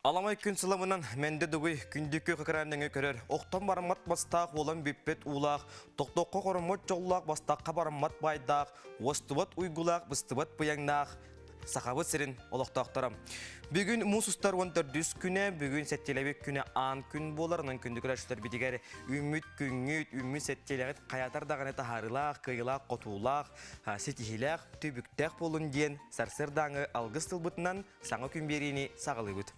Аламай күн сыламынан Мэндэ Дугуй күндүкү кыкран көрөр, охтон бараммат бастаах уолан бүппэт уулаах, тохтооххо хороммот дьоллоох бастахха бараммат баайдаах, уостубат уйгулаах, быстыбат быйаҥнаах Сахабыт сирин олохтоохторо. Бүгүн муус устар 14 күнэ, бүгүн сэттиэлэбит күнэ аан күн буолар, онон күндү көрөөччүлэрбитигэр үүммүт күҥҥүт, үүммүт сэттиэлэҕит хайатар даҕаны таһаарыылаах, кыайыылаах, хотуулаах, ситиһиилээх, түбүктээх буолун диэн сарсыардааҥы алгыс тылбытынан Саҥа күн биэриини саҕалыыбыт.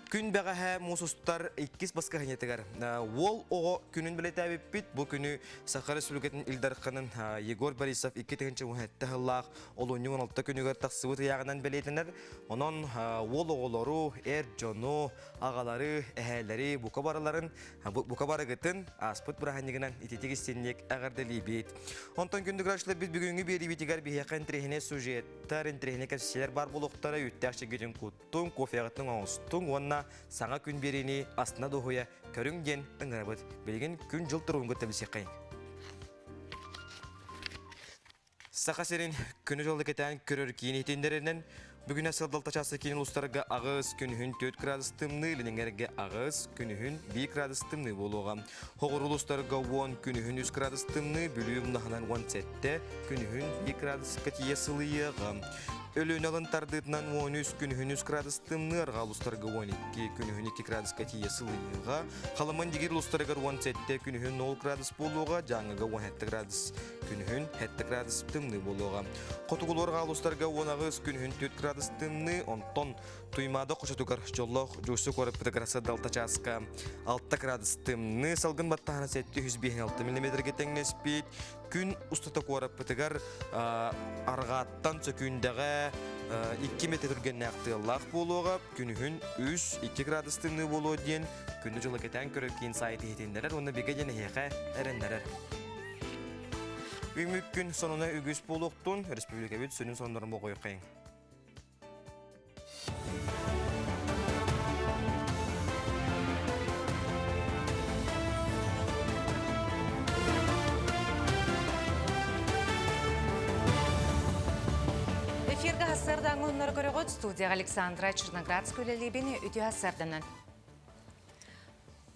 Күн бэҕэһээ муус устар иккис баскыһынньатыгар уол оҕо күнүн бэлиэтээбиппит. Бу күнү Саха Республикатын Ил Дарханын Егор Борисов 2017 сыллаах олунньу 16 күнүгэр тахсыбыт ыйааҕынан бэлиэтэнэр. Онон уол оҕолору, эр дьону, аҕалары, эһээлэри бука барыларын, бука барыгытын ааспыт бырааһынньыгынан ититик истинник эҕэрдэлиибит. Онтон күндү гражданнар бүгүҥҥү биэриибитигэр биһиэхэ интэриэһинэй сюжет Тар интэриэһинэй кэпсиилэр баар буолуохтара, үүттээх чэйгитин куттуҥ, кофеҕытын оҥостуҥ уонна саҥа күн биэриини астына дуоһуйа көрүҥ диэн ыҥырабыт. Билигин күн-дьыл туругун кытта билсиэххэйиҥ. Саха сирин күнү-дьылы кэтээн көрөр киин иһитиннэринэн, бүгүнэ сылдалта чааса киин улуустарга аҕыс, күнүһүн 4 градус тымныы, Ленинградга аҕыс, күнүһүн 1 градус тымныы буолуоҕа. Хоҕуру улуустарга 10, күнүһүн 3 градус тымныы, Бүлүү умнаһынан 17, күнүһүн 2 градуска тиийэ сылыйыаҕа. Өлүөнэ алын тардыытынан 13, күнүһүн 3 градус тымныы, арҕаа улуустарга 12, күнүһүн 2 градуска тиийэ сылыйыаҕа. Халыман Дигир улуустарыгар 17, күнүһүн 0 градус буолуоҕа, Дьааҥыга 17 градус, күнүһүн 7 градус тымныы буолуоҕа. Хотугулуу арҕаа улуустарга 18, күнүһүн 4 градус тымныы, онтон Туймаада хочотугар дьоллоох Дьуусу куораппытыгар сырдалта чааска 6 градус тымныы салгын баттаһана 756 миллиметргэ тэҥнэспит. Күн устата куораппытыгар арҕааттан сөкүүндэҕэ 2 метр түргэннээх тыаллаах буолуоҕа. Күнүһүн 3-2 градус тымныы буолуо диэн күнү дьылы кэтээн көрөр киин сайт иһитиннэрэр уонна бигэ диэн эһиэхэ эрэннэрэр. Үүмүк күн сонуна үгүс буолуохтун, республикабыт сүрүн сонуннарын болҕойуоххайыҥ. Эфиргэ хассардааҥы уһуннары көрөҕүт студияҕа Александра Черноградская үлэлиибин үтүө хассарданан.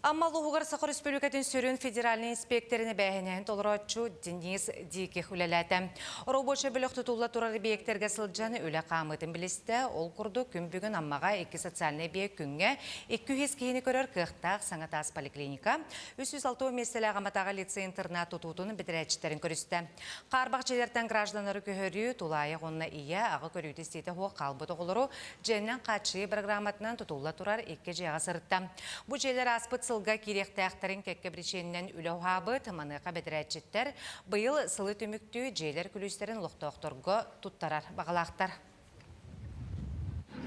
Амма улууһугар Саха Өрөспүүбүлүкэтин сүрүн федеральнай инспекторын эбээһинэһин толорооччу Денис Диких үлэлээтэ. Оробуочай бөлөх тутулла турар объектэргэ сылдьан үлэ хаамыытын билистэ. Ол курдук, күн бүгүн Аммаҕа икки социальнай объект күҥҥэ 200 киһини көрөр кыахтаах саҥа таас поликлиника, 360 миэстэлээх Амматааҕы лицей-интернат тутуутун бэдэрээччиттэрин көрүстэ. Хаарбах дьиэлэртэн гражданнары көһөрүү, тулаайах уонна ийэ, аҕа көрүүтэ-истиитэ суох хаалбыт оҕолору дьиэннэн хааччыйыы программатынан тутулла турар икки дьиэҕэ сырытта. Бу дьиэлэр ааспыт сылга киириэхтээхтэрин кэккэ биричиэнинэн үлэ уһаабыт, маныаха бэдэрээччиттэр быйыл сылы түмүктүү дьиэлэр күлүүстэрин олохтоохторго туттарар баҕалаахтар.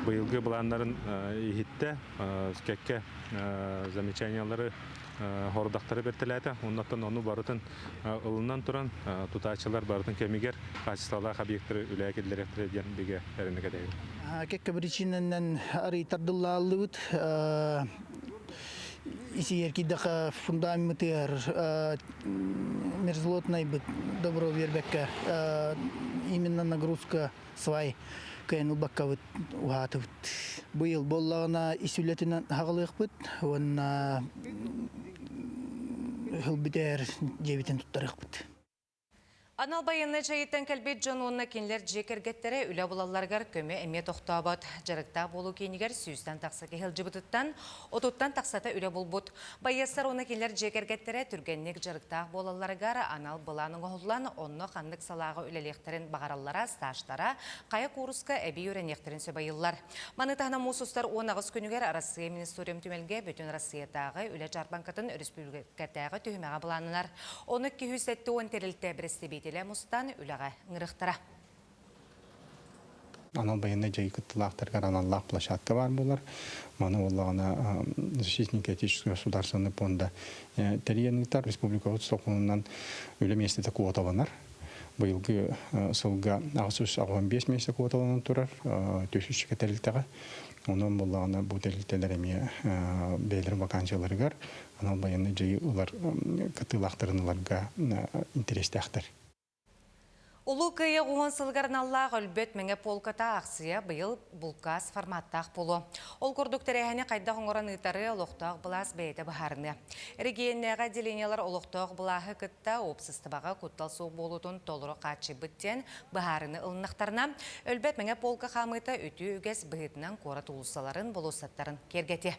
Быйылгы былааннарын иһиттэ, кэккэ замечаниялары хордахтары бэртэлээтэ. Оннуттан ону барытын ылынан туран, тутааччылар барытын кэмигэр хаачыстыбалаах объектары үлэҕэ киллэриэхтэрэ диэн бигэ эрэнэ кэтэһэбит. Кэккэ причинэнэн арыйтардыллааллыбыт. Исиер кийдэхэ фундаментыгар мерзлотнайбыт добро биэрбэккэ именно нагрузка свай кыайан ылбаккабыт уһаатыбыт. Быйыл буоллаҕына ис үлэтинэн хаҕалыахпыт уонна ыһыл бүтээр дьиэбитин туттарыахпыт. Анал байыаннай дьайыыттан кэлбит дьон уонна кинилэр дьиэ кэргэттэрэ үлэ булалларыгар көмө эмиэ тохтообот. Дьарыктаах буолуу киинигэр сүүстэн тахса киһи сылдьыбытыттан, отуттан тахсата үлэ булбут. Байыастар уонна кинилэр дьиэ кэргэттэрэ түргэнник дьарыктаах буолалларыгар анал былаан оҥоһуллан, онно ханнык салааҕа үлэлиэхтэрин баҕараллара, стажтара, хайа кууруска эбии үөрэниэхтэрин сөп ыйыллар. Маны таһынан муус устар 18 күнүгэр Арассыыйа Министериум түмэлгэ Бүтүн Арассыыйатааҕы үлэ дьаарбаҥкатын өрөспүүбүлүкэтээҕи түһүмэҕэ былааннанар. Ону 270 тэрилтэ бэрэстэбиитэлэ мустан үлэҕэ ыҥырыахтара. Анал байыаннай дьайыы кыттыылаахтарыгар аналлаах площадка баар буолар. Маны буоллаҕына защитники Отечественного государственный пуонда тэрийэн ыытар. Республикабыт сокуонунан үлэ миэстэтэ квоталанар. Быйылгы сылга 885 миэстэ квоталанан турар түһүччүкэ тэрилтэҕэ. Онон буоллаҕына бу тэрилтэлэр эмиэ бэйэлэрин вакансияларыгар анал байыаннай дьайыы ылар кыттыылаахтарын ыларга интэриэстээхтэр. Улуу Кыайыы уон сылыгар аналлаах Өлбөт мэҥэ полката аахсыйа быйыл булкаас форматтаах буолуо. Ол курдук тэрээһини хайдах оҥорон ыытары олохтоох былаас бэйэтэ быһаарыныа. Эрэгийиэннээҕи отделениелар олохтоох былааһы кытта уопсастыбаҕа куттал суох буолуутун толору хааччыйбыт диэн быһаарыыны ылыннахтарына, Өлбөт мэҥэ полка хаамыыта үтүө үгэс быһыытынан куорат уулуссаларын, болуоссаттарын киэргэтиэ.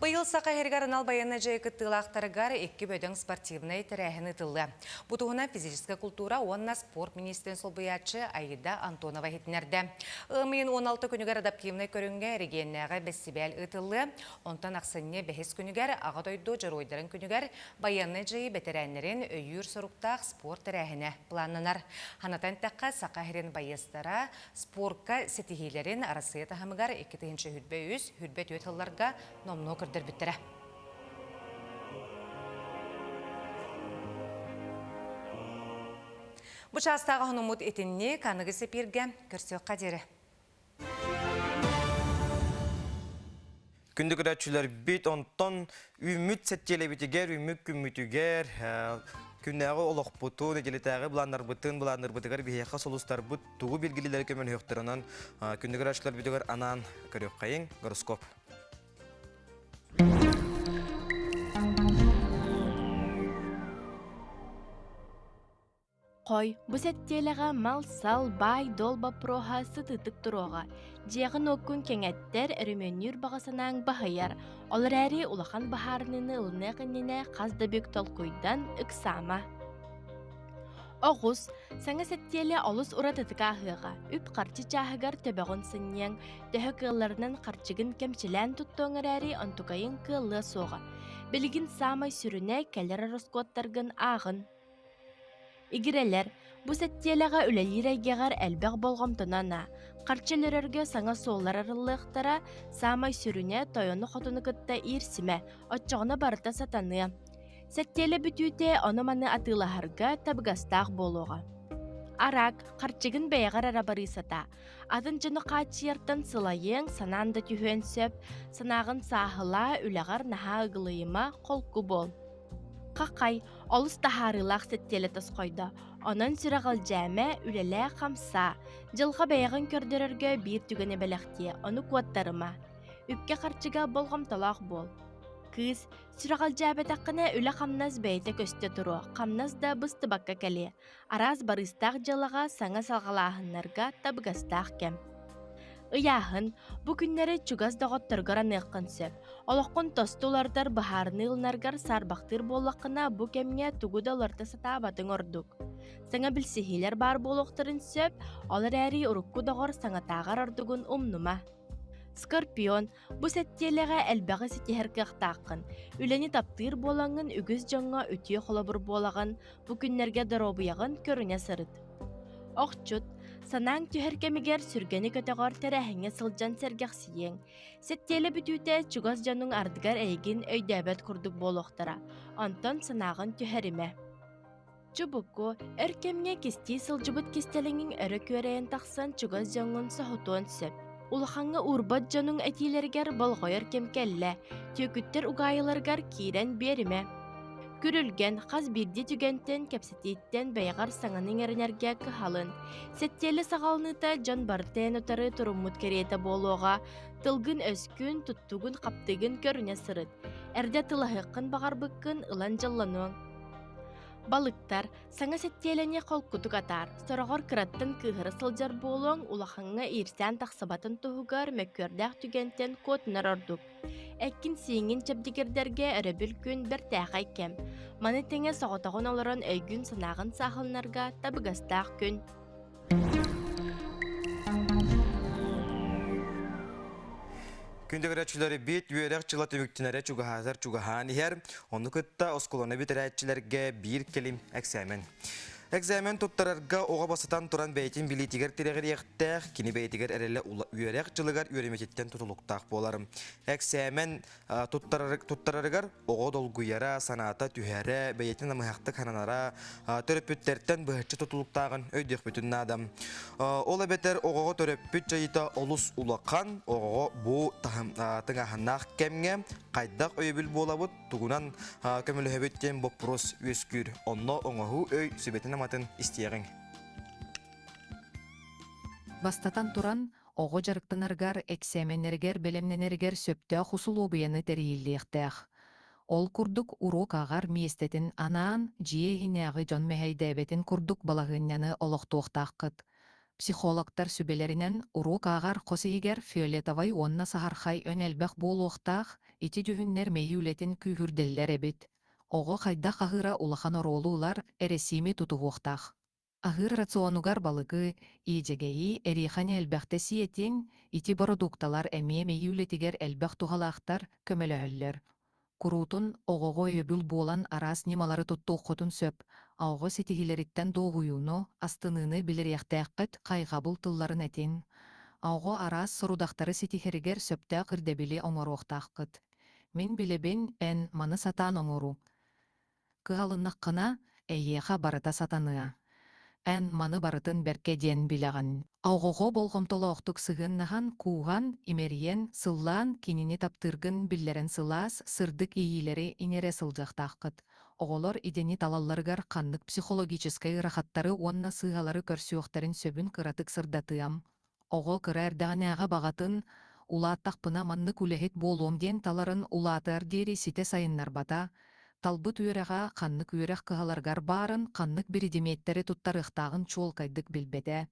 Быйыл Саха иһэригэр анал байыаннай дьайыы кыттыылаахтарыгар икки бөдөҥ спортивнай тэрээһин ыытыллыа. Бу туһунан физическэй култуура уонна спорт миниистирин солбуйааччы Аида Антонова иһитиннэрдэ. Ыам ыйын 16 күнүгэр адаптивнай көрүҥҥэ эрэгийиэннээҕи бэстибээл ыытыллыа. Онтон ахсынньы бэһис күнүгэр Аҕа дойду Дьоруойдарын күнүгэр байыаннай дьайыы бэтэрээннэрин өйүүр соруктаах спорт тэрээһинэ былааннанар. Санатан эттэххэ, Саха иһэрин байыастара спорка ситиһиилэрин Арассыыйа таһымыгар 2023 24 сылларга номнуо көрдөрбүттэрэ. Бу чаастааҕы хонуммут итинник аныгы сэпииргэ көрсүөххэ диэри. Күндү көрөөччүлэрбит, онтон үүммүт сэттиэлэбитигэр, үүммүт күммүтүгэр күннээҕи олохпутун, нэдиэлэтээҕи былааннарбытын, былааннарбытыгар биһиэхэ сулустарбыт тугу билгилилэри көмөлөһүөхтэр онон күндү көрөөччүлэрбитигэр анаан көрүөххэйиҥ гороскоп. Хой, бу сэттиэлэҕэ мал-сал, баай-дуол боппуруоһа сытыытык туруоҕа. Дьиэҕин-уоккун кэҥэттэр, өрөмүөннүүр баҕа санааҥ баһыйар. Ол эрээри улахан быһаарыныыны ылыныах иннинэ хас да бүк толкуйдан, ыксаама. Оҕус, саҥа сэттиэлэ олус уратытык ааһыаҕа. Үп-харчы чааһыгар төбөҕүн сынньыаҥ, төһө кыалларынан харчыгын кэмчилээн туттуоҥ эрээри онтукайыҥ кыаллыа суоҕа. Билигин саамай сүрүнэ кэлэр ороскуоттаргын ааҕын. Игирэлэр, бу сэттиэлэҕэ үлэлиир эйгэҕэр элбэх болҕомтону анаа. Харчы өлөрөргө саҥа суоллар арыллыахтара, саамай сүрүнэ тойону-хотуну кытта иирсимэ, оччоҕуна барыта сатаныа. Сэттиэлэ бүтүүтэ ону-маны атыылаһарга табыгастаах буолуоҕа. Араак, харчыгын бэйэҕэр эрэ барыы сатаа. Атын дьону хааччыйартан сылайыаҥ, санаан да түһүөн сөп. Санааҕын сааһылаа, үлэҕэр наһаа ыгылыйыма, холку буол. Хахай, олус таһаарыылаах сэттиэлэ тосхойдо. Онон сүрэҕэлдьээмэ, үлэлээ, хамсаа. Дьылҕа бэйэҕин көрдөрөргө биир түгэни бэлэхтиэ, ону куоттарыма. Үпкэ-харчыга болҕомтолоох буол. Кыыс, сүрэҕэлдьээбэтэххинэ үлэ-хамнас бэйэтэ көстө туруо, хамнас да быстыбакка кэлиэ. Араас барыыстаах дьыалаҕа саҥа салҕалааһыннарга табыгастаах кэм. Ыйааһын, бу күннэри чугас доҕотторгор аныаххын сөп. Олоххун тосту уларытар быһаарыныы ылынаргар саарбахтыыр буоллаххына, бу кэмҥэ тугу да уларыта сатаабатыҥ ордук. Саҥа билсиһиилэр баар буолуохтарын сөп, ол эрээри урукку доҕор саҥатааҕар ордугун умнума. Скорпион, бу сэттиэлэҕэ элбэҕи ситиһэр кыахтааххын. Үлэни таптыыр буолаҥҥын үгүс дьоҥҥо үтүө холобур буолаҕын, бу күннэргэ доруобуйаҕын көрүнэ сырыт. Охчут, санааҥ түһэр кэмигэр сүргэни көтөҕөр тэрээһиҥҥэ сылдьан сэргэхсийиэҥ. Сэттиэлэ бүтүүтэ чугас дьонуҥ ардыгар эйигин өйдөөбөт курдук буолуохтара, онтон санааҕын түһэримэ. Чубуку, өр кэмҥэ кистии сылдьыбыт кистэлэҥиҥ өрө күөрэйэн тахсан чугас дьоҥҥун соһутуон сөп. Улахаҥҥа уурбат дьонуҥ этиилэригэр болҕойор кэм кэллэ, түөкүттэр угаайыларыгар киирэн биэримэ. Күрүлгэн, хас биирдии түгэнтэн, кэпсэтииттэн бэйэҕэр саҥаны иҥэринэргэ кыһалын. Сэттиэлэ саҕаланыыта дьон барыта эн утары туруммут кэриэтэ буолуоҕа. Тылгын-өскүн, туттугун-хаптыгын көрүнэ сырыт. Эрдэ тылаһыаххын баҕарбыккын ылан дьоллонуоҥ. Балыктар, саҥа сэттиэлэни холкутук атаар, сороҕор кыраттан кыыһыра сылдьар буолуоҥ, улахаҥҥа иирсээн тахсыбатын туһугар мөккүөрдээх түгэнтэн куотунар ордук. Эккин-сииҥҥин чэбдигирдэргэ өрөбүл күн бэртээхэй кэм. Маны тэҥэ соҕотоҕун олорон өйгүн-санааҕын саахаланарга табыгастаах күн. Күндү көрөөччүлэри бит үөрэх дьыла түмүктэнэрэ чугаһаатар чугаһаан иһэр. Ону кытта оскуоланы бүтэрээччилэргэ биир кэлим эксээмэн. Экзамен туттарарга оҕо басытан туран бэйэтин билиитигэр тирэҕириэхтээх, кини бэйэтигэр эрэлэ үөрэх дьылыгар үөрэммититтэн тутулуктаах буолар. Эксээмэн туттарарыгар оҕо долгуйара, санаата түһэрэ, бэйэтин намыһахтык сананара төрөппүттэртэн быһаччы тутулуктааҕын өйдүөхпүтүн наада. Ол эбэтэр оҕоҕо төрөппүт дьайыыта олус улахан, оҕоҕо бу тыҥааһыннаах кэмҥэ Хайдах өйөбүл буолабыт, тугунан көмөлөһөбүт диэн боппуруос үөскүүр. Онно оҥоһуу өй сүбэтин-аматын истиэҕиҥ. Бастатан туран, оҕо дьарыктанарыгар, эксээмэннэригэр бэлэмнэнэригэр сөптөөх усулуобуйаны тэрийиллиэхтээх. Ол курдук уруок ааҕар миэстэтин анаан, дьиэ иһинээҕи дьон мэһэйдээбэтин курдук балаһыанньаны олохтуохтааххыт. Психологтар сүбэлэринэн, уруок ааҕар хос иһигэр фиолетовай уонна саһархай өҥ элбэх буолуохтаах, ити дьүһүннэр мэйии үлэтин күүһүрдэллэр эбит. Оҕо хайдах аһыыра улахан оруолу ылар, эрэсиими тутуһуохтаах. Аһыыр рационугар балыгы, иэдьэгэйи, эриэхэни элбэхтэ сиэтиҥ, ити бородуукталар эмиэ мэйии үлэтигэр элбэх туһалаахтар, көмөлөһөллөр. Куруутун оҕоҕо өйөбүл буолан араас ньымалары туттуоххутун сөп, а оҕо ситиһиилэриттэн дуоһуйууну, астыныыны билириэхтээххит, хайҕабыл тылларын этиҥ. А оҕо араас сорудахтары ситиһэригэр сөптөөх ирдэбили оҥоруохтааххыт. Мин билэбин, эн маны сатаан оҥоруу. Кыһалыннаххына, эйиэхэ барыта сатаныа. Эн маны барытын бэркэ диэн билэҕин. Оҕоҕо болҕомтолоохтук сыһыаннаһан, кууһан, имэрийэн, сыллаан, кинини таптыыргын биллэрэн сылаас, сырдык иэйиилэри иҥэрэ сылдьыахтааххыт. Оҕолор идэни талалларыгар ханнык психологическай ыарахаттары уонна сыыһалары көрсүөхтэрин сөбүн кыратык сырдатыам. Оҕо кыра эрдэҕинээҕи баҕатын, улааттахпына маннык үлэһит буолуом диэн таларын улаатыар диэри ситэ сайыннарбата, талбыт үөрэҕэ ханнык үөрэх кыһаларыгар баарын, ханнык биридимиэттэри туттарыахтааҕын чуолкайдык билбэтэ.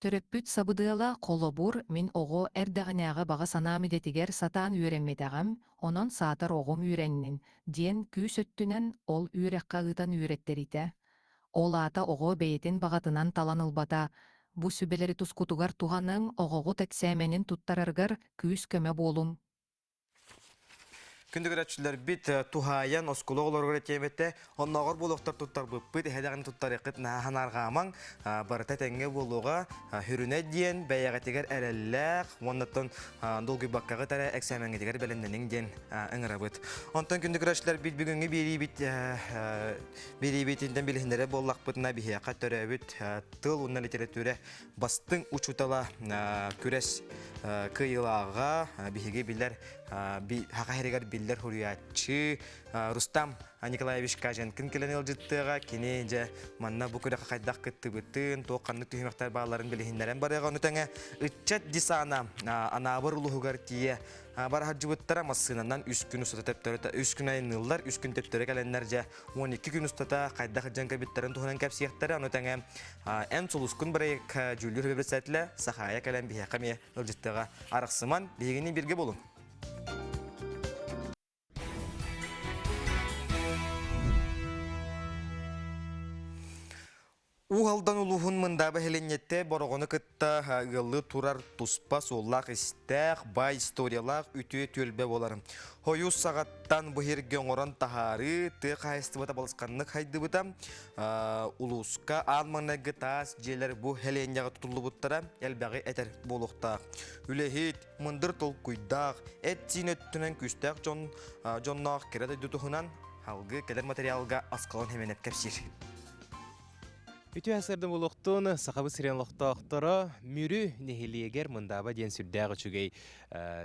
Төрөппүт сабыдыала, холобур, мин оҕо эрдэҕинээҕи баҕа санаам идэтигэр сатаан үөрэммэтэҕим, онон саатар оҕом үөрэннин, диэн күүс өттүнэн ол үөрэххэ ыытан үөрэттэриитэ. Ол аата оҕо бэйэтин баҕатынан талан ылбата, бу сүбэлэри тускутугар туһаныҥ, оҕоҕут эксээмэнин туттарарыгар күүс-көмө буолуҥ. Күндү көрөөччүлэрбит туһаайан оскуола оҕолоругар этиэм этэ, оннооҕор буолуохтар туттарбыппыт, эһэлэҕин туттарыаххыт наһаа арҕаамаҥ, барыта тэҥҥэ буолуоҕа, хүрүнэ диэн бэйэҕитигэр эрэллээх, уоннаттан долгуйбаккаҕыт эрэ эксээмэҥҥитигэр бэлэмнэниҥ диэн ыҥырабыт. Онтон күндү көрөөччүлэрбит бүгүҥҥү биэриибит Бириибитинтэн билиһиннэрэ буоллахпытына биһиэхэ төрөөбүт тыл уонна литература бастыҥ учуутала күрэс кыайыылааҕа биһиги билэр Хаха сиригэр биллэр суруйааччы Рустам Николаевич Каженкин кэлэн ыалдьыттыаҕа. Кини дьэ манна бу күрэххэ хайдах кыттыбытын, туох ханнык түһүмэхтэр баалларын билиһиннэрэн барыаҕа. Ону тэҥэ ыччат десана Анаабыр улууһугар тиийэ Бараһардьыбыттара массыынанан үс күн устата төптөрү үс күн айанныыллар, үс күн төптөрү кэлэннэр дьэ 12 күн устата хайдах илдьэн кэлбиттэрин туһунан кэпсиэхтэрэ. Ону тэҥэ Эн сулускун бырайыак дьүүллүүр сүбэ председателэ Сахаайа кэлэн биһиэхэ эмиэ ыалдьыттыаҕа. Арахсыман, биһигини бииргэ буолуҥ. Уу Алдан улууһун Мындааба сэлиэнньэтэ Бороҕону кытта ыаллыы турар туспа суоллаах-истээх, баай историялаах үтүө түөлбэ буолар. Хойус саҕаттан бу сиргэ оҥорон таһаарыы, тыа хаһаайыстыбата балысханнык хайдыбыта. Улууска аан маҥнайгы таас дьиэлэр бу сэлиэнньэҕэ тутуллубуттара элбэҕи этэр буолуохтаах. Үлэһит, мындыр толкуйдаах, эт-сиин өттүнэн күүстээх дьон дьонноох кэрэ дойду туһунан салгыы кэлэр материалга Аскалон Хименеп кэпсиир. Үтүө сарсыарда буолуохтун, Сахабыт сирин олохтоохторо Мүрү нэһилиэгэр Мындааба диэн сүрдээх үчүгэй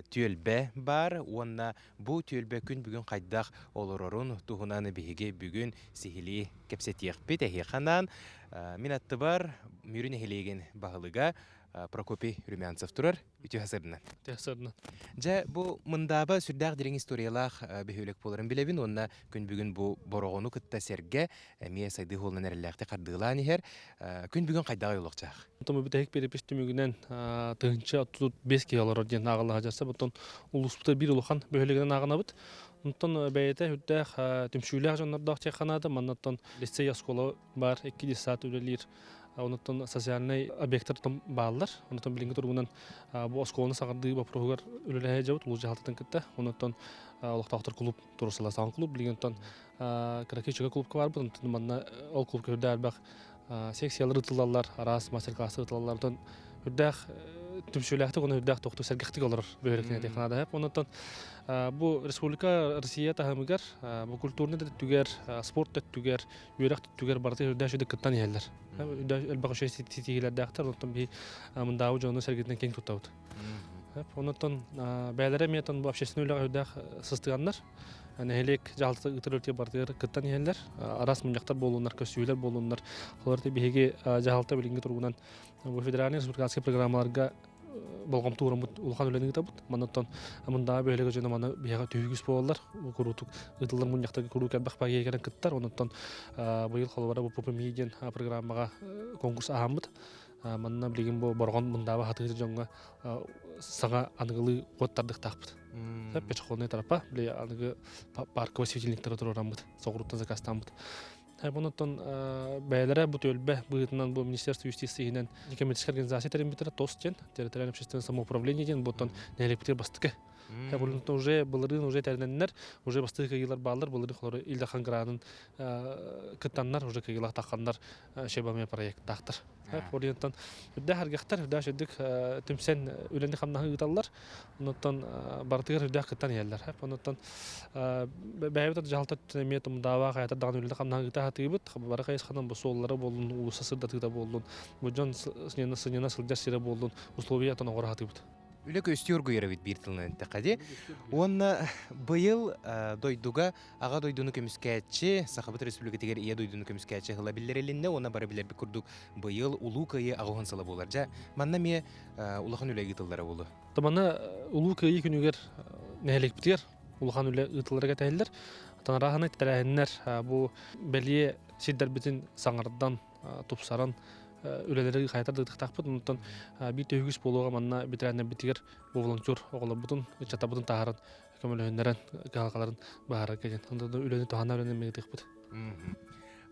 түөлбэ баар уонна бу түөлбэ күн бүгүн хайдах олорорун туһунан биһиги бүгүн сиһилии кэпсэтиэхпит. Эһиэхэ анаан мин аттыбар Мүрү нэһилиэгин баһылыга Прокопий Румянцев турар. Үтүө сарсыарданан. Үтүө сарсыарданан. Дьэ, бу Мындааба сүрдээх дириҥ историялаах бөһүөлэк буоларын билэбин уонна күн бүгүн бу Бороҕону кытта сэргэ эмиэ сайдыы суолунан эрэллээхтик хардыылаан иһэр. Күн бүгүн хайдаҕый олохчаах? Онтон бүтэһик перепись түмүгүнэн 1035 киһи олорор диэн ааҕылла сылдьар. Оттон улууспута биир улахан бөһүөлэгинэн ааҕынабыт. Онтон бэйэтэ үрдээх түмсүүлээх дьоннордоох чайханаата. Маннаттан лицей оскуола баар, икки детсад үлэлиир. Онуттан социальнай объектар бааллар. Онуттан билиҥҥи туругунан бу оскуоланы саҥардыы боппуруоһугар үлэлэһэ дьабыт улуус дьаһалтатын кытта. Онуттан олохтоохтор клуб туруорсалар саҥа клуб. Билигин оттон кыракый чөкө клубка барбыт. Онтон манна ол клубка үрдээх элбэх секциялар ыытыллаллар, араас мастер-класстар ыытыллаллар. Онтон үрдээх түмсүүлээхтик уонна үрдээх тохтуу сэргэхтик олорор бөһүөлэктэн этиэххэ наада. Онуттан бу республика Россия таһымыгар бу культурный да өттүгэр, спорт да өттүгэр, үөрэх түгэр барыта үрдээх үчүгэй кыттан иһэллэр. Элбэх үчүгэй ситиһиилэрдээхтэр, онтон биһи мындаабы дьону сэргитинэн киэҥ туттабыт. Онон бэйэлэрэ эмиэ бу общественный үлэҕэ үрдээх сыстыганнар. Нэһилиэк дьаһалтата ыытар үлэтигэр барытыгар кыттан иһэллэр. Араас мунньахтар буоллуннар, көссүүлэр буоллуннар. Олор биһиги дьаһалта билиҥҥи туругунан бу федеральнай республиканскай программаларга болҕомто уураммыт улахан үлэни ыытабыт. Маннаттан Мындааҕы бөһүөлэгэ дьоно маны биһиэхэ түһүгүс буолаллар. Куруутук ыытыллар мунньахтарга куруук элбэх баайга кэлэн кыттар. Онон быйыл холобура бу ППМИ диэн программаҕа конкурс аһаммыт. Манна билигин бу Борҕон Мындааба хатыыр дьоҥҥо саҥа аныгылыы уот тардыктаахпыт. Пешеходный тропа, били аныгы парковый светильниктары туруораммыт, соҕурууттан заказтааммыт. Онон бэйэлэрэ бу түөлбэ быһыытынан бу Министерство юстиции иһинэн некоммерческай организация тэрийбиттэрэ ТОС диэн, территориальное общественное самоуправление диэн, буттан нэһилиэкпитигэр бастакы. Бұлын уже былырыын уже тэринэннэр, уже бастакы кыйылар бааллар, былырыын холору Ил Дархан гранын кыттаннар, уже кыйылах тахханнар шебаме проекттаахтар. Ориентан үрдээх аргахтар, үрдээх үрдүк түмсэн үлэни хамнаһы ыыталлар. Оннуттан барытыгар үрдээх кыттан иһэллэр. Оннуттан бэйэбит дьаһалта эмиэ тумдаабаа хайата даҕаны үлэни хамнаһы ыыта сатыыбыт. Бары хайысханан бу суоллара буоллун, уулусса сырдатыыта буоллун, бу дьон сынньана сылдьар сирэ буоллун, условиятын оҥоро сатыыбыт. Үлэ көстүү оргуйар эбит биир тылынан эттэххэ дии. Уонна быйыл дойдуга Аҕа дойдуну көмүскээччи, Сахабыт Республикатыгар Ийэ дойдуну көмүскээччи сыла биллэрилиннэ уонна бары билэрбит курдук быйыл Улуу Кыайыы аҕыһын сыла буолар. Дьэ, манна эмиэ улахан үлэ ыытыллара буолуо. Манна Улуу Кыайыы күнүгэр нэһилиэкпитигэр улахан үлэ ыытыллара кэтэһиллэр. Таҥараһыны тэрээһиннэр бу бэлиэ сирдэрбитин саҥардан, тупсаран үлэлэри хайатар да ыытыахтаахпыт. Онтон биир төһүгүс буолуоҕа манна бэтэрээннэрбитигэр бу волонтер оҕолорбутун, ыччаттарбытын таһааран көмөлөһүннэрэн кыһалҕаларын быһаарарга диэн онтон үлэни туһана үлэни ыытыахпыт.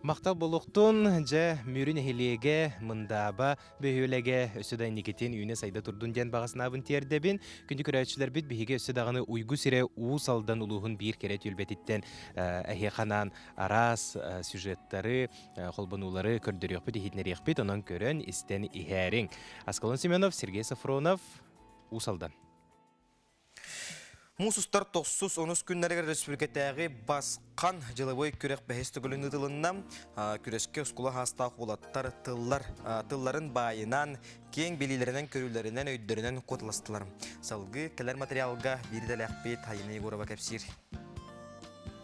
Махтал буолуохтун, дьэ, Мүрү нэһилиэгэ, Мындааба бөһүөлэгэ өссө да инникитин үүнэ-сайда турдун диэн баҕа санаабын тиэрдэбин. Күндү көрөөччүлэрбит, биһиги өссө даҕаны Уйгу сирэ Уус Алдан улууһун биир кэрэ түөлбэтиттэн эһиэхэ анаан араас сюжеттары, холбонуулары көрдөрүөхпүт, иһитиннэриэхпит, онон көрөн, истэн иһээриҥ. Аскалон Семенов, Сергей Софронов, Уус Алдан. Муус устар тохсус онус күннэригэр республикатааҕы Басхан дьылабыай күрэх бэһис төгүлүн ыытылынна. Күрэскэ оскуола хаастаах уолаттар тыллар тылларын баайынан, киэҥ билиилэринэн, көрүүлэринэн, өйдөрүнэн куоталастылар. Салгыы кэлэр материалга биир идэлээхпит Айына Егорова кэпсиир.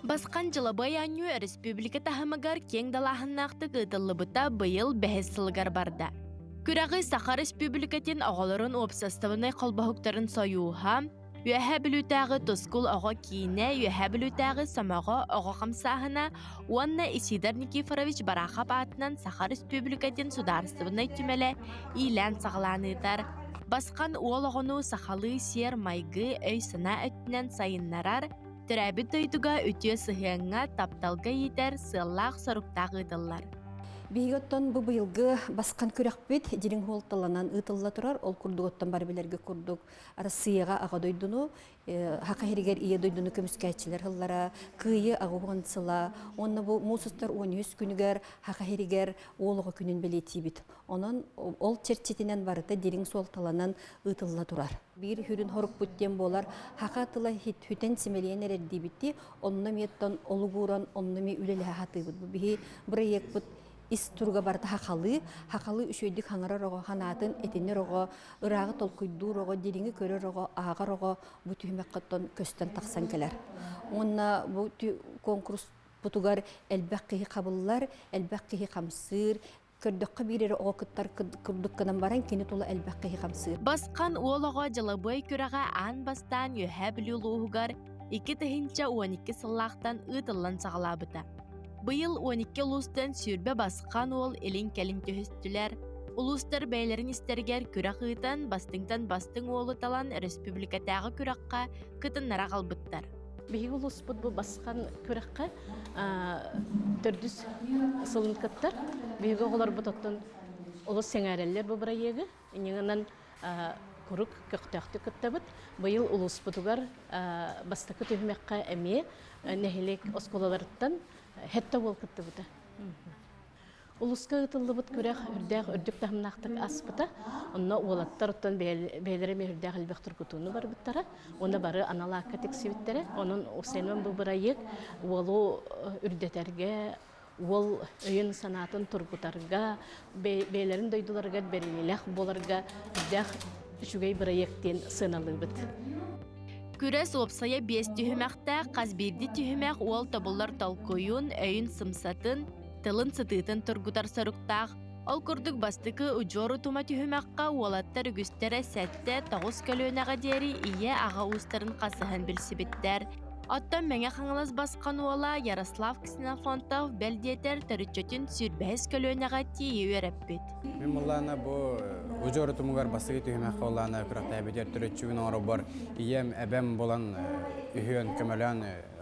Басхан дьылабыай оонньуу республика таһымыгар киэҥ далааһыннаахтык ыытыллыбыта быйыл бэһис сылыгар барда. Күрэҕи Саха Республикатын оҕолорун уопсастыбаннай холбоһуктарын сойууһа, Үөһээ Бүлүүтээҕи Тускул оҕо киинэ, Үөһээ Бүлүүтээҕи Сомоҕо оҕо хамсааһына уонна Исидор Никифорович Барахов аатынан Саха Республикатын судаарыстыбаннай түмэлэ иилээн-саҕалаан ыытар. Басхан уол оҕону сахалыы сиэр-майгы, өй-санаа өттүнэн сайыннарар, төрөөбүт дойдуга үтүө сыһыаҥҥа, тапталга иитэр сыаллаах-соруктаах ыытыллар. Биһиги оттон бу быйылгы басхан күрэхпит дириҥ суолталанан ыытылла турар. Ол курдук оттон бары билэргэ курдук Арассыыйаҕа аҕа дойдуну, Саха сиригэр Ийэ дойдуну көмүскээччилэр сыллара, Кыайыы аҕыс сыла уонна бу муус устар 13 күнүгэр Саха сиригэр уол оҕо күнүн бэлиэтиибит. Онон ол чэрчитинэн барыта дириҥ суолталанан ыытылла турар. Биир сүрүн хорукпут диэн буолар, саха тыла хүтэн симэлийэн эрэр диибитти, онно эмиэ олугуран, онно эмиэ үлэлэһэ сатыыбыт. Бу биһи бырайыакпыт ис туруга барыта хахалыы, хахалыы үчүгэйдик хаҥарар оҕо, ханаатын этинэр оҕо, ырааҕы толкуйдуур оҕо, дириҥи көрөр оҕо, ааҕар оҕо бу түһүмэххэ көстөн тахсан кэлэр. Уонна бу конкурс бутугар элбэх киһи хабыллар, элбэх киһи хамсыыр, көрдөххө биир эрэ оҕо кыттар курдук гынан баран кини тула элбэх киһи хамсыыр. Басхан уол оҕо дьылабыай күрэҕэ аан бастаан Үөһээ Бүлүү улууһугар 2012 сыллаахтан ыытыллан саҕалаабыта. Быйыл 12 улуустан 20 басхан уол илин-кэлин түһүстүлэр. Улуустар бэйэлэрин истэригэр күрэх ыытан, бастыҥтан бастыҥ уолу талан республикатааҕы күрэххэ кытыннара аҕалбыттар. Биһиги улууспут бу басхан күрэххэ төрдүс сылын кыттар. Биһиги оҕолорбут оттон олус сэҥээрэллэр бу бырайыагы. Иннинэн курук көхтөөхтүк кыттабыт. Быйыл улууспутугар бастакы түһүмэххэ эмиэ нэһилиэк оскуолаларыттан хетте уол кыттыбыта. Улууска ыытыллыбыт күрэх үрдээх үрдүк таһымнаахтык аспыта. Онно уолаттар оттон бэйэлэрэ эмиэ үрдээх элбэх тургутууну барбыттара. Уонна бары анал аакка тиксибиттэрэ. Онон Усенон бу бырайыак уолу үрдэтэргэ, уол өйүн-санаатын тургутарга, бэйэлэрин дойдуларыгар бэриниилээх буоларга үрдээх. үчүгэй бырайыак диэн сыаналыыбыт. Күрэс уопсайа биэс түһүмэхтээх, хас биирдии түһүмэх уол тобуллар толкуйун, өйүн сымсатын, тылын сытыытын тургутар соруктаах. Ол курдук бастакы удьуор утума түһүмэххэ уолаттар үгүстэрэ сэттэ, тоҕус көлүөнэҕэ диэри ийэ-аҕа уустарын хасыһан билсибиттэр. Оттон Мэҥэ Хаҥалас басхан уола Ярослав Ксенофонтов бэл диэтэр төрүччүтүн сүүрбэһис көлүөнэҕэ тиийэ үөрэппит. Мин буллаана бу удьуор утумугар бастакы түһүмэххэ улаана күрэхтэһэбитигэр төрүччүбүн оҥоробор ийэм, эбэм булан үһүөн көмөлөөн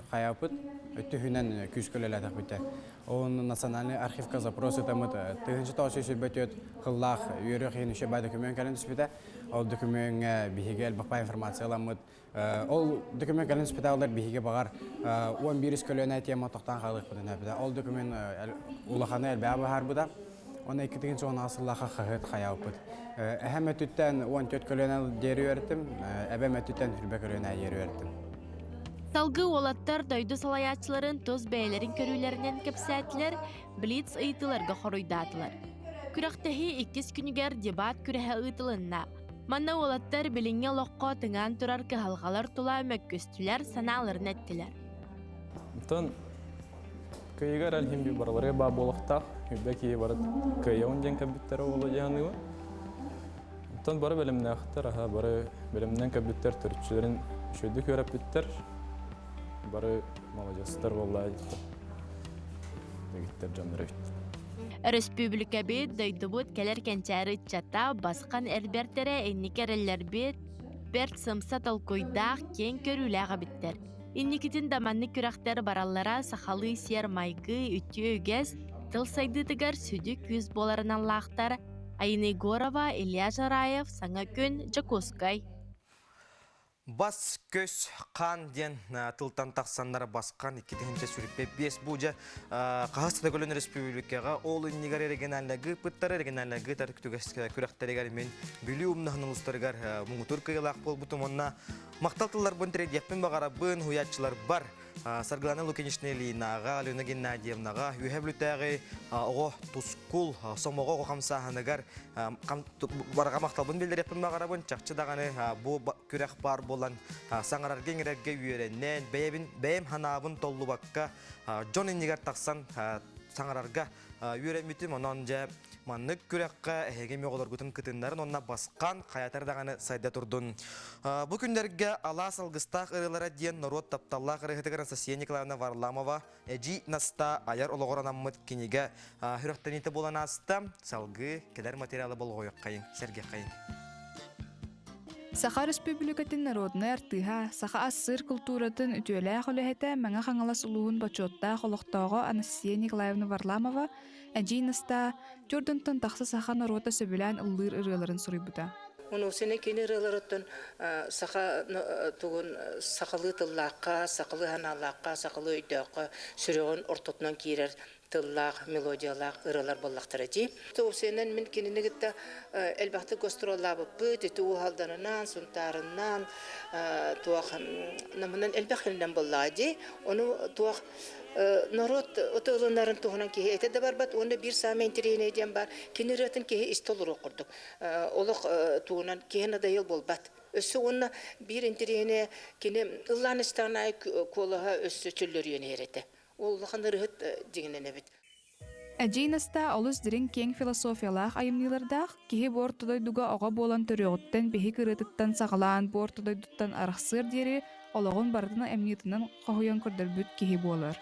хайаапыт өттүһүнэн күүскэ үлэлээтэхпитэ. Ол национальный архивка запрос ытаммыт 1924 сыллаах үөрэх иһин үчүгэй бай документ кэлэн түспүтэ. Ол докумеҥҥа биһиги элбэх бай информацияламмыт. Ол документ кэлэн түспүтэ биһиги баҕар 11 көлүөнэ тема тохтоон хаалыахпытын эппитэ. Ол документ улаханы элбэҕи быһаарбыта. Оны 2010 сыллаахха хаһыат хайаабыппыт. Эһэм өттүттэн 14 көлүөнэ диэри үөрэттим, эбэм өттүттэн хүрбэ көлүөнэ диэри үөрэттим. Салгыы уолаттар дойду салайааччыларын тус бэйэлэрин көрүүлэринэн кэпсээтилэр, блиц ыйытыыларга хоруйдаатылар. Күрэхтэһии иккис күнүгэр дебат күрэһэ ыытылынна. Манна уолаттар билиҥҥи олоххо тыҥаан турар кыһалҕалар тула мөккүстүлэр, санааларын эттилэр. Онтон кыайыыга эрэл иһин би барыларыгар баар буолуохтаах. Үрбэ киһи бары кыайабын диэн кэлбиттэрэ буолуо дии саныыбын. Оттон бары бэлэмнээхтэр, аһа бары бэлэмнэн кэлбиттэр, төрүччүлэрин үчүгэйдик үөрэппиттэр. Бары маладьыастар буоллаа дэгиттэр дьоннор эбит. Өрөспүүбүлүкэбит, дойдубут кэлэр кэнчээри ыччата, басхан эрбэртэрэ инники эрэллэрбит, бэрт сымса толкуйдаах, киэҥ көрүүлээх эбиттэр. Инникитин да маннык күрэхтэр бараллара сахалыы сиэр-майгы, үтүө үгэс, тыл сайдыытыгар сүдү күүс буоларынан лаахтар Айна Егорова, Илья Жараев, Саҥа күн, Дьокуускай. Бас көс хаан диэн тылтан тахсаннар басқан 2025 бу дьэ хаһыс да көлөн республикаҕа ол иннигэр региональнагы ыппыттар региональнагы күрэхтэригэр мин Бүлүү умнаһын улуустарыгар муҥутуур кыайыылаах буолбутум уонна махтал тылларбын тириэрдиэхпин баҕарабын уһуйааччыларбар Саргылана Лукинична Ильинаҕа, Алена Геннадьевнаҕа, Үөһээ Бүлүүтээҕи оҕо тускул сомоҕо оҕо хамсааһыныгар барҕа махталбын биллэриэхпин баҕарабын. Чахчы даҕаны бу күрэх баар буолан саҥарарга иҥэрэргэ үөрэнэн, бэйэбин бэйэм санаабын толлубакка дьон иннигэр тахсан саҥарарга үөрэммитим. Онон дьэ маннык күрэххэ эһиги оҕолоргутун кытыннарын уонна басхан хайатар даҕаны сайда турдун. Бу күннэргэ Алаас алгыстаах ырыалара диэн норуот тапталлаах ырыаһытыгар Анастасия Николаевна Варламова Эдьиий Наста айар олоҕор анаммыт кинигэ сүрэхтэниитэ буолан ааста. Салгыы кэлэр материалы болҕойоххайыҥ, сэргэххэйиҥ. Саха Өрөспүүбүлүкэтин народнай артыыһа, саха ассыыр култууратын үтүөлээх үлэһитэ Мэҥэ Хаҥалас улууһун бочуоттаах олохтооҕо Анастасия Николаевна Варламова Эдьиий Настаа Чордонтон тахса саха норуота сөбүлээн ыллыыр ырыаларын суруйбута. Онуосуна кини ырыаларыттан саха тугун сахалыы тыллаахха, сахалыы санаалаахха, сахалыы өйдөөххө сүрэҕин ортотунан киирэр тыллаах, мелодиялаах ырыалар буоллахтара дии. Тоосуйанан мин кинини кытта элбэхтик гастроллаабыппыт, ити Уһалданынан, Сунтаарынан, туох намынан элбэх сиринэн буоллаҕа дии. Ону туох норуот ылынарын туһунан киһи этэ да барбат уонна биир саамай интэриэһинэй диэн баар, кини ырыатын киһи истэ олоруох курдук. Олох тугунан киһи надоел буолбат. Өссө уонна биир интэриэһинэй кини ыллаан истэҕин аайы куолаһа өссө чөллөрүйэн иһэр этэ. Ол улахан ырыһыт дьиҥинэн эбит. Эдьиий Настаа олус дириҥ киэҥ философиялаах айымньылардаах, киһи бу орто дойдуга оҕо буолан төрүөҕүттэн биһик ырыатыттан саҕалаан бу орто дойдуттан арахсыар диэри олоҕун барытын айымньытынан хоһуйан көрдөрбүт киһи буолар.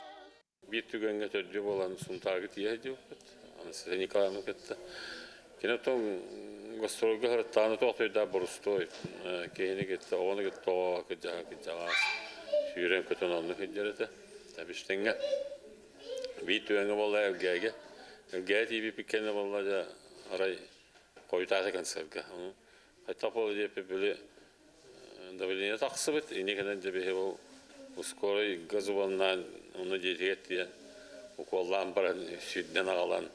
Биир түгэҥҥэ төрдүө буолан Сунтаарга тиийэ сылдьыбыппыт. Анастасия Николаевна кытта. Кини оттон гастрольга сырыттаҕына туох да борустуой киһини кытта, оҕону кытта оҕо, кырдьаҕа кырдьаҕас сүүрэн-көтөн оннук сылдьар этэ. Тэбистэҥҥэ биир түгэҥҥэ буолла Элгээйгэ. Элгээйи тиийбиппит кэннэ буолла дьэ арай хойутаата концерга. Ону хайдах буолла диэппит били давление тахсыбыт. Инньэ кэнэн дьэ биһи ол скорый газубаннаан онно дьиэтигэр тиийэн укуоллаан баран сүүрдэн аҕалан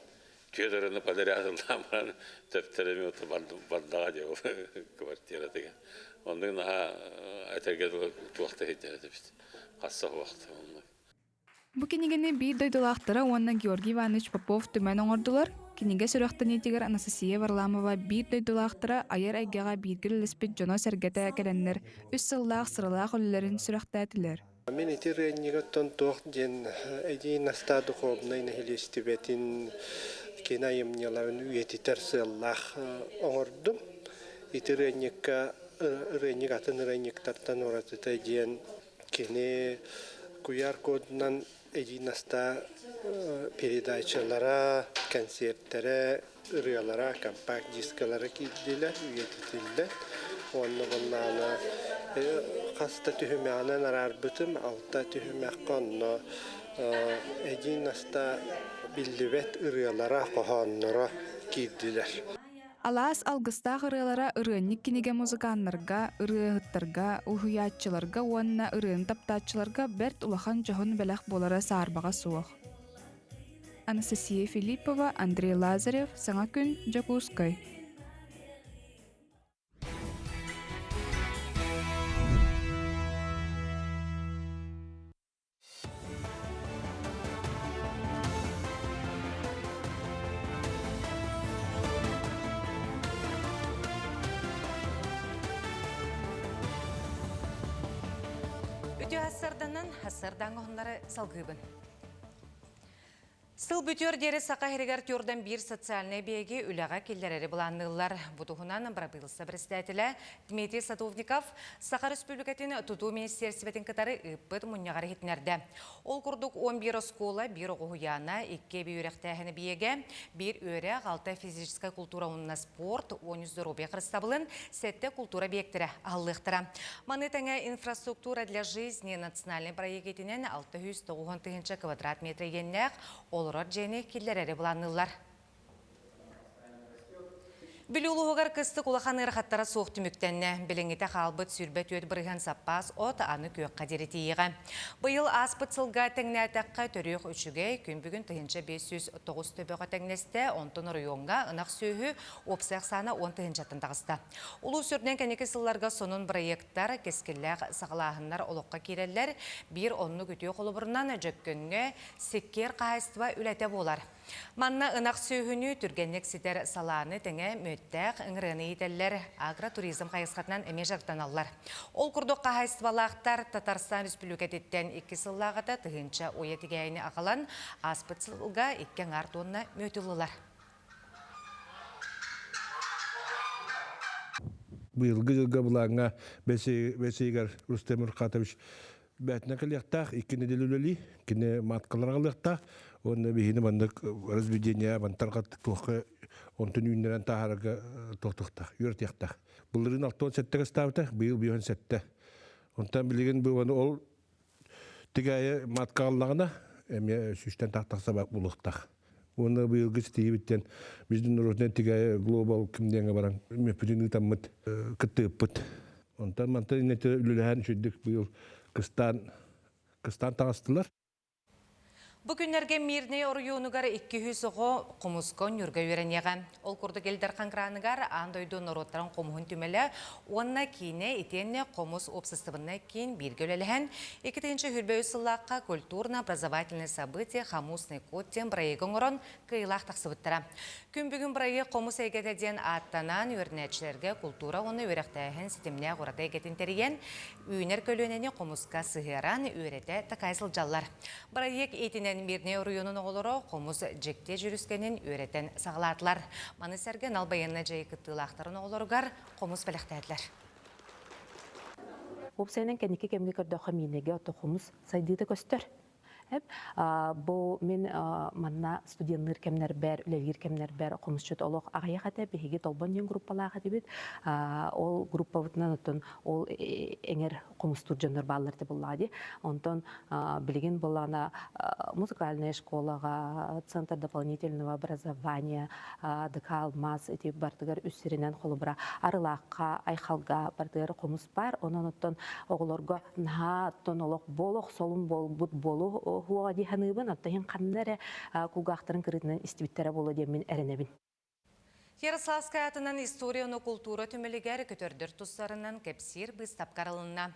түөрт ырыны подряд ыллаан баран төптөрү бардаҕа дии ол квартиратыгар. Оннук наһаа этэргэ дылы туох да иһитэр этибит. Хасса суохта оннук. Бу кинигэни биир дойдулаахтара уонна Георгий Иванович Попов түмэн оҥордулар. Кинигэ сүрэхтэниитигэр Анастасия Варламова биир дойдулаахтара айар эйгэҕэ бииргэ үлэлэспит дьоно-сэргэтэ кэлэннэр үс сыллаах сыралаах үлэлэрин сүрэхтээтилэр. Мин ити ырыанньыгыттан туох диэн Эдьиий Настаа духуобунай нэһилиэстибэтин кини айымньыларын үйэтитэр сыаллаах оҥордум. Ити ырыанньыкка ырыанньык атын ырыанньыктартан уратыта диэн кини куйаар кодунан Эдьиий Настаа передачалара, кэнсиэртэрэ, ырыалара, компакт-дискалара киирдилэр, үйэтитиллэр. Уонна буоллаҕына хас да түһүмэҕинэн араарбытым, алта түһүмэххэ онно Эдьиий Настаа биллибэт ырыалара, хоһоонноро киирдилэр. Алаас алгыстаах ырыалара ырыанньык кинигэ музыканнарга, ырыаһыттарга, уһуйааччыларга уонна ырыаны таптааччыларга бэрт улахан дьоһун бэлэх буолара саарбаҕа суох. Анастасия Филиппова, Андрей Лазарев, Саҥа күн, Дьокуускай. Үтүө ассарданан, ассардаҥ оһуннары салгыыбын. Сыл бүтүөр диэри Саха сиригэр түөрдэн биир социальнай биэги үлэҕэ киллэрэри былаанныыллар. Бу туһунан бырабыылса председателэ Дмитрий Садовников Саха Республикатын тутуу министиэристибэтин кытары ыыппыт мунньаҕар иһитиннэрдэ. Ол курдук 11 оскуола, биир оҕо уһуйаана, икки эбии үөрэхтээһин эбийиэгэ, биир үөрэх, алта физическай култуура уонна спорт, 13 здоровье харыстабылын, сэттэ култуура объектэрэ аһыллыахтара. Маны тэҥэ «Инфраструктура для жизни» национальнай проект итинэн 690 тыһыынча квадрат метр иэннээх олорор дьиэни киллэрэри былаанныыллар. Бүлүү улууһугар кыстык улахан ыарахаттара суох түмүктэннэ. Билиҥҥитэ хаалбыт 24% саппаас от аны күөххэ диэри тиийиэҕэ. Быйыл ааспыт сылга тэҥнээтэххэ төрүөх үчүгэй, күн бүгүн 1509 төбөҕө тэҥнэстэ, онтон оройуоҥҥа ынах сүөһү уопсай ахсаана 10 тыһыынчаттан таҕыста. Улуус үрдүнэн кэнники сылларга сонун бырайыактар, кэскиллээх саҕалааһыннар олоххо киирэллэр. Биир оннук үтүө холобурунан Дьөккөҥҥө Сиккиэр хаһаайыстыба үлэтэ буолар. Манна ынах сүөһүнү түргэнник ситэр салааны тэҥэ мүөттээх ыҥырыаны иитэллэр, агротуризм хайысхатынан эмиэ дьарыктаналлар. Ол курдук хаһаайыстыбалаахтар Татарстан Республикатыттан икки сыллааҕыта тыһыынча уйа тигээйини аҕалан, ааспыт сылга икки аҥаар туонна мүөт ыллылар. Быйылгы дьылга былааҥҥа бэс ыйыгар Рустем Рухатович бээтинэ кэлиэхтээх, икки нэдиэлэ үлэлии, кини маткалар аҕалыахтаах уонна биһини маннык разведение мантарга туохха онтун үүннэрэн таһаарарга туохтуохтаах, үөрэтиэхтээх. Былырыын 67 ыстаабыта, быйыл 57. Онтон билигин бу ол Тигээйи матка аллаҕына эмиэ сүүстэн тахса булуохтаах. Уонна быйылгы ситиһиибиттэн международный тигээйи глобал ким диэҥҥэ баран мүөппүтүн ыытаммыт кыттыыппыт. Онтон мантан иннэтэ үлэлэһэн үчүгдүк быйыл кыстаан кыстаан таҕыстылар. Бу күннэргэ Мирнэй оройуонугар 200 оҕо хомуска Ньурга үөрэниэҕэ. Ол курдук Ил Дархан граныгар аан дойду норуоттарын хомуһун түмэлэ уонна киинэ итиэннэ хомус уопсастыбаннай киин бииргэ үлэлэһэн, 2023 сыллаахха культурно-образовательное событие «Хомусный код» диэн бырайыагы оҥорон кыайыылаах тахсыбыттара. Күн бүгүн бырайыак хомус эйгэтэ диэн ааттанан, үөрэнээччилэргэ култуура уонна үөрэхтээһин ситимнээх ураты эйгэтин тэрийэн, үүнэр көлүөнэни хомуска сыһыаран, үөрэтэ такайа сылдьаллар. Бырайыак иитинэн Мирнэй оройуонун оҕолоро хомус дьикти дьүрүскэнин үөрэтэн саҕалаатылар. Маны сэргэ Нал байыаннай дьайыы кыттыылаахтарын оҕолоругар хомус бэлэхтээтилэр. Уопсайынан кэнники кэмҥэ көрдөххө Миинэгэ ото хомус сайдыыта көстөр. Бу мин манна студенныыр кэмнэрбэр, үлэлиир кэмнэрбэр хомусчут олох аҕыйах этэ. Биһиги Толбон диэн группалаах этибит. Ол группабытынан оттон ол эҥэр хомустуур дьоннор бааллар этэ буоллаҕа дии. Онтон билигин буоллаҕына музыкальная школаҕа, центр дополнительного образования, ДК Алмаз ити бартыгар үс сиринэн холобура Арылаахха, Айхалга бартыгар хомус баар. Онон оттон оҕолорго наһаа оттон олох болох солун буолбут буолу хуоҕа дии саныыбын. Оттон иһин ханна эрэ кулгаахтарын кырыытынан истибиттэрэ буолуо диэммин эрэнэбин. Ярославскай атынан история уонна култуура түмэлигэр көтөрдөр тустарынан кэпсиир быыстапка арылынна.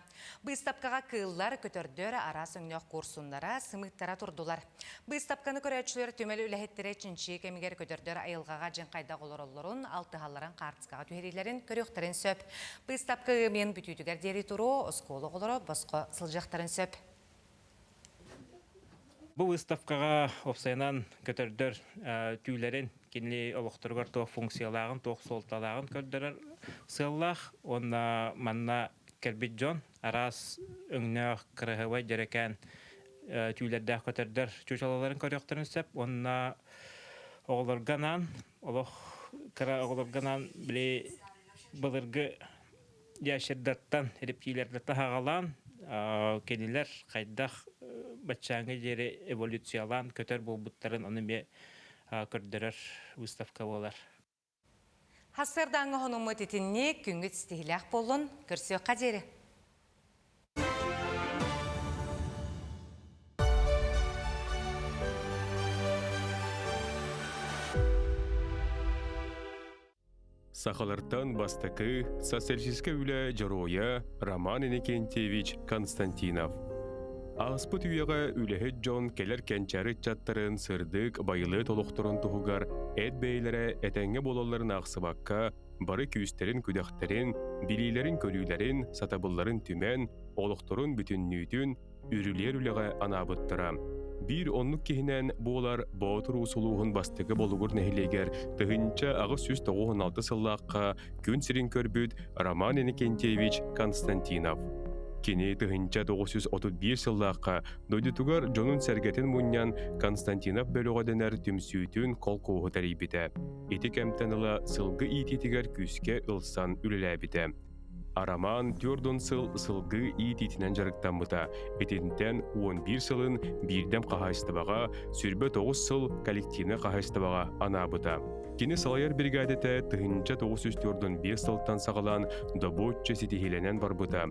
Быыстапкаҕа кыыллар, көтөрдөр араас өҥнөөх куорсуннара, сымыыттара турдулар. Быыстапканы көрөөччүлэр түмэл үлэһиттэрэ чинчийии кэмигэр көтөрдөр айылҕаҕа дьиҥ хайдах олороллорун, алтыһалларын хаартыскаҕа түһэриилэрин көрүөхтэрин сөп. Быыстапка ыамыйын бүтүүтүгэр диэри туруо, оскуола оҕолоро босхо сылдьыахтарын сөп. Бу выставкаҕа уопсайынан көтөрдөр түүлэрин, кини олохторугар туох функциялааҕын, туох суолталааҕын көрдөрөр сыаллаах уонна манна кэлбит дьон араас өҥнөөх, кыраһыабай дьэрэкээн түүлэрдээх көтөрдөр чуучалаларын көрүөхтэрин сөп уонна оҕолорго анаан олох кыра оҕолорго анаан били былыргы ящердартан, рептилиялартан аҕалаан, кинилэр хайдах баччааҥҥа диэри эволюциялаан көтөр буолбуттарын ону эмиэ көрдөрөр выставка буолар. Сарсыардааҥҥы хонуммут итинник күҥҥүт ситиһиилээх буоллун, көрсүөххэ диэри. Сахалартан бастакы социалистическай үлэ дьоруойа Роман Иннокентьевич Константинов. Ааспыт үйэҕэ үлэһит дьон кэлэр кэнчээри ыччаттарын сырдык, байылыат олохторун туһугар эт бэйэлэрэ этэҥҥэ буолалларын аахсыбакка, бары күүстэрин-күдэхтэрин, билиилэрин-көрүүлэрин, сатабылларын түмэн, олохторун бүтүннүүтүн үрүлүөр үлэҕэ анаабыттара. Биир оннук киһинэн буолар Боотур Уус улууһун бастакы Болугур нэһилиэгэр 1896 сыллаахха күн сирин көрбүт Роман Иннокентьевич Константинов. Кини 1931 сыллаахха дойдутугар дьонун-сэргэтин мунньан Константинов бөлөҕө дэнэр түмсүүтүн колхуоһу тэрийбитэ. Ити кэмтэн ыла сылгы иитиитигэр күүскэ ылсан үлэлээбитэ. Арамаан 40 сыл сылгы иитиитинэн дьарыктаммыта. Итинтэн 11 сылын биирдэм хаһаайыстыбаҕа, 29 сыл коллективнай хаһаайыстыбаҕа анаабыта. Кини салайар биригээдэтэ 1945 сылтан саҕалаан добуочча ситиһиилэнэн барбыта.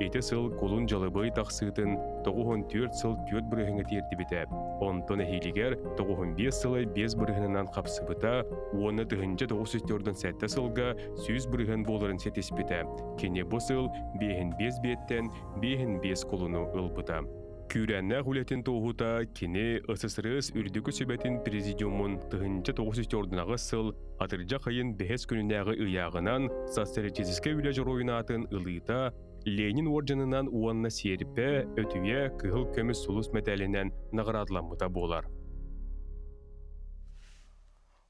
Ити сыл кулун дьалыбый тахсыытын 94 сыл 4 бырыһыҥҥа тиэрдибитэ. Онтон эһиилигэр 95 сылы 5 бырыһынынан хапсыбыта уонна 1947 сылга 100 бырыһын буоларын ситиспитэ. Кини бу сыл 5 биэттэн 5 кулуну ылбыта. Күүрээннээх үлэтин туоһута кини СССР Үрдүкү Сүбэтин Президиумун 1948 сыл атырдьах ыйын бэһис күнүнээҕи ыйааҕынан социалистическай үлэ дьоруойун аатын ылыыта Ленин уордьанынан уонна сиэрпэ, өтүйэ, кыһыл көмүс сулус мэтээлинэн наҕараадаламмыта буолар.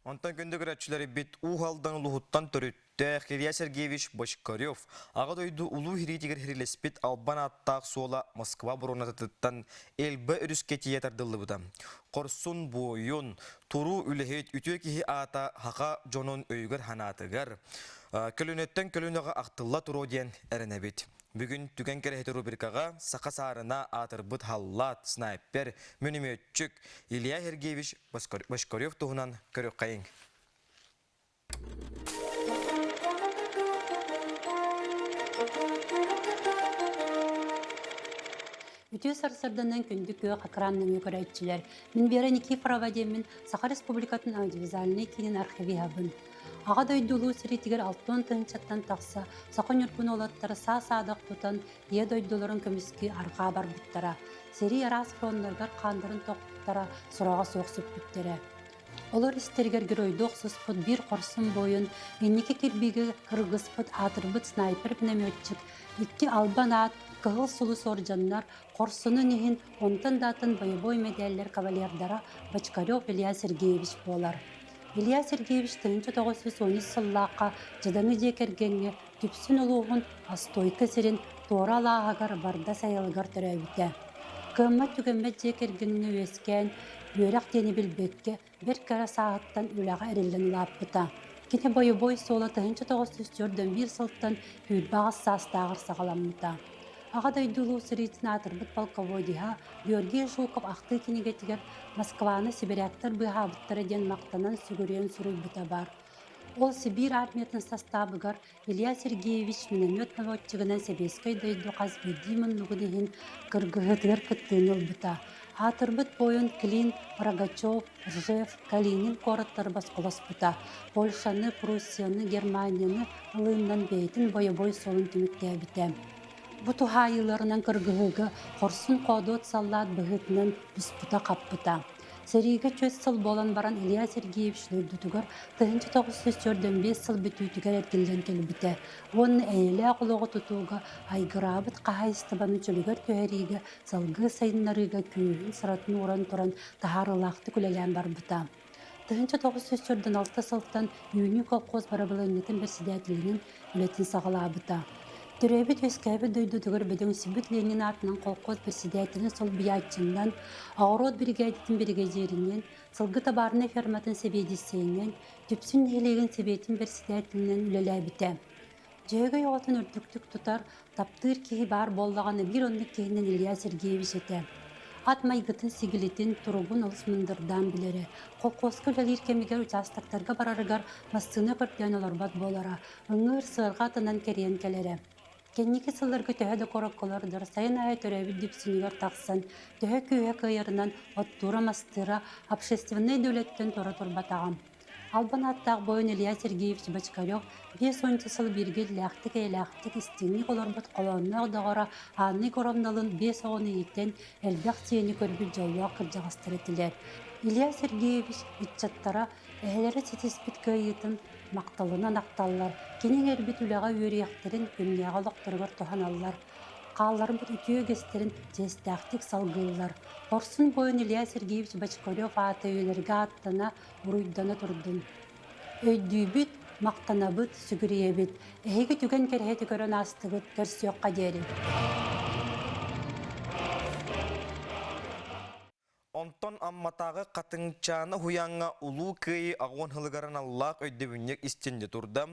Онтон күндү көрөөччүлэрбит Уу Алдан улууһуттан төрүттээх Илья Сергеевич Бочкарев Аҕа дойду улуу иһириитигэр иһирилэспит албан ааттаах суола Москва боруонатыттан Эльба өрүскэ тиийэ тардыллыбыта. Хорсун буойун, туруу үлэһит, үтүө киһи аата саха дьонун өйүгэр-санаатыгар, көлүөнэттэн көлүөнэҕэ ахтылла туруо диэн эрэнэбит. Бүгүн Түгэн кэрэһитэ рубрикаҕа саха саарына аатырбыт халлаат, снайпер, мүнүмүөтчүк Илья Сергеевич Бочкарев туһунан көрүөххэйиҥ. Үтүө сарсыарданан күндү күөх экран нөҥүө көрөөччүлэр. Мин Вера Никифорова диэммин Саха Республикатын аудиовизуальнай киинин архивиһабын. Аҕа дойду улуу сэриитигэр 60 тыһыынчаттан тахса саха ньургун уолаттара саа-саадах тутан Ийэ дойдуларын көмүскүү арҕаа барбыттара. Сэрии араас фроннарыгар хааннарын тохпуттара, сураҕа суох сүппүттэрэ. Олор истэригэр геройдуу охсуспут биир хорсун буойун, инники кирбиигэ кыргыспыт аатырбыт снайпер-пулеметчик, икки албан аат, Кыһыл Сулус орденнар, хорсунун иһин онтон да атын бойобуой мэдээллэр кавалердара Бочкарев Илья Сергеевич буолар. Илья Сергеевич 1913 сыллаахха дьадаҥы дьиэ кэргэҥҥэ Дүпсүн улууһун Остуойка сирин Туора алааһыгар Барда сайылыгар төрөөбүтэ. Кыаммат-түгэммэт дьиэ кэргэҥҥэ үөскээн, үөрэх диэни билбэккэ, бэрт кыра сааһыттан үлэҕэ эриллэн улааппыта. Кини бойобуой суола 1941 сылтан 28 саастааҕар саҕаламмыта. Аҕа дойду Улуу сэриитин аатырбыт полководеһа Георгий Жуков ахтыы кинигэтигэр Москваны сибиряктар быыһаабыттара диэн махтанан сүгүрүйэн суруйбута баар. Ол Сибиир армиятын састаабыгар Илья Сергеевич миномет наводчигынан сэбиэскэй дойду хас биирдии муннугун иһин кыргыһыытыгар кыттыыны ылбыта. Аатырбыт буойун Клин, Рогачев, Ржев, Калинин куораттары босхолоспута, Польшаны, Пруссияны, Германияны ылыыннан бэйэтин бойобуой суолун түмүктээбитэ. Бу туһаайыыларынан кыргыһыыга хорсун-хоодуот саллаат быһыытынан буспута-хаппыта. Сэриигэ чөс сыл буолан баран Илья Сергеевич дойдутугар 1945 сыл бүтүүтүгэр эргиллэн кэлбитэ уонна эйэлээх олоҕу тутууга айгыраабыт хаһаайыстыбаны чөлүгэр түһэриигэ салгыы сайыннарыыга күүһүн сыратын ууран туран таһаарыылаахтык үлэлээн барбыта. 1946 сылтан Үүнүү колхоз бырабылыанньатын бэрэссэдээтэлинэн үлэтин саҕалаабыта. Төрөөбүт-үөскээбит дойдутугар бөдөҥсүйбүт Ленин аатынан колхоз бэрэссэдээтэлин солбуйааччыннан, оҕуруот биригээдэтин биригэдьииринэн, сылгы табаарынай ферматын сэбиэдиссэйинэн, Дүпсүн нэһилиэгин сэбиэтин бэрэссэдээтэлинэн үлэлээбитэ. Дьөһөгөй оҕотун үрдүктүк тутар, таптыыр киһи баар буоллаҕына биир оннук киһинэн Илья Сергеевич этэ. Ат майгытын-сигилитин, туругун олус мындырдаан билэрэ. Холкуоска үлэлиир кэмигэр учаастактарга барарыгар массыына көрдөөн олорбот буолара, ыҥыыр сыарҕа атынан кэрийэн кэлэрэ. Кэнники сылларга төһө да куоракка сайын аайы төрөөбүт Дүпсүнүгэр тахсан, төһө күүһэ кыайарынан оттуура-мастыыра общественнай да үлэттэн туора турбатаҕа. Албан ааттаах буойун Илья Сергеевич Бочкарев 50 сыл бииргэ иллээхтик-эйэлээхтик истиҥник олорбут холоонноох доҕоро Анна Егоровналыын биэс оҕону иитэн, элбэх сиэни көрбүт дьоллоох кырдьаҕастар этилэр. Илья Сергеевич ыччаттара эһэлэрэ ситиспит кыайыытын махталынан ахталлар, кини иҥэрбит үлэҕэ үөрүйэхтэрин күннээҕи олохторугар туһаналлар. Хаалларбыт үтүө үгэстэрин чиэстээхтик салгыыллар. Хорсун буойун Илья Сергеевич Бочкарев аата үйэлэргэ ааттана, уруйдана турдун. Өйдүүбүт, махтанабыт, сүгүрүйэбит. Эһиги түгэн кэрэһити көрөн аастыгыт, көрсүөххэ диэри. Онтон Амматааҕы Хатыҥчаана уһуйааҥҥа Улуу Кыайыы аҕуон сылыгар аналлаах өйдөбүнньүк истиэнэ турда.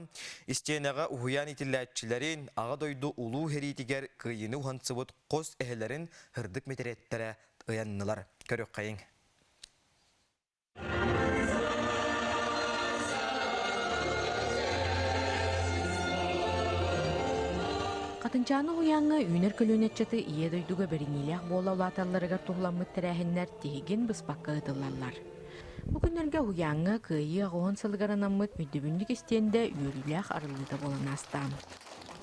Истиэнэҕэ уһуйаан иитиллээччилэрин, Аҕа дойду улуу сэриитигэр кыайыыны уһансыбыт хос эһэлэрин сырдык мэтириэттэрэ ыйаннылар. Көрүөххэйиҥ. Хатынчааны уһуйааҥҥа үүнэр көлүөнэ ыччаты Ийэ дойдуга бэриниилээх буола улааталларыгар туһуламмыт тэрээһиннэр тиһигин быспакка ыытыллаллар. Бу күннэргэ уһуйааҥҥа Кыайыы аҕыһын сылыгар анаммыт өйдөбүнньүк истиэндэ үөрүүлээх арыллыыта буолан ааста.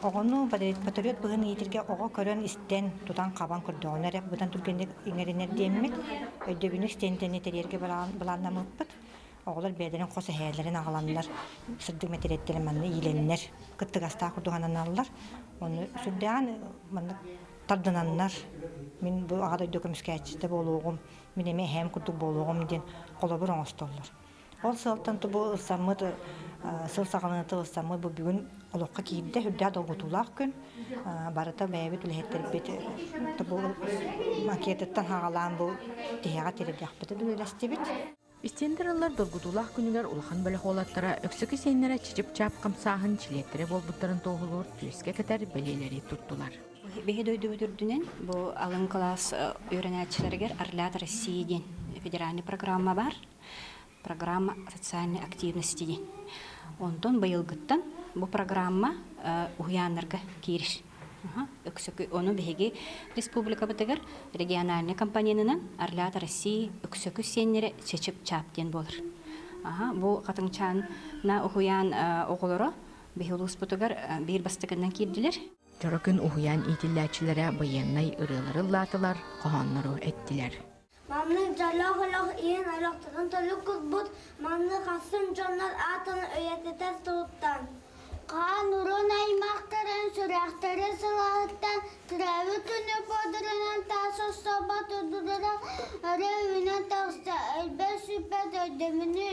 Оҕону патриот быһын иитиргэ оҕо көрөн-истэн, тутан-хабан көрдөҕүнэ эрэ быдан түргэнник иҥэринэр диэммит, өйдөбүнньүк стендэни тэрийэргэ былааннаммыппыт. Оҕолор бэйэлэрин хос эһээлэрин аҕаланнар, сырдык мэтириэттэрин манна иилэннэр, кыттыгастаах курдук ананаллар. Ону сүрдээҕин маннык тардынаннар, мин бу Аҕа дойду көмүскээччитэ буолуоҕум, мин эмиэ эһээм курдук буолуоҕум диэн холобур оҥостоллор. Ол сылтан бу ылсаммыт сыл саҕаланыыта ылсаммыт бу бүгүн олоххо киирдэ үрдээх долгутуулаах күн. Барыта бэйэбит үлэһиттэрбит бу макетыттан хаҕалаан бу тиһэҕэ тириэрдиэхпитин үлэлэстибит. Истиэндэр ыллар долгутуулаах күнүгэр улахан бөлөх уолаттара Өксөкү сиэннэрэ чичип-чаап хамсааһын чилиэттэрэ буолбуттарын туоһулуур түөскэ кэтэр бэлиэлэри туттулар. Биһи дойдубут үрдүнэн бу алын кылаас үөрэнээччилэригэр Орлят России диэн федеральный программа баар. Программа социальной активности диэн. Онтон быйылгыттан бу программа уһуйааннарга киирэр. Өксөкү ону биһиги республикабытыгар региональный компоненынан Орлята России Өксөкү сиэннэрэ Чечеп-Чаап диэн буолар. Бу Хатыҥчаана уһуйаан оҕолоро биһи улууспутугар биир бастакынан киирдилэр. Дьоро күн уһуйаан иитиллээччилэрэ байыаннай ырыалары ыллаатылар, хоһооннору эттилэр. Маннык дьоллоох олох иһин олохторун толук курбут, маннык ахсын дьоннор аатын үйэтитэр туһуттан. Хаан урун аймахтарын сүрэхтэрин сылааһыттан төрөөбүт күнү буодурунан таас оссобот урдулара өрө үүнэн таҕыста, өлбөт сүппэт өйдөбүнү.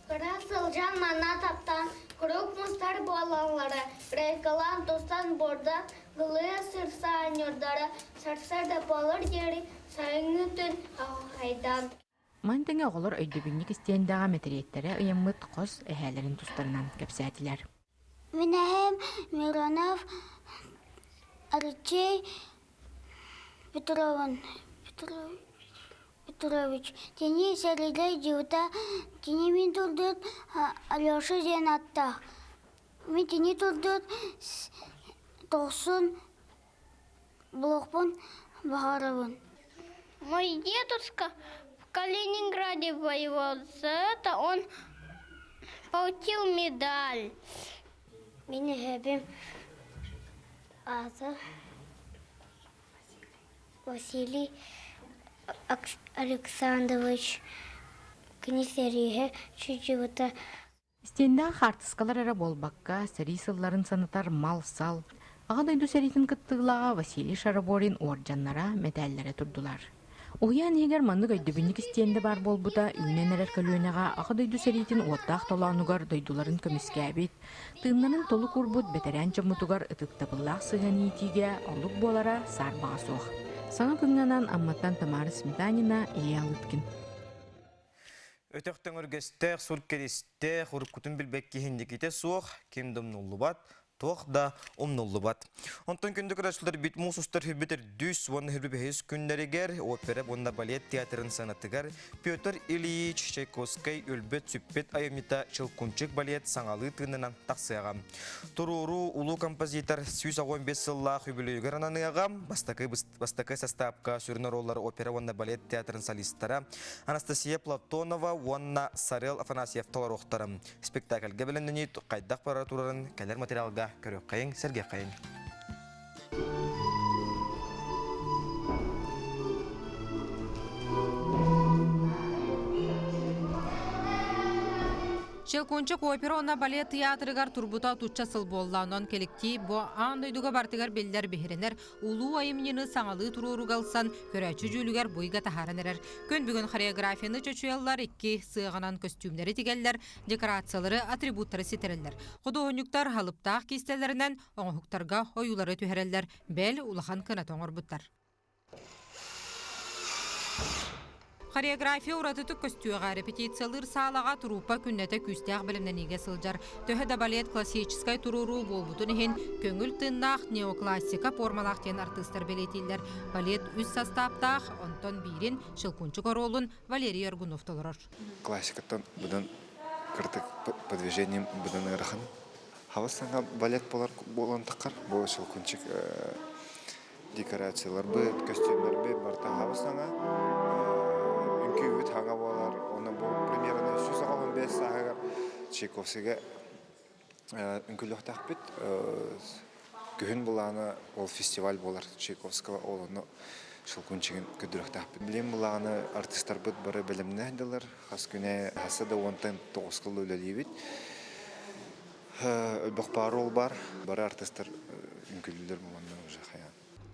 Кыра сылдьан манна таптаан куруук мустар буолаллара, рейкалаан тустан буордан Былыа сырсаан ньурдара сарсыарда буолар диэри сайыҥҥы күн аҕыйдан. Маны тэҥэ оҕолор өйдөбүнньүк истиэндэҕэ мэтириэттэрэ ыйаммыт хос эһээлэрин тустарынан кэпсээтилэр. Мин эһэм Миронов Алексей Петровын Петрович Тини сэрилэй дьыбыта кини мин турдут Алеша диэн аттаах. Мин кини турдут тохсун булуохпун баҕарабын. Мой дедушка в Калининграде воевал. За это он получил медаль. Мин эһэбим аата Василий Александрович кини сэриигэ сылдьыбыта. Истиэндээх хаартыскалар эрэ буолбакка, сэрии сылларын санатар мал-сал, Аҕа дойду сэриитин кыттыылааҕа Василий Шараборин уордьаннара, мэтээллэрэ турдулар. Уһуйаан иһигэр маннык өйдөбүнньүк истиэндэ баар буолбута үүнэн эрэр көлүөнэҕэ Аҕа дойду сэриитин уоттаах толоонугар дойдуларын көмүскээбит, тыыннарын толук уурбут бэтэрээн дьоммутугар ытыктабыллаах сыһыан иитиигэ олук буолара саарбаҕа суох. Саҥа күҥҥэ анаан Амматтан Тамара Сметанина, Илья Лыткин. Өтөх төҥүргэстээх, сур кэристээх, уруккутун билбэт киһиндикитэ суох, ким да умнуллубат, туох да умнуллубат. Онтон күндү көрөөччүлэр бит муус устар хүрбүт үрдүс уонна хүрбү бэһис күннэригэр опера уонна балет театрын сыанатыгар Петр Ильич Чайковскай өлбөт-сүппэт айымньыта Челкунчик балет саҥалыы тыынынан тахсыаҕа. Туруоруу улуу композитор 185 сыллаах үбүлүөйүгэр ананыаҕа. Бастакы бастакы састаапка сүрүн оруоллары опера уонна балет театрын солистара Анастасия Платонова уонна Сарел Афанасьев толоруохтара. Спектакльга бэлэмнэнии хайдах бара турарын кэлэр материалга көрүөххэйиҥ, сэргиэххэйиҥ. Щелкунчик опера уонна балет театрыгар турбута отучча сыл буолла. Онон кэлэктиип бу аан дойдуга бартыгар биллэр биһирэнэр улуу айымньыны саҥалыы туруорууга ылсан, көрөөччү дьүүлүгэр буйга таһааран эрэр. Күн бүгүн хореографияны чочуйаллар, икки сыаҕынан көстүүмнэри тигэллэр, декорациялары, атрибуттары ситэрэллэр. Худуоһунньуктар халыптаах киистэлэринэн оҥоһуктарга ойуулары түһэрэллэр, бэл улахан кынаты оҥорбуттар. Хореография уратытык көстүөҕэ, репетициялыыр саалаҕа труппа күннэтэ күүстээх бэлэмнэниигэ сылдьар. Төһө да балет классическай туруоруу буолбутун иһин, көҥүл тыыннаах неоклассика формалаах диэн артыыстар бэлиэтииллэр. Балет үс састааптаах, онтон биирин Щелкунчик оруолун Валерий Аргунов толорор. Классикаттан быдан кырдык по движениям быдан ыарахан. Хабыс саҥа балет болар буолан таххар, бу Щелкунчик декорацияларбыт, көстүүмнэрбит барыта хабыс саҥа, үҥкүүбүт хаҥа буолар. Онон бу примерно 185 сааһыгар Чайковскийга үҥкүүлүөхтээхпит. Күһүн былаана ол фестиваль буолар Чайковского, ол онно Щелкунчигын көрдөрүөхтээхпит. Билим былааны артыыстарбыт бары бэлэмнээх дылар. Хас күнэ хаса да уонтан тоҕус кылы үлэлиибит. Өлбөх парол бар. Бары артыстар үҥкүллүлэр буоланнар уже хайаан.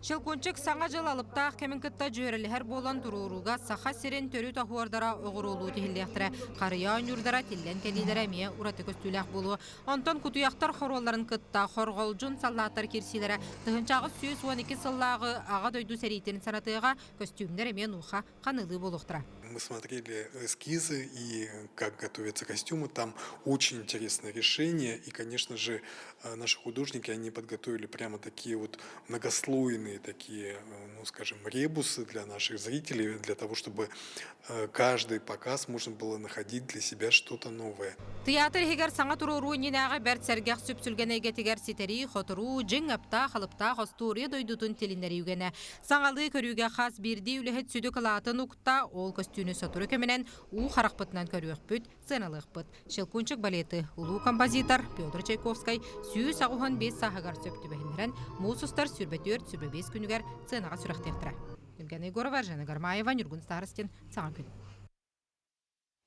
Щелкунчик Саҥа дьыл алыптаах кэмин кытта дьүөрэлэһэр буолан туруорууга Саха сирин төрүт оһуордара оҕуруолуу тиһиллиэхтэрэ, харыйа оонньуурдара тиллэн кэлиилэрэ эмиэ ураты көстүүлээх буолуо. Онтон кутуйахтар хоруолларын кытта хорҕолдьун саллааттар киирсиилэрэ 1812 сыллааҕы Аҕа дойду сэриитин санатыаҕа, көстүүмнэр эмиэ нуха ханыылыы буолуохтара. Мы смотрели эскизы и как готовятся костюмы. Там очень интересное решение. И, конечно же, наши художники, они подготовили прямо такие вот многослойные такие, ну, скажем, ребусы для наших зрителей, для того, чтобы каждый показ можно было находить для себя что-то новое. Театр иһигэр саҥа туруоруу иннинээҕи бэрт сэргэх сүпсүлгэн эйгэтигэр ситэрии, хоторуу, дьиҥ аптаах-алыптаах остуоруйа дойдутун тилиннэрии үгэнэ. Саҥалыы көрүүгэ хас биирдии үлэһит сүдү кылаатын укта, ол көстүүнү сотору кэминэн уу харахпытынан көрүөхпүт, сыаналыахпыт. Щелкунчик балеты улуу композитор Петр Чайковскай 185 сааһыгар сөп түбэһиннэрэн муус устар 24-25 күнүгэр сыанаҕа сүрэхтиэхтэрэ. Евгения Егорова, Жена Гармаева, Ньургун Старостин, Саҥа күн.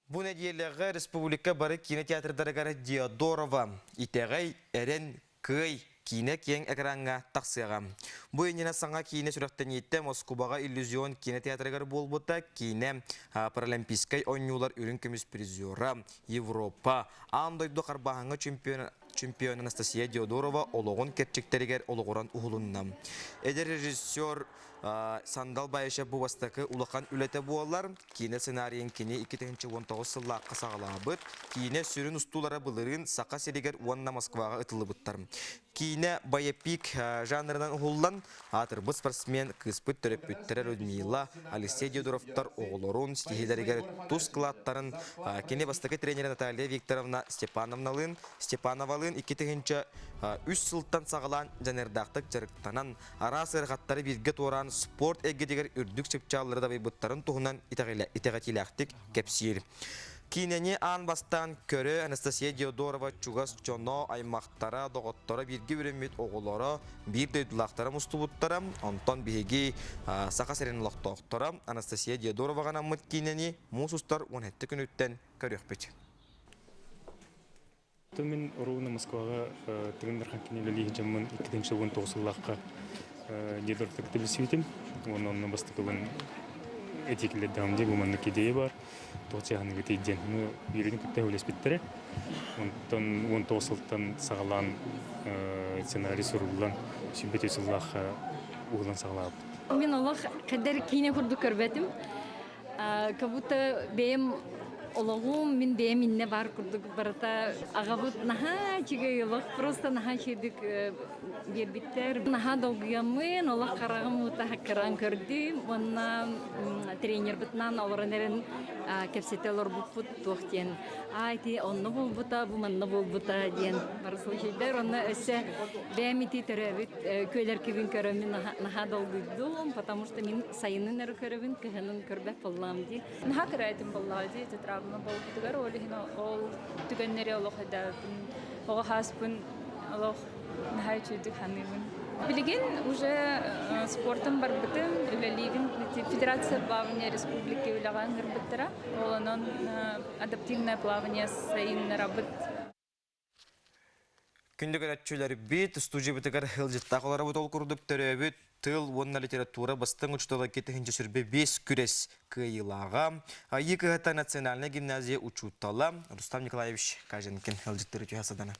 Бу нэдиэлэҕэ республика бары киинэ театрдарыгар Диодорова Итэҕэй, Эрэн, Кыай киинэ киэҥ экраҥҥа тахсыаҕа. Бу иннинэ саҥа киинэ сүрэхтэниитэ Москубаҕа Иллюзион киинэ театрыгар буолбута. Киинэ Паралимпийскай оонньуулар үрүҥ көмүс призера, Европа, аан дойду харбааһыҥҥа чемпион чемпион Анастасия Диодорова олоҕун кэрчиктэригэр олоҕуран уһулунна. Эдэр режиссер Сандал Баишев бу бастакы улахан үлэтэ буолар. Киинэ сценарийын кини 2019 сыллаахха саҕалаабыт. Киинэ сүрүн устуулара былырыын Саха сиригэр уонна Москваҕа ытыллыбыттар. Киинэ байопик жанрынан уһуллан, аатырбыт спортсмен кыыспыт төрөппүттэрэ Людмила, Алексей Диодоровтар оҕолорун ситиһиилэригэр тус кылааттарын кини бастакы тренерэ Наталья Викторовна Степановналыын Степановалыын Диодоровалыын 2003 сылтан саҕалаан дьаныардаахтык дьарыктанан, араас ыарахаттары бииргэ туораан спорт эйгэтигэр үрдүк чыпчааллары дабайбыттарын туһунан итэҕэтиилээхтик кэпсиир. Киинэни аан бастаан көрө Анастасия Диодорова чугас дьоно, аймахтара, доҕотторо, бииргэ үөрэммит оҕолоро, биир дойдулаахтара мустубуттара. Онтон биһиги Саха сирин олохтоохторо Анастасия Диодороваҕа анаммыт киинэни муус устар 17 күнүттэн көрүөхпүт. Мин Оруна Москваҕа Тыгын Дархан кинилэлии дьоммун 2019 сыллаахха Дедорфтыкты билсибитим. Уонна онно бастакыбын этиикилэрдэҕим дии бу маннык идея бар. Туох чааһыныгытый диэн. Ну, үөрүүнү кытта үлэспиттэрэ. Онтон 19 сылтан саҕалаан сценарий суруллан, 23 сыллаахха уһулан саҕалаабыт. Мин олох кадер киинэ курдук көрбөтүм. Как будто бэйэм олоҕум мин бэйэм иннэ бар курдук барыта аҕабыт наһаа үчүгэй олох просто наһаа үчүгэйдик биэрбиттэр наһаа долгуйаммын олох хараҕым уута хаккыраан көрдүм уонна тренербытынан олорон эрэн кэпсэтэ олорбуппут туох диэн аа ити онно буолбута бу манна буолбута диэн бары случайдар онно өссө бэйэм ити төрөөбүт күөлэркибин көрөммүн наһаа долгуйдум потому что мин сайынын эрэ көрөбүн, кыһынын көрбөт буоллаҕым дии. Наһаа кыра этим буоллаҕа дии, ити травма буолбутугар, ол иһин ол түгэннэри олох өйдөөбүппүн, оҕо хааспын олох наһаа үчүгүйдүк саныыбын. Билигин уже спортом барбытым, үлэлиибин Федерация плавания республики үлэҕэ ыҥырбыттара. Ол онон адаптивное плавание сайыннарабыт. Күндү көрөөччүлэрбит, студиябытыгар ыалдьыттаах олоробут ол курдук төрөөбүт тыл уонна литература бастыҥ учуутала 2025 күрэс кыайыылааҕа, Айыы кыһата национальнай гимназия учуутала Рустам Николаевич Каженкин ыалдьыттары түһэ садана.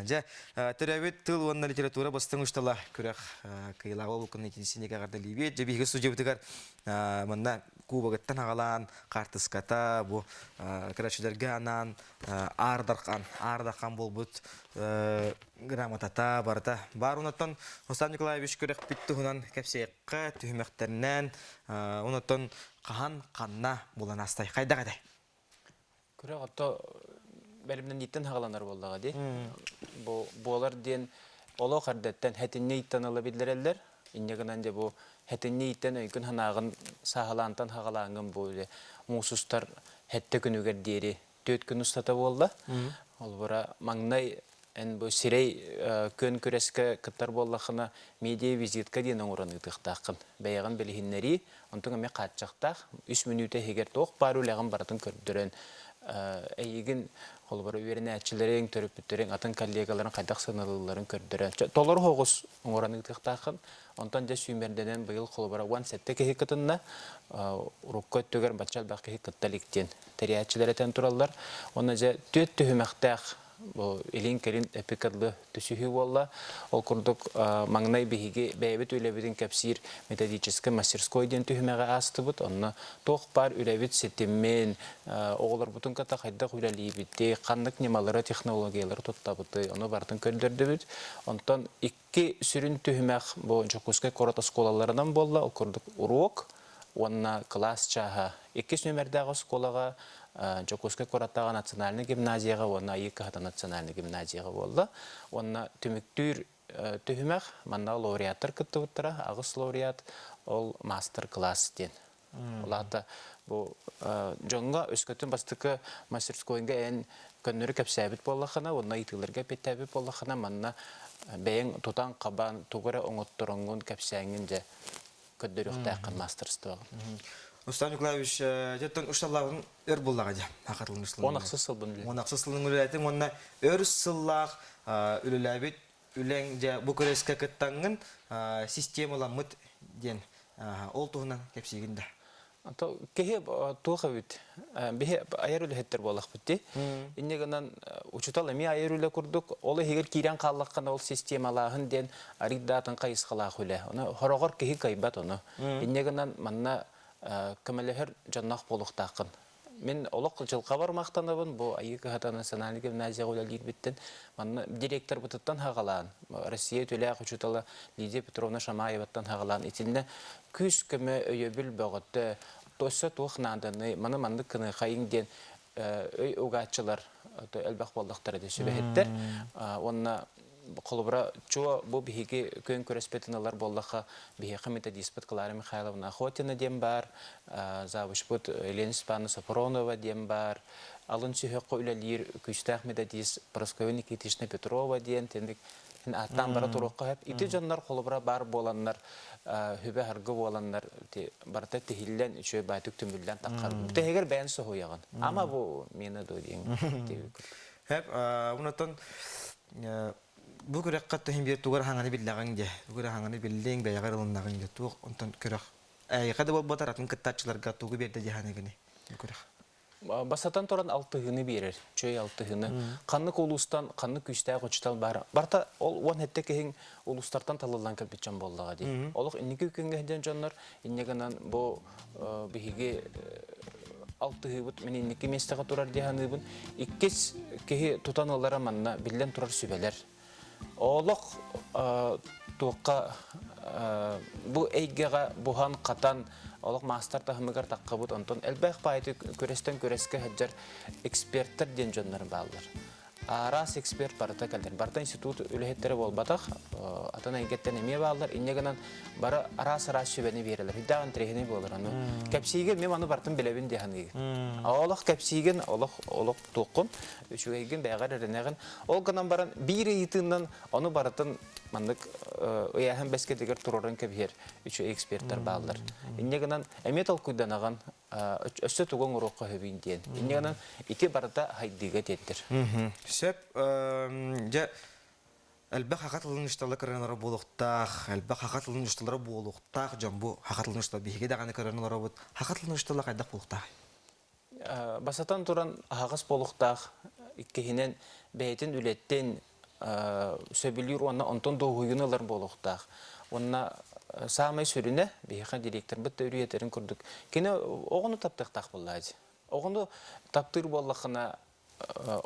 Дьэ, төрөөбүт тыл уонна литература бастыҥ учуутала күрэх кыайыылааҕа буолбуккун итинсиник эҕэрдэлиибит. Дьэ, биһиги студиябытыгар манна кубогыттан аҕалаан хаартыската бу көрөөччүлэргэ анаан Аар Дархан, Аар Дархан буолбут грамотата барыта баар. Онуттан Рустам Николаевич күрэхпит туһунан кэпсиэххэ, түһүмэхтэринэн, онуттан хаһан, ханна булан астай, хайдах этэй? Күрэх ото бэлэмнэнииттэн хаҕаланар буоллаҕа дии. Бу буолар диэн олох эрдэттэн хэтинньи ыйтан ыла биллэрэллэр. Инньэ гынан дьэ бу хэтинньи ыйтан өйгүн-санааҕын сааһылаантан хаҕалааҥҥын бу муус устар хэттэ күнүгэр диэри түөрт күн устата буолла. Холобура, маҥнай эн бу сирэй күөн күрэскэ кыттар буоллаххына, медиа-визитка диэн оҥорон ыытыахтааххын. Бэйэҕин билиһиннэрии, онтуҥ эмиэ хааччахтаах. Үс мүнүүтэ иһигэр туох баар үлэҕин барытын көрдөрөн, эйигин холобура үөрэнээччилэриҥ, төрөппүттэриҥ, атын коллегаларыҥ хайдах сыаналыылларын көрдөрөн, толору соҕус оҥорон ыытыахтааххын. Онтон дьэ сүүмэрдэнэн быйыл холобура 17 киһи кытынна, урукку өттүгэр бачча элбэх киһи кытта илик диэн тэрийээччилэр этэн тураллар. Уонна дьэ түөрт түһүмэхтээх бу илин-кэлин эпикадлы түсүһүү буолла. Ол курдук маҥнай биһиги бэйэбит үлэбитин кэпсиир методическай мастерской диэн түһүмэҕи аастыбыт. Онно туох баар үлэбит ситимин, оҕолорбутун кытта хайдах үлэлиибитий, ханнык ньымалары, технологиялары туттабытый, ону барытын көрдөрдүбүт. Онтон Икки сүрүн түһүмэх бу Дьокуускай куорат оскуолаларынан буолла, ол курдук уруок уонна кылаас чааһа. Иккис нүөмэрдээх оскуолаҕа Дьокуускай куораттааҕы национальнай гимназияҕа уонна Айыы кыһата национальнай гимназияҕа буолла. Уонна түмүктүүр түһүмэх манна лауреаттар кыттыбыттара, аҕыс лауреат, ол маастар-кылаас диэн. Ол аата бу дьоҥҥо өскөтүн бастакы мастерскойга эн көннөрү кэпсээбит буоллаххына уонна ыйытыыларга эппиэттээбит буоллаххына манна бэйэҥ тутан-хабан тугу эрэ оҥоттороҥҥун кэпсээҥҥин дьэ көрдөрүөхтээххин маастарыстыбаҕын. Рустам Николаевич, дьэттэн ушталлаабын өр буллаҕа дьэ хатылын Он ахсыс сылбын үлэлээтим. Он ахсыс сылын үлэлээтим уонна өр сыллаах үлэлээбит үлэҥ дьэ бу күрэскэ кыттаҥҥын системаламмыт диэн ол туһунан кэпсиигин да. Киһи туох эбит биһи айар үлэһиттэр буоллахпыт дии. Инньэ гынан учуутал эмиэ айар үлэ курдук ол иһигэр киирэн хааллаххына ол системалааһын диэн арыйдаатын хайысхалаах үлэ. Ону хороҕор киһи кыайбат ону. Инньэ гынан манна көмөлөһөр дьонноох буолуохтааххын. Мин олох дьылҕабар махтанабын бу Айыы кыһата национальнай гимназияҕа үлэлиирбиттэн. Манна директорбытыттан хаҕалаан, Россия үтүөлээх учуутала Лидия Петровна Шамаеваттан хаҕалаан итиннэ күүс-көмө, өйөбүл бөҕөтө, өссө туох нааданы, маны маннык гыныахайыҥ диэн өй угааччылар. Элбэх буоллахтара дии сүбэһиттэр. Уонна холобура чуо бу биһиги күөн күрэспитин ылар буоллахха биһиэхэ методиспыт Клара Михайловна Охотина диэн баар, завучпут Елена Степановна Сапронова диэн баар, алын сүһүөххэ үлэлиир күүстээх методист Прасковья Никитична Петрова диэн тинник ааттаан бара туруохха сөп. Ити дьоннор холобура баар буоланнар, хүбэ-харгы буоланнар барыта тиһиллэн, үчүгэй баайтык түмүллэн таххар. Бүтэһигэр бэйэн соһуйаҕын. Ама бу миэнэ дуо диэн Хэп, онотон бу күрэххэ төһүн биир тугар хаҥаны биллэҕиҥ дии. Тугар хаҥаны биллиҥ, бэйэҕэр ылыннаҕыҥ дии. Туох онтон күрэх эйиэхэ да буолбатар атын кыттааччыларга тугу биэрдэ дии ханыгыный бу күрэх? Бастатан туран алтыһыыны биэрэр, чөй алтыһыыны. Ханнык улуустан ханнык күүстээх учуутал баар. Барыта ол 17 киһиҥ улуустартан талыллан кэлбит дьон буоллаҕа дии. Олох инники күҥҥэ сылдьан дьоннор инньэ гынан бу биһиги алтыһыыбыт мин инники миэстэҕэ турар дии саныыбын. Иккис киһи тутан ылара манна биллэн турар сүбэлэр. Олох туохха бу эйгэҕэ буһан-хатан олох маастар таһымыгар таххабыт онтон элбэх баайты күрэстэн күрэскэ сылдьар эксперттэр диэн дьоннор бааллар. Араас эксперт барыта кэлэр. Барыта институт үлэһиттэрэ буолбатах, атын эйгэттэн эмиэ бааллар. Инньэ гынан бары араас-араас сүбэни биэрэлэр. Үрдээх интэриэһинэй буолар. Аны кэпсиигин мин аны барытын билэбин дии саныыгын. Олох кэпсиигин, олох олох туоххун, үчүгэйгин бэйэҕэр эрэнэҕин. Ол гынан баран биир ыйытыынан ону барытын маннык ыйааһын бэскэтигэр туруоран кэбиһэр үчүгэй эксперттэр бааллар. Инньэ гынан эмиэ толкуйданаҕын, өссө тугу оҥоруохха сөбүй диэн. Инньэ гынан ити барыта хайдыыга тиэрдэр. Сөп. Дьэ, элбэх хаха тылын учуутала көрөн олорор буолуохтаах, элбэх хаха тылын учууталара буолуохтаах дьон бу хаха тылын учуутала биһиги даҕаны көрөн олоробут. Хаха тылын учуутала хайдах буолуохтаах? Басатан туран аһаҕас буолуохтаах, иккиһинэн бэйэтин үлэттэн сөбүлүүр уонна онтон дуоһуйууну ылар буолуохтаах. Уонна саамай сүрүнэ, биһиэхэ директорбыт да үрүйэтэрин курдук, кини оҕону таптыахтаах буоллаа дии. Оҕону таптыыр буоллаххына,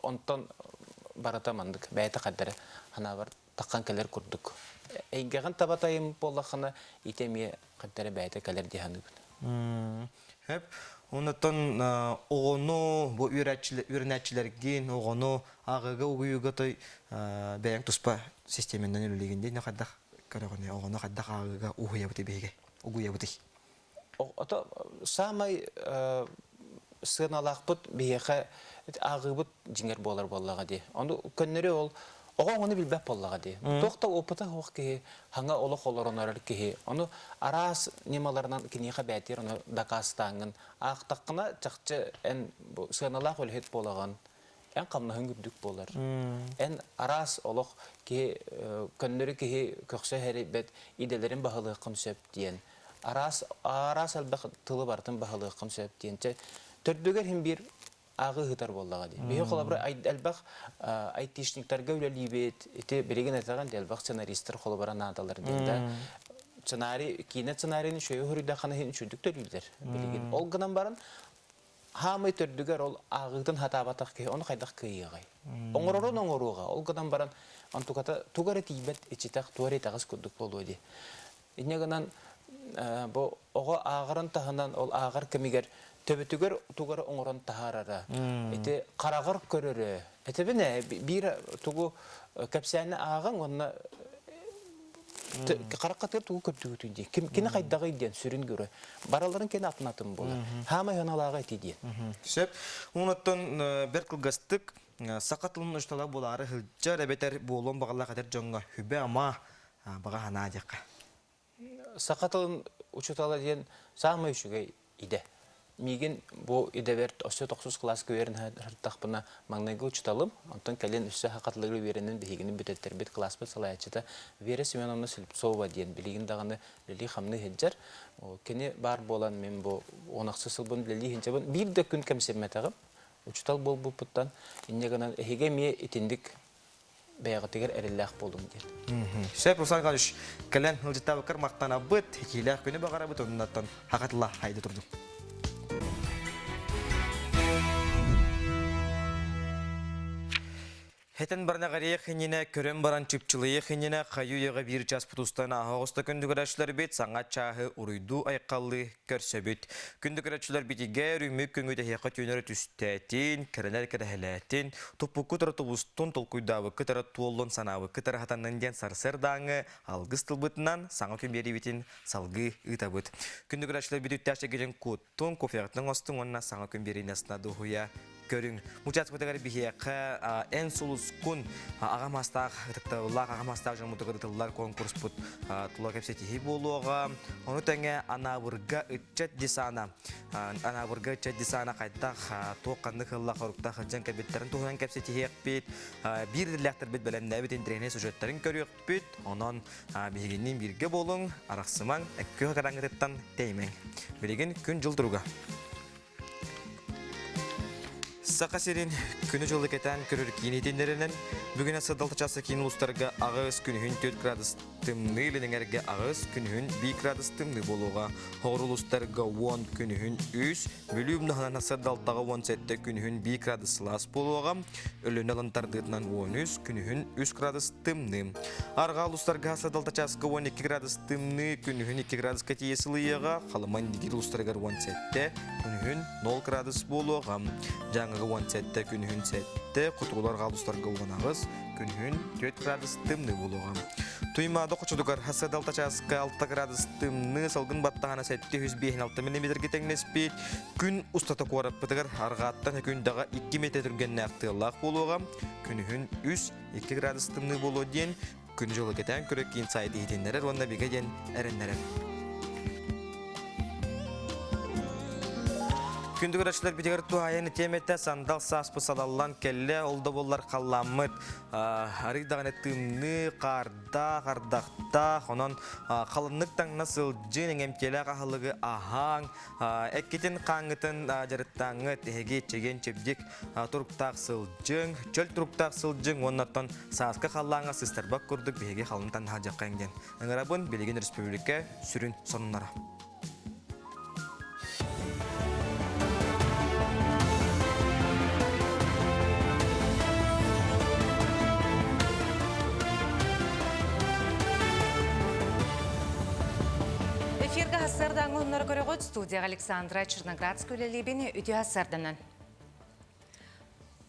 онтон барыта маннык бэйэтэ хардары ханаабар таххан кэлэр курдук. Эйгэҕин табатайым буоллаххына, ити эмиэ хардары бэйэтэ кэлэр дии саныыбын. Хөп. Оннуттан оҕону бу үөрэнээччилэргин, оҕону ааҕыыга угуйууга той бэйэҥ туспа систиэмэнэн үлэлиигин дии. Хайдах көрөҕүнүй? Оҕону хайдах ааҕыыга уһуйабытый биһиги? Угуйабытый? Ото саамай сыаналаахпыт биһиэхэ ааҕыыбыт дьиҥэр буолар буоллаҕа дии. Ону көннөрү ол оҕо оҕону билбэт буоллаҕа дии. Туох да опыта суох киһи, хаҥа олох олорон эрэр киһи, ону араас ньымаларынан киниэхэ бээтиир ону дакаастааҥҥын аахтаххына чахчы эн бу сыаналаах үлэһит буолаҕын, эн хамнаһыҥ үрдүк буолар. Эн араас олох киһи көннөрү киһи көхсө иһэрийбэт идэлэрин баһылыаххын сөп диэн араас араас элбэх тылы барытын баһылыаххын сөп диэн чэ төрдүгэр иһин биир ааҕыы ыытар буоллаҕа дии. Биһи холобура элбэх айтишниктарга үлэлиибит, ити билигин этэҕин элбэх сценаристар холобура наадалар диэн да сценарий киинэ сценарийын үчүгэй уһуруйдаххына иһин үчүгдүк төлүүллэр билигин. Ол гынан баран хаамай төрдүгэр ол ааҕыытын хатаабатах киһи ону хайдах кыайыаҕай? Оҥорорун оҥоруоҕа, ол гынан баран онтуката туга эрэ тиийбэт иччитэх, туора итэҕэс курдук буолуо дии. Инньэ гынан бу оҕо ааҕарын таһынан ол ааҕар кэмигэр төбөтүгэр тугу эрэ оҥорон таһаарара, ити хараҕар көрөрө. Этэбин ээ, биир тугу кэпсээни ааҕыҥ уонна хараххатыгар тугу көрдүгүтүй диэн. Ким кини хайдаҕый диэн сүрүн көрө. Бараларын кини атын атын буолар. Хаамай ханалааҕа ити диэн. Сөп. Онуттан бэрт кылгастык саха тылын учуутала буолаары сылдьар эбэтэр буолуон баҕалаах эдэр дьоҥҥо сүбэ-ама баҕа санаа диэххэ. Саха тылын учуутала диэн саамай үчүгэй идэ. Миигин бу идэбэр өссө тохсус кылааска үөрэнэ сырыттахпына маҥнайгы учууталым, онтон кэлин өссө саха тылыгар үөрэнэн биһигини бүтэртэрбит кылааспыт салайааччыта Вера Семеновна Слепцова диэн билигин даҕаны үлэлии-хамныы сылдьар. Кини баар буолан мин бу 16 сылбын үлэлии сылдьабын. Биир да күн кэмсиммэтэҕим. Учуутал буолбуппуттан инньэ гынан эһиги эмиэ итинник бэйэҕитигэр эрэллээх буолуҥ диэн. Сөп, Руслан Николаевич, кэлэн ыалдьыттаабыккар махтанабыт, киилээх күнү баҕарабыт, оннуттан хахатыла хайда турдум. Хэтэн баран аҕарыйах иннинэ, көрөн баран чыпчылыйах иннинэ хайыы-үйэҕэ биир час тустан ааһа оҕуста күндү көрөөччүлэрбит саҥа чааһы уруйдуу айхаллыы көрсөбүт. Күндү көрөөччүлэрбитигэр үмүк күҥҥүт эһиэхэ түүнэрэ түстээтин, кэрэнэр кэрэһэлээтин, туппуккут эрэ тубустун, толкуйдаабыккыт эрэ туоллун, санаабыккыт эрэ хатаннын диэн сарсыардааҥҥы алгыс тылбытынан саҥа күн биэриибитин салгыы ыытабыт. Күндү көрөөччүлэрбит үттээх чэгирин куттун, кофеҕытын оҥостуҥ уонна саҥа күн биэриини астына дуоһуйа көрүҥ. Мучаспытыгар биһиэхэ эн сулускун аҕа мастаах ытыктабыллаах аҕа мастаах дьоммутугар ытыллар конкурспут тула кэпсэтиһии буолуоҕа. Ону тэҥэ Анаабырга ыччат десана Анаабырга ыччат десана хайдах туох ханнык ылла хоруктаах сылдьан кэлбиттэрин туһунан кэпсэтиһиэхпит. Биир идэлээхтэрбит бэлэмнээбит интэриэһинэй сюжеттарын көрүөхпүт. Онон биһигинниин бииргэ буолуҥ, арахсымаҥ, эккүөх экраҥҥытыттан тэйимэҥ. Билигин күн-дьыл туруга. Саха сирин күнү-дьылы кэтээн көрөр киин итиннэринэн бүгүн сыдалта часа киин улуустарга аҕыс күнүһүн 4 градус тымныы илин аҕыс күнүһүн 1 градус тымныы буолуоҕа. Хоҕур улуустарга 10 күнүһүн 3, Бүлүү умнаһынан сырдалтаҕа 17 күнүһүн 1 градус сылаас буолуоҕа. Өлүөнэ ылын тардыытынан 13, күнүһүн 3 градус тымныы. Арҕаа улуустарга сырдалта чааска 12 градус тымныы, күнүһүн 2 градуска тиийэ сылыйыаҕа. Халыма Индигир улуустарыгар 17, күнүһүн 0 градус буолуоҕа. Дьааҥыга 17, күнүһүн 7, хотугулар арҕаа улуустарга 18, күнүһүн 4 градус тымныы буолуоҕа. Туймаада хочотугар сырдалта чааска 6 градус тымныы, салгын баттаһана 756 мм тэҥнэспит. Күн устата куораппытыгар арҕааттан күндэҕэ 2 метр түргэннээх тыаллаах буолуоҕа. Күнүһүн 3-2 градус тымныы буолуо диэн күн-дьылы кэтээн көрө киин сайт иһитиннэрэр уонна бигэ диэн эрэннэрэр. Күндү көрөөччүлэрбитигэр туһаайан тиэмэтэ сандал сааспыт салаллан кэллэ, ол да буоллар халлааммыт арый даҕаны тымныы, хаардаах, ардахтаах, онон халыннык таҥна сылдьын, эҥэмтиэлээх аһылыгы аһааҥ, эккитин хааҥҥытын дьарыктааҥҥыт, эһиги чэгиэн-чэбдик туруктаах сылдьыҥ, чөл туруктаах сылдьыҥ уонна оттон сааскы халлааҥҥа сыстарбат курдук биһиги халын таҥнаһадьаххайыҥ диэн ыҥырабын билигин республика сүрүн сонуннара. Эфиргэ хассардаҥы оннор көрөҕүт студияға Александра Черноградская үлэлиибин үтүө хассарданан.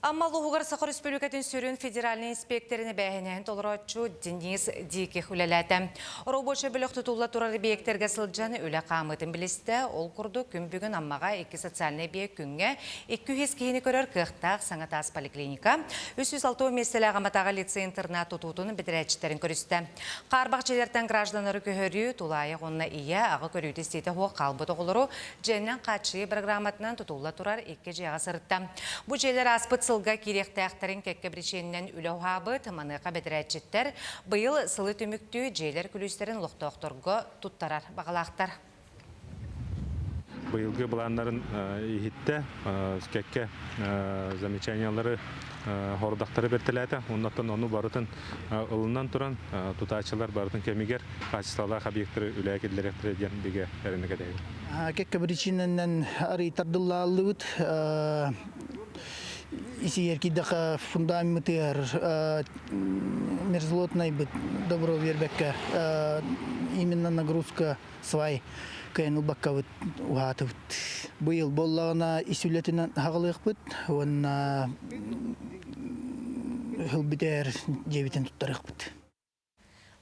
Амма улууһугар Саха Өрөспүүбүлүкэтин сүрүн федеральнай инспекторын эбээһинэһин толорооччу Денис Диких үлэлээтэ. Оробуочай бөлөх тутулла турар эбийиэктэргэ сылдьан үлэ хаамыытын билистэ. Ол курдук, күн бүгүн Аммаҕа икки социальнай эбийиэк күҥҥэ 200 киһини көрөр кыахтаах саҥа таас поликлиника, 360 миэстэлээх Амматааҕы лицей-интернат тутуутун бэдэрээччиттэрин көрүстэ. Хаарбах дьиэлэртэн гражданнары көһөрүү, тулаайах уонна ийэ, аҕа көрүүтэ-истиитэ суох хаалбыт оҕолору дьиэннэн хааччыйыы программатынан тутулла турар икки дьиэҕэ сырытта. Бу дьиэлэр ааспыт сылга киириэхтээхтэрин кэккэ биричиэнинэн үлэ уһаабыт. Маныаха бэдэрээччиттэр быйыл сылы түмүктүү дьиэлэр күлүүстэрин олохтоохторго туттарар баҕалаахтар. Быйылгы былааннарын иһиттэ, кэккэ замечаниялары хордахтары бэртэлээтэ. Оннуттан ону барытын ылынан туран, тутааччылар барытын кэмигэр хаачыстыбалаах объекттары үлэҕэ киллэриэхтэрэ диэн бигэ эрэнэ кэтэһэбит. Кэккэ причинэнэн арыйтардыллааллыбыт. Исигэр киирдэххэ фундаммытыгар мерзлотнайбыт добро биэрбэккэ именно нагрузка свай кыайан ылбаккабыт уһаатыбыт. Быйыл буоллаҕына ис үлэтинэн аҕалыахпыт уонна ыһыл бүтээр дьиэбитин туттарыахпыт.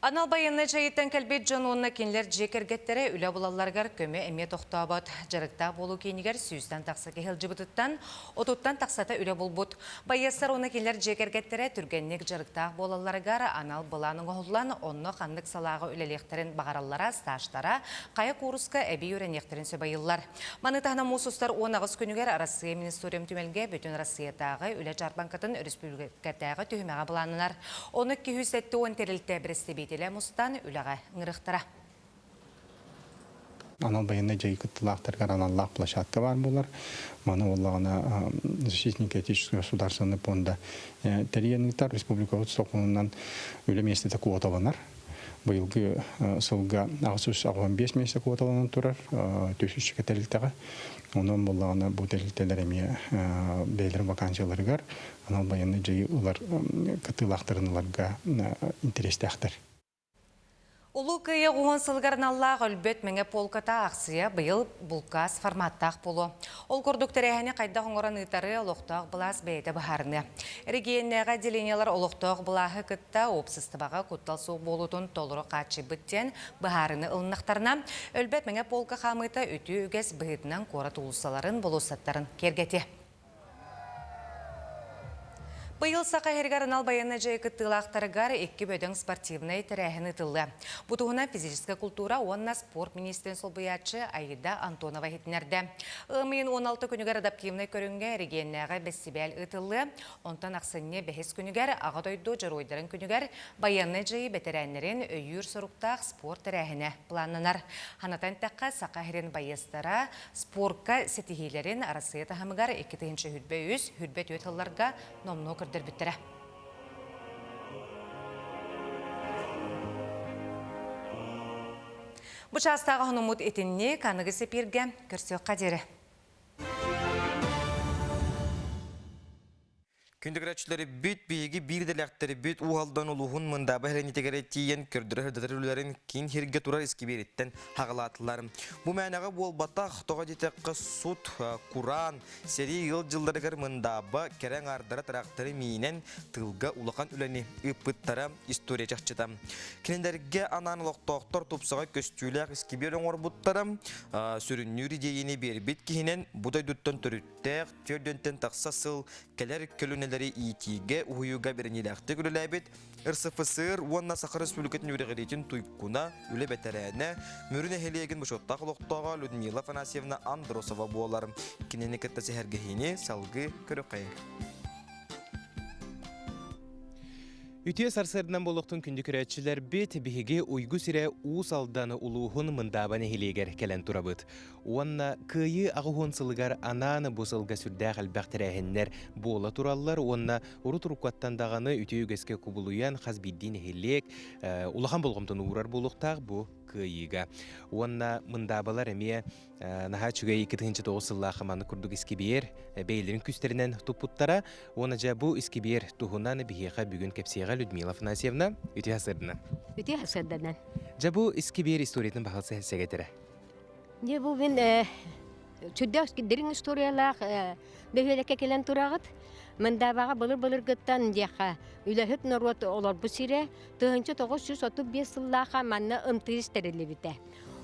Анал байыаннай дьайыыттан кэлбит дьон уонна кинилэр дьиэ кэргэттэрэ үлэ булалларыгар көмө эмиэ тохтообот. Дьарыктаах буолуу киинигэр сүүстэн тахса киһи сылдьыбытыттан, отуттан тахсата үлэ булбут. Байыастар уонна кинилэр дьиэ кэргэттэрэ түргэнник дьарыктаах буолалларыгар анал былаан оҥоһуллан, онно ханнык салааҕа үлэлиэхтэрин баҕараллара, стажтара, хайа кууруска эбии үөрэниэхтэрин сөп ыйыллар. Маны таһынан муус устар 18 күнүгэр Арассыыйа Министериум түмэлгэ Бүтүн Арассыыйатааҕы үлэ дьаарбаҥкатын өрөспүүбүлүкэтээҕи түһүмэҕэ былааннанар. Ону 270 тэрилтэ бэрэстэбиитэлэ мустан үлэҕэ ыҥырыахтара. Анал байыаннай дьайыы кыттыылаахтарыгар аналлаах площадка баар буолар. Маны буоллаҕына защитники Отечественного государственный пуонда тэрийэн ыытар. Республикабыт сокуонунан үлэ миэстэтэ квоталанар. Быйылгы сылга 885 миэстэ квоталанан турар түсүччүкэ тэрилтэҕэ. Онон буоллаҕына бу тэрилтэлэр эмиэ бэйэлэрин вакансияларыгар анал байыаннай дьайыы ылар кыттыылаахтарын ыларга интэриэстээхтэр. Улуу Кыайыы уон сылыгар аналлаах Өлбөт мэҥэ полката аахсыйа быйыл булкаас форматтаах буолуо. Ол курдук тэрээһини хайдах оҥорон ыытары олохтоох былаас бэйэтэ быһаарыныа. Эрэгийиэннээҕи отделениелар олохтоох былааһы кытта уопсастыбаҕа куттал суох буолуутун толору хааччыйбыт диэн быһаарыыны ылыннахтарына, Өлбөт мэҥэ полка хаамыыта үтүө үгэс быһыытынан куорат уулуссаларын, болуоссаттарын киэргэтиэ. Быйыл Саха иһэригэр анал байыаннай дьайыы кыттыылаахтарыгар икки бөдөҥ спортивнай тэрээһин ыытыллыа. Бу туһунан физическэй култуура уонна спорт миниистирин солбуйааччы Аида Антонова иһитиннэрдэ. Ыам ыйын 16 күнүгэр адаптивнай көрүҥҥэ эрэгийиэннээҕи бэстибээл ыытыллыа. Онтон ахсынньы бэһис күнүгэр Аҕа дойду Дьоруойдарын күнүгэр байыаннай дьайыы бэтэрээннэрин өйүүр соруктаах спорт тэрээһинэ планнанар. Санатан эттэххэ, Саха иһэрин байыастара спорка ситиһиилэрин Арассыыйа таһымыгар 2023 24 сылларга номнуо көрдөрбүттэрэ. Бу чаастааҕы хонуммут итинник аныгы сепиргэ көрсүөххэ диэри. Күндүгүрөччүлэрбит биһиги биир идэлээхтэрбит Уу Алдан улууһун Мындааба сэлиэнньэтигэр тиийэн көрдөрөр-сырдатар үлэлэрин киин сиргэ турар искибиэриттэн хаҕалаатылар. Бу мээнэҕэ буолбатах, тоҕо диэтэххэ сут, кураан, сэрии ыал дьылларыгар Мындааба кэрэ аҥаардара тыраахтары миинэн тыылга улахан үлэни ыыппыттара история чахчыта. Кинилэргэ анаан олохтоохтор тупсаҕай көстүүлээх искибиэр оҥорбуттара, сүрүннүүр идиэйэни биэрбит киһинэн бу дойдуттан төрүттээх төрдүнтэн тахса сыл кэлэр көлүөнэлэри иитиигэ, уһуйууга бэриниилээхтик үлэлээбит РСФСР уонна Саха Республикатын үөрэҕириитин туйгуна, үлэ бэтэрээнэ, Мүрү нэһилиэгин бочуоттаах олохтооҕо Людмила Афанасьевна Андросова буолар. Кинини кытта сэһэргэһиини салгыы көрүөххэйиҥ. Үтүө сарсыарданан буолуохтун күндү көрөөччүлэрбит, биһиги Уйгу сирэ Уус Алдан улууһун Мындааба нэһилиэгэр кэлэн турабыт. Уонна Кыайыы аҕыс сылыгар анаан бу сылга сүрдээх элбэх тэрээһиннэр буола тураллар уонна урут-уруккаттан даҕаны үтүө үгэскэ кубулуйан хас биирдии нэһилиэк улахан болҕомтону уурар буолуохтаах бу кыайыыга. Уонна мындаабалар эмиэ наһаа үчүгэй 2009 сыллаах маннык курдук искибиэр бэйэлэрин күүстэринэн туппуттара. Уонна дьэ бу искибиэр туһунан биһиэхэ бүгүн кэпсиэҕэ Людмила Афанасьевна. Үтүө сарсыарданан. Үтүө сарсыарданан. Дьэ бу искибиэр историятын баһылса сэгэтэрэ. Дьэ бу мин сүрдээх дириҥ историялаах бөһүөлэккэ кэлэн тураҕыт. Мындаабаҕа былыр-былыргыттан диэххэ үлэһит норуот олорбут сирэ 1935 сыллаахха манна МТС тэриллибитэ.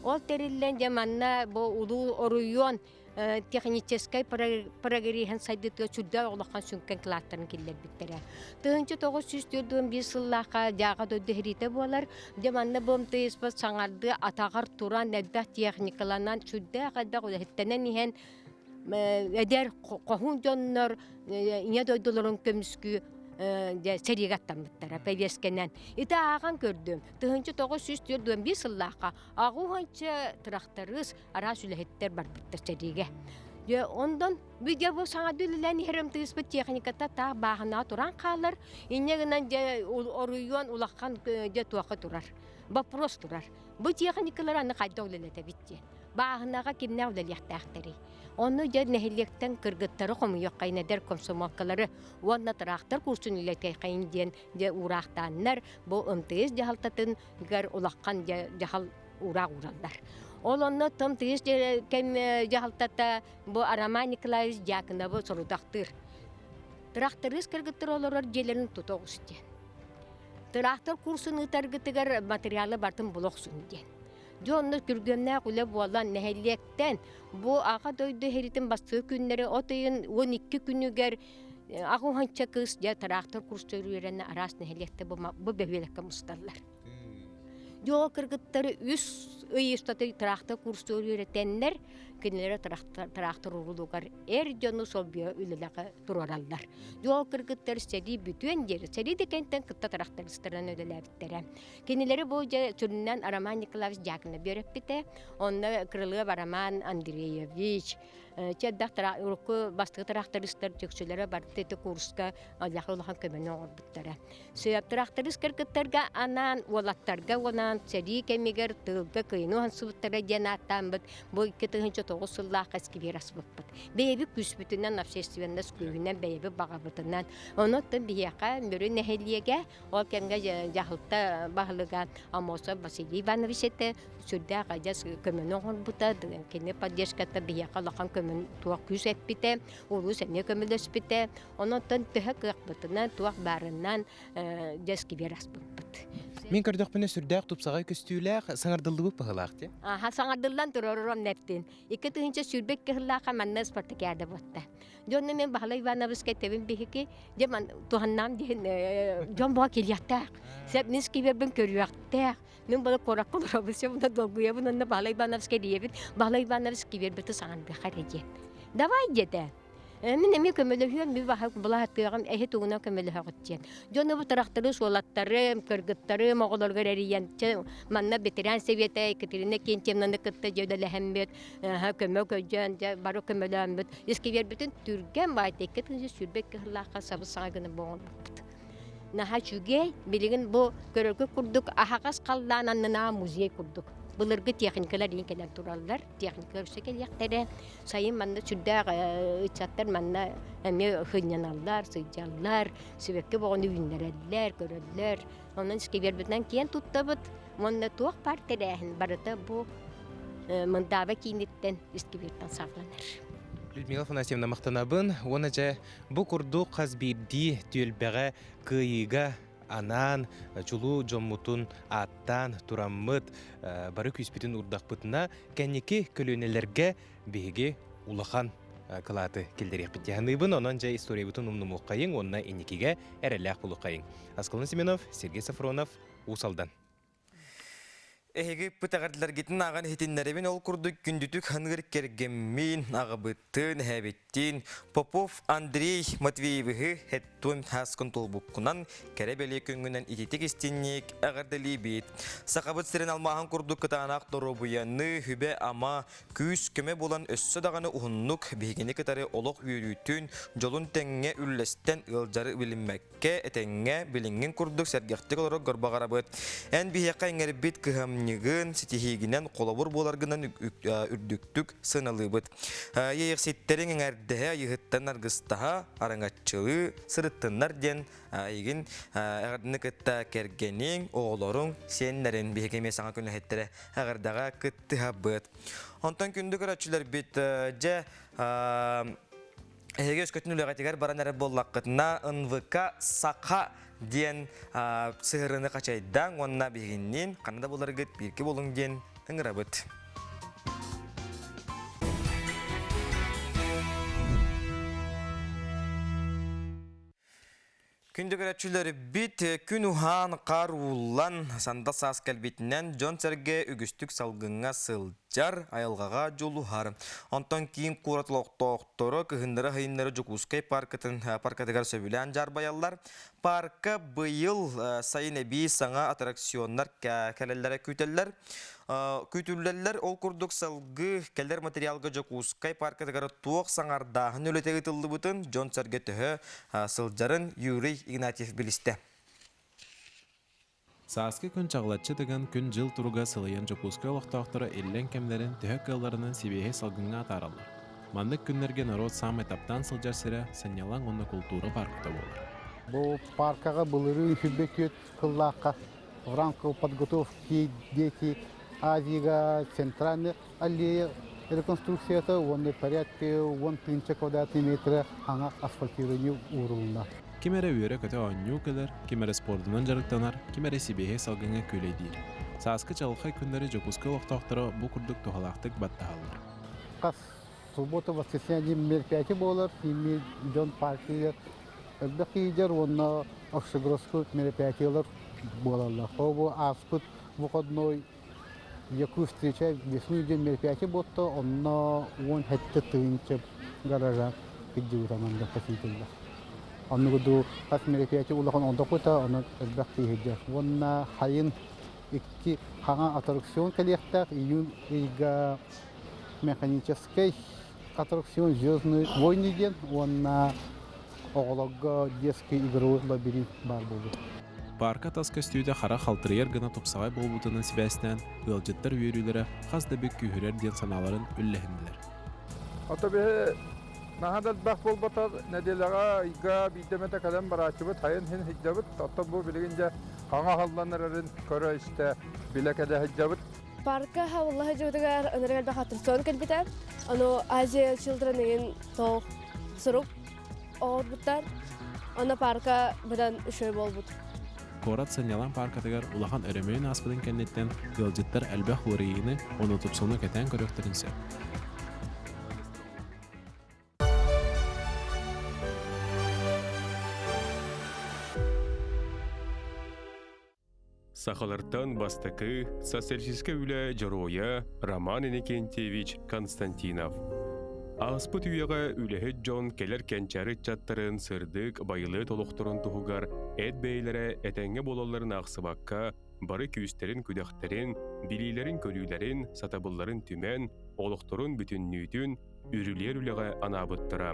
Ол тэриллэн дьэ манна бу улуу оройуон техническэй прогреһын сайдыытыгар сүрдээх улахан сүҥкэн кылааттарын киллэрбиттэрэ. 1941 сыллаахха дьааҕа дойду иһириитэ буолар. Дьэ манна бу МТС саҥардыы атаҕар туран элбэх техникаланан сүрдээх элбэх үлэһиттэнэн иһэн эдэр хоһуун дьоннор ийэ дойдуларын көмүскүү дьэ сэриигэ аттаммыттара повестканан. Ити ааҕан көрдүм. 1941 сыллаахха аҕыс тырахтарыыс араас үлэһиттэр барбыттар сэриигэ. Дьэ, онтон видео бу саҥардыы үлэлээн иһэрим тыыспыт техниката таах бааһынаҕа туран хаалар. Инньэ гынан дьэ оруйуон улахан дьэ туохха турар. Вопрос турар. Бу техникалары аны хайдах үлэлэтэбит диэн. Бааһынаҕа кимнээх үлэлиэхтээхтэрий? Онно дьэ нэһилиэктэн кыргыттары хомуйуоххайын эдэр комсомолкалары уонна тыраахтар курсун үлэлэтиэххэйин диэн дьэ уураахтааннар бу МТС дьаһалтатын улахан дьэ дьаһал уураах уураллар. Ол онно том тыйыс кэм дьаһалтата бу Роман Николаевич Дьяконовы сорудахтыыр. Тырахтарыыс кыргыттар олорор дьиэлэрин тута оҕус диэн. Тыраахтар курсун ыытаргытыгар материалы бартын була охсун диэн. Дьэ онно күргүөмнээх үлэ буолан нэһилиэктэн бу Аҕа дойду иһиритин бастакы күннэри от ыйын 12 күнүгэр аҕа уһанча кыыс дьэ тыраахтар курсугар үөрэнэ араас нэһилиэктэ бу бөһүөлэккэ мусталлар. Дьоо кыргыттары үс ый устата тыраахтар курсугар үөрэтэннэр, Кинилэри тыраахтыр уруулугар эр дьону солбуйа үлэлэҕэ туруораллар. Дьол кыргыттар сэрии бүтүөн диэри, сэрии да кэнтэн кытта тырахтарыстарынан үлэлээбиттэрэ. Кинилэри бу дьэ сүрүннээн Роман Николаевич Дьяконов үөрэппитэ. Онно Крылов Роман Андреевич, Чэрдэх урукку бастакы тырахтарыстар чөксүлэрэ барыта ити курска аллаха улахан көмөнү оҥорбуттара. Сөп тырахтарыс кыргыттарга анаан уолаттарга уонаан сэрии кэмигэр тыылга кыайыны уһансыбыттара диэн ааттааммыт бу 2009 сыллаахха сквер аспыппыт. Бэйэбит күүспүтүнэн общественность күүһүнэн бэйэбит баҕабытынан. Онон биһиэхэ Мүрү нэһилиэгэ ол кэмҥэ дьаһалта баһылыга Амосов Василий Иванович этэ сүрдээх адьас көмөнү оҥорбута, кини поддержката биһиэхэ улахан көмөн туох күүс эппитэ, улуус эмиэ көмөлөспүтэ. Онон төһө кыахпытынан, туох баарынан дьэ сквер аспыппыт. Мин көрдөхпүнэ сүрдээх тупсаҕай көстүүлээх, саҥардыллыбыт быһыылаах дии. Аха, саҥардыллан турар нэптин. 2022 сыллаахха манна спартакиада буолта. Дьонно мен Баһылай Ивановичка этэбин биһики, дьэ ман туһаннаам диэн дьон буга кэлиэхтээх. Сеп мин сквербин көрүөхтээх. Мин бала куоракка олоробун, сен долгуйабын, онно Баһылай Ивановичка диэбит, Баһылай Иванович кивербити саҥардыаха эрэ диэн. Давай диэтэ. Мин эмиэ көмөлөһүөм, ми былаһаттыаҕым, эһи тугунан көмөлөһөҕүт диэн. Дьону бу тырахтары, суолаттарым, кыргыттарым, оҕолоргор эрийэн, манна ветеран сэбиэтэ Екатерина Кентьевнаны кытта дьэ үлэлэһэммит, көмө көдьөөн, дьэ бары көмөлөөммүт. Искибиэрбитин түргэн баайта 222 сыллаахха сабыс-саҥа гына оҥорбуппут. Наһаа үчүгэй, билигин бу көрөргө курдук аһаҕас халлаан аннынааҕы музей курдук. Былыргы техникалар иин кэлэн тураллар, техникалар өссө кэлиэхтэрэ. Сайын манна сүрдээх ыччаттар манна эмиэ сынньаналлар, сылдьаллар, сибэкки боҕону үүннэрэллэр, көрөллөр. Онон сквербитинэн киэн туттабыт. Уонна туох баар тэрээһин барыта бу Мындааба кииниттэн сквертан саҕаланар. Людмила Афанасьевна махтанабын. Уонна дьэ Бу курдук хас биирдии түөлбэҕэ кыайыыга анаан чулуу дьоммутун ааттаан тураммыт бары күүспүтүн уурдахпытына кэнники көлүөнэлэргэ биһиги улахан кылааты киллэриэхпит дии саныыбын. Онон дьэ историябытын умнумуоххайыҥ уонна инникигэ эрэллээх буолуоххайыҥ. Аскалон Семенов, Сергей Сафронов, Уус Алдан. Эһиги ыппыт ааҕан иһитиннэрэбин ол курдук күндүтүк ханыыр кэргэммин, аҕабыттын, эһэбиттин Попов Андрей Матвеевиһы хэттуон хаскын туолбуккунан кэрэ бэлиэ күҥҥүнэн ититик истинник эҕэрдэлиибит. Сахабыт сирин алмааһын курдук кытаанах доруобуйаны, сүбэ-ама, күүс-көмө буолан өссө даҕаны уһуннук биһигини кытары олох үөрүүтүн, дьолун тэҥҥэ үллэстэн ыалдьары билиммэккэ этэҥҥэ, билиҥҥин курдук сэргэхтик олороргор баҕарабыт. Эн биһиэхэ иҥэрбит кыһамньыгын, ситиһиигинэн холобур буоларгынан үрдүктүк сыаналыыбыт. Иэйэхситтэриҥ эҥэрдэһэ, айыһыттан аргыстаһа, араҥаччылыы сырыттыннар диэн эйигин эҕэрдэни кытта кэргэниҥ, оҕолоруҥ, сиэннэрин биһиги эмиэ саҥа күнэһиттэрэ эҕэрдэҕэ кыттыһабыт. Онтон күндү көрөөччүлэрбит, дьэ, Эһиги өскөтүн үлэҕитигэр баран эрэр буоллаххытына, НВК Саха диэн сыһырыны хачайдаҥ уонна биһигинниин ханна да буларгыт бииргэ буолуҥ диэн ыҥырабыт. Күндү көрөөччүлэрбит, күн уһаан, хаар ууллан, сандал саас кэлбитинэн дьон-сэргэ үгүстүк салгыҥҥа сылдьар, айылҕаҕа дьулуһар. Онтон киин куорат олохтоохторо кыһыннары-сайыннары Дьокуускай паркатын паркатыгар сөбүлээн дьаарбайаллар. Парка быйыл сайын эбии саҥа аттракционнар кэлэллэрэ күүтэллэр. Күүтүллэллэр. Ол курдук салгыы кэлэр материалга Дьокуускай паркатыгар туох саҥардааһын үлэтэ ыытыллыбытын дьон-сэргэ төһө сылдьарын Юрий Игнатьев билистэ. Сааскы күн чаҕылаччы тыган, күн-дьыл туруга сылыйан Дьокуускай олохтоохторо иллэҥ кэмнэрин төһө кыалларынан сибиэһэй салгыҥҥа атаараллар. Маннык күннэргэ норуот саамай таптаан сылдьар сирэ сынньалаҥ уонна култуура паарката буолар. Бу пааркаҕа былырыын 24 сыллаахха в рамках подготовки дети Азияга центральный аллея реконструкцията уонна порядка 10 тысяча квадратный метра хаҥа асфальтирование уурулунна. Ким эрэ үөрэ-көтө оонньуу кэлэр, ким эрэ спордунан дьарыктанар, ким эрэ сибиэһэй салгыҥҥа күүлэйдиир. Сааскы чаҕылхай күннэри Дьокуускай олохтоохторо бу курдук туһалаахтык баттаһаллар. Хас суббота воскресенье мероприятие буолар, кими дьон партия элбэх киһидэр уонна общегородской мероприятиелар буолаллар. Ол бу ааспыт выходной. Якут встречай весну диэн мероприятие буолта, онно 17 тыһыынча гаража кырдьыбыта манна посетителлэр. Оннугу дуу хас мероприятие улахан ондокута, онон элбэх киһи Уонна хайын икки хаҥа аттракцион кэлиэхтээх июнь ыйга механическай аттракцион Звездные войны диэн уонна оҕолорго детский игровой лабиринт баар буолуо. Паарка тас көстүүтэ хара халтырыйар гына тупсаҕай буолбутунан сибээстээн, ыалдьыттар үөрүүлэрэ хас да бүк күүһүрэр диэн санааларын үллэһиннилэр. Ото биһи наһаа да элбэх буолбатар, нэдиэлэҕэ, ыйга биирдэ эмэтэ кэлэн барааччыбыт, хайын иһин сылдьабыт. Оттон бу билигин дьэ хаҥа аһыллан эрэрин көрө-истэ, билэ-кэлэ сылдьабыт. Парка хабылла сылдьыбытыгар ынырык элбэх аттракцион кэлбитэ. Ону Азия Children игин тоох сурук оҕорбуттар. Онно парка быдан үчүгэй буолбут. Куорат сынньалаҥ пааркатыгар улахан өрөмүөн ааспытын кэнниттэн ыалдьыттар элбэх уларыйыыны уонна тупсууну кэтээн көрүөхтэрин сөп. Сахалартан бастакы социалистическай үлэ дьоруойа Роман Иннокентьевич Константинов. Ааспыт үйэҕэ үлэһит дьон кэлэр кэнчээри ыччаттарын сырдык, байылыат олохторун туһугар эт бэйэлэрэ этэҥҥэ буолалларын аахсыбакка, бары күүстэрин-күдэхтэрин, билиилэрин-көрүүлэрин, сатабылларын түмэн, олохторун бүтүннүүтүн үрүлүөр үлэҕэ анаабыттара.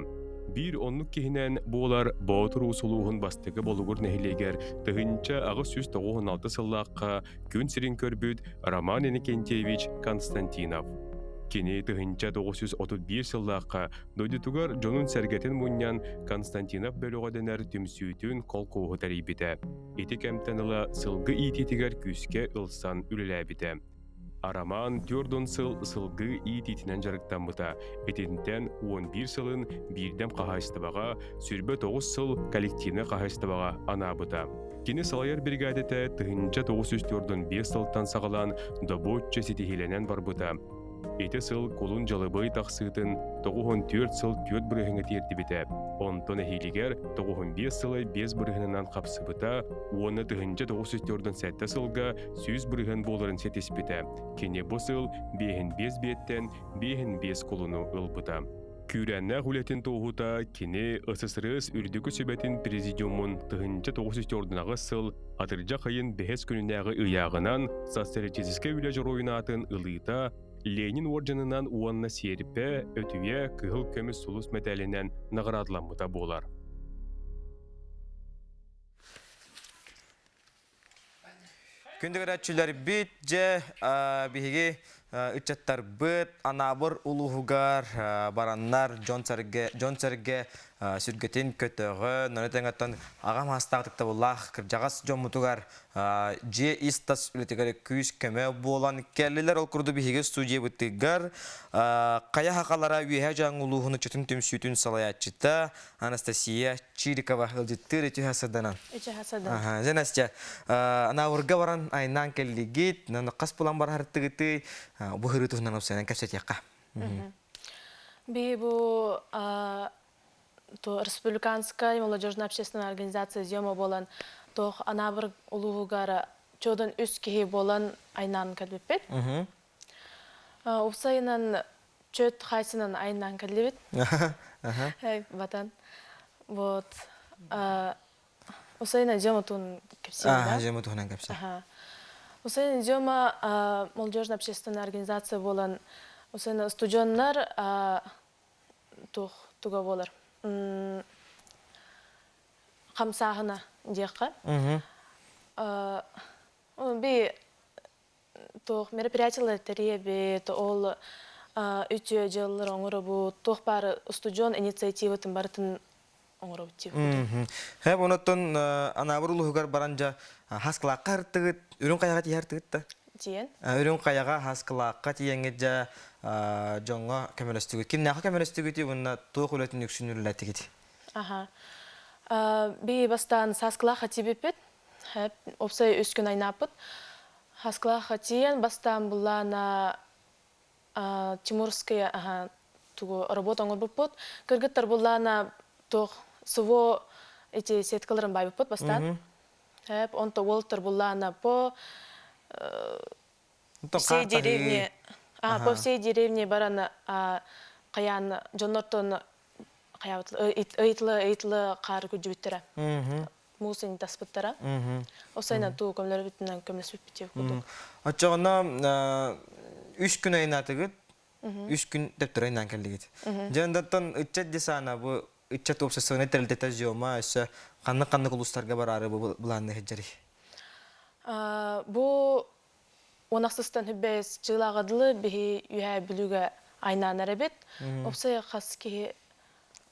Биир оннук киһинэн буолар Боотур Уус улууһун бастакы Болугур нэһилиэгэр 1896 сыллаахха күн сирин көрбүт Роман Иннокентьевич Константинов. Кини 1931 сыллаахха дойдутугар дьонун-сэргэтин мунньан Константинов бөлөҕө дэнэр түмсүүтүн колхуоһу тэрийбитэ. Ити кэмтэн ыла сылгы иитиитигэр күүскэ ылсан үлэлээбитэ. Арамаан 40 сыл сылгы иитиитинэн дьарыктаммыта. Итинтэн 11 сылын биирдэм хаһаайыстыбаҕа, 29 сыл коллективнай хаһаайыстыбаҕа анаабыта. Кини салайар биригээдэтэ 1945 сылтан саҕалаан добуочча ситиһиилэнэн барбыта. Ити сыл кулун дьалыбый тахсыытын 94 сыл 4 бырыһыҥҥа тиэрдибитэ. Онтон эһиилигэр 95 сылы 5 бырыһынынан хапсыбыта уонна 1947 сылга 100 бырыһыан буоларын ситиспитэ. Кини бу сыл биэһин биэс биэттэн биэһин биэс кулуну ылбыта. Күүрээннээх үлэтин туоһута кини СССР Үрдүкү Сүбэтин Президиумун 1948 сыл атырдьах ыйын бэһис күнүнээҕи ыйааҕынан социалистическай үлэ дьоруойун аатын ылыыта Ленин уордьанынан уонна сиэрпэ, өтүйэ, кыһыл көмүс сулус мэтээлинэн наҕараадаламмыта буолар. Күндү көрөөччүлэрбит, дьэ, биһиги ыччаттарбыт Анаабыр улууһугар бараннар дьон-сэргэ дьон-сэргэ сүргэтин көтөҕө, нөрө тэҥэттэн аҕам аастаах ытыктабыллаах кырдьаҕас дьоммутугар дьиэ ис-тас үлэтигэр күүс-көмө буолан кэллилэр. Ол курдук биһиги студиябытыгар Хайа Хахалара Үөһээ Дьааҥы улууһун ыччатын түмсүүтүн салайааччыта Анастасия Чирикова ыалдьыттыыр үтүө сырданан. Үтүө сырданан. Дьэ, Настя, Анаабырга баран айнаан кэллигит, хас булан бараһартыгытый, бу һырыы туһунан опсайынан кэпсэтиэххэ. Би бу то республиканская молодежная общественная организация Зема болан тох Анаабыр улууһугар чодон үс киһи болан айнаан кэлбиппит. Упсайынан чөт хайсынан айынан кэллибит. Батан. Вот. Усайна Зема туһунан кэпсиир, да? Зема туһунан кэпсиир. Усайна Зема молодежная общественная организация болан Усайна студенттар туох туга болар. Хамсааһына диэххэ. Би туох мероприятиелар тэрийэбит, ол үтүө дьыалалары оҥоробут, туох баар устудьуон инициативатын барытын оҥоробут диэбит. Хэп онуттан Анаабыр улууһугар баран дьа Хаскылаахха артыгыт, Үрүҥ Хайаҕа тиийэ артыгыт да? Тиийэн. Үрүҥ Хайаҕа Хаскылаахха тиийэҥҥит дьа дьоҥҥо көмөлөстүгүт. Кимнээххэ көмөлөстүгүтүй уонна туох үлэтин үксүн үлэлэттигит? Аха. Би бастаан Саскылаахха тиийбиппит. Опсай үс күн айнааппыт. Хаскылаахха тиийэн бастаан буллаана Тимурская тугу работа оҥорбуппут. Кыргыттар буллаана туох СВО эти сеткаларын байбыппыт бастаан. Онто уолтар буллаана по... Всей деревне, по всей деревне баран хайаан дьоннортон ыйытлы ыйытлы хаар күрдьүбүттэрэ. Муус таспыттара. Осайна туу көмөлөрбүтүнэн көмөлөспүппүт курдук. Оччоҕуна үс күн айнаатыгыт, үс күн төптөрө айнаан кэллигит. Дьэ онтон ыччат десана бу ыччат уопсастыбаннай тэрилтэтэ Зёма өссө ханнык-ханнык улуустарга бараары бу былаанны сылдьарый? Бу уонахсыстан хүббэс чыылааҕа дылы биһи үһээ Бүлүүгэ айнаан эрэбит. Опсай хас киһи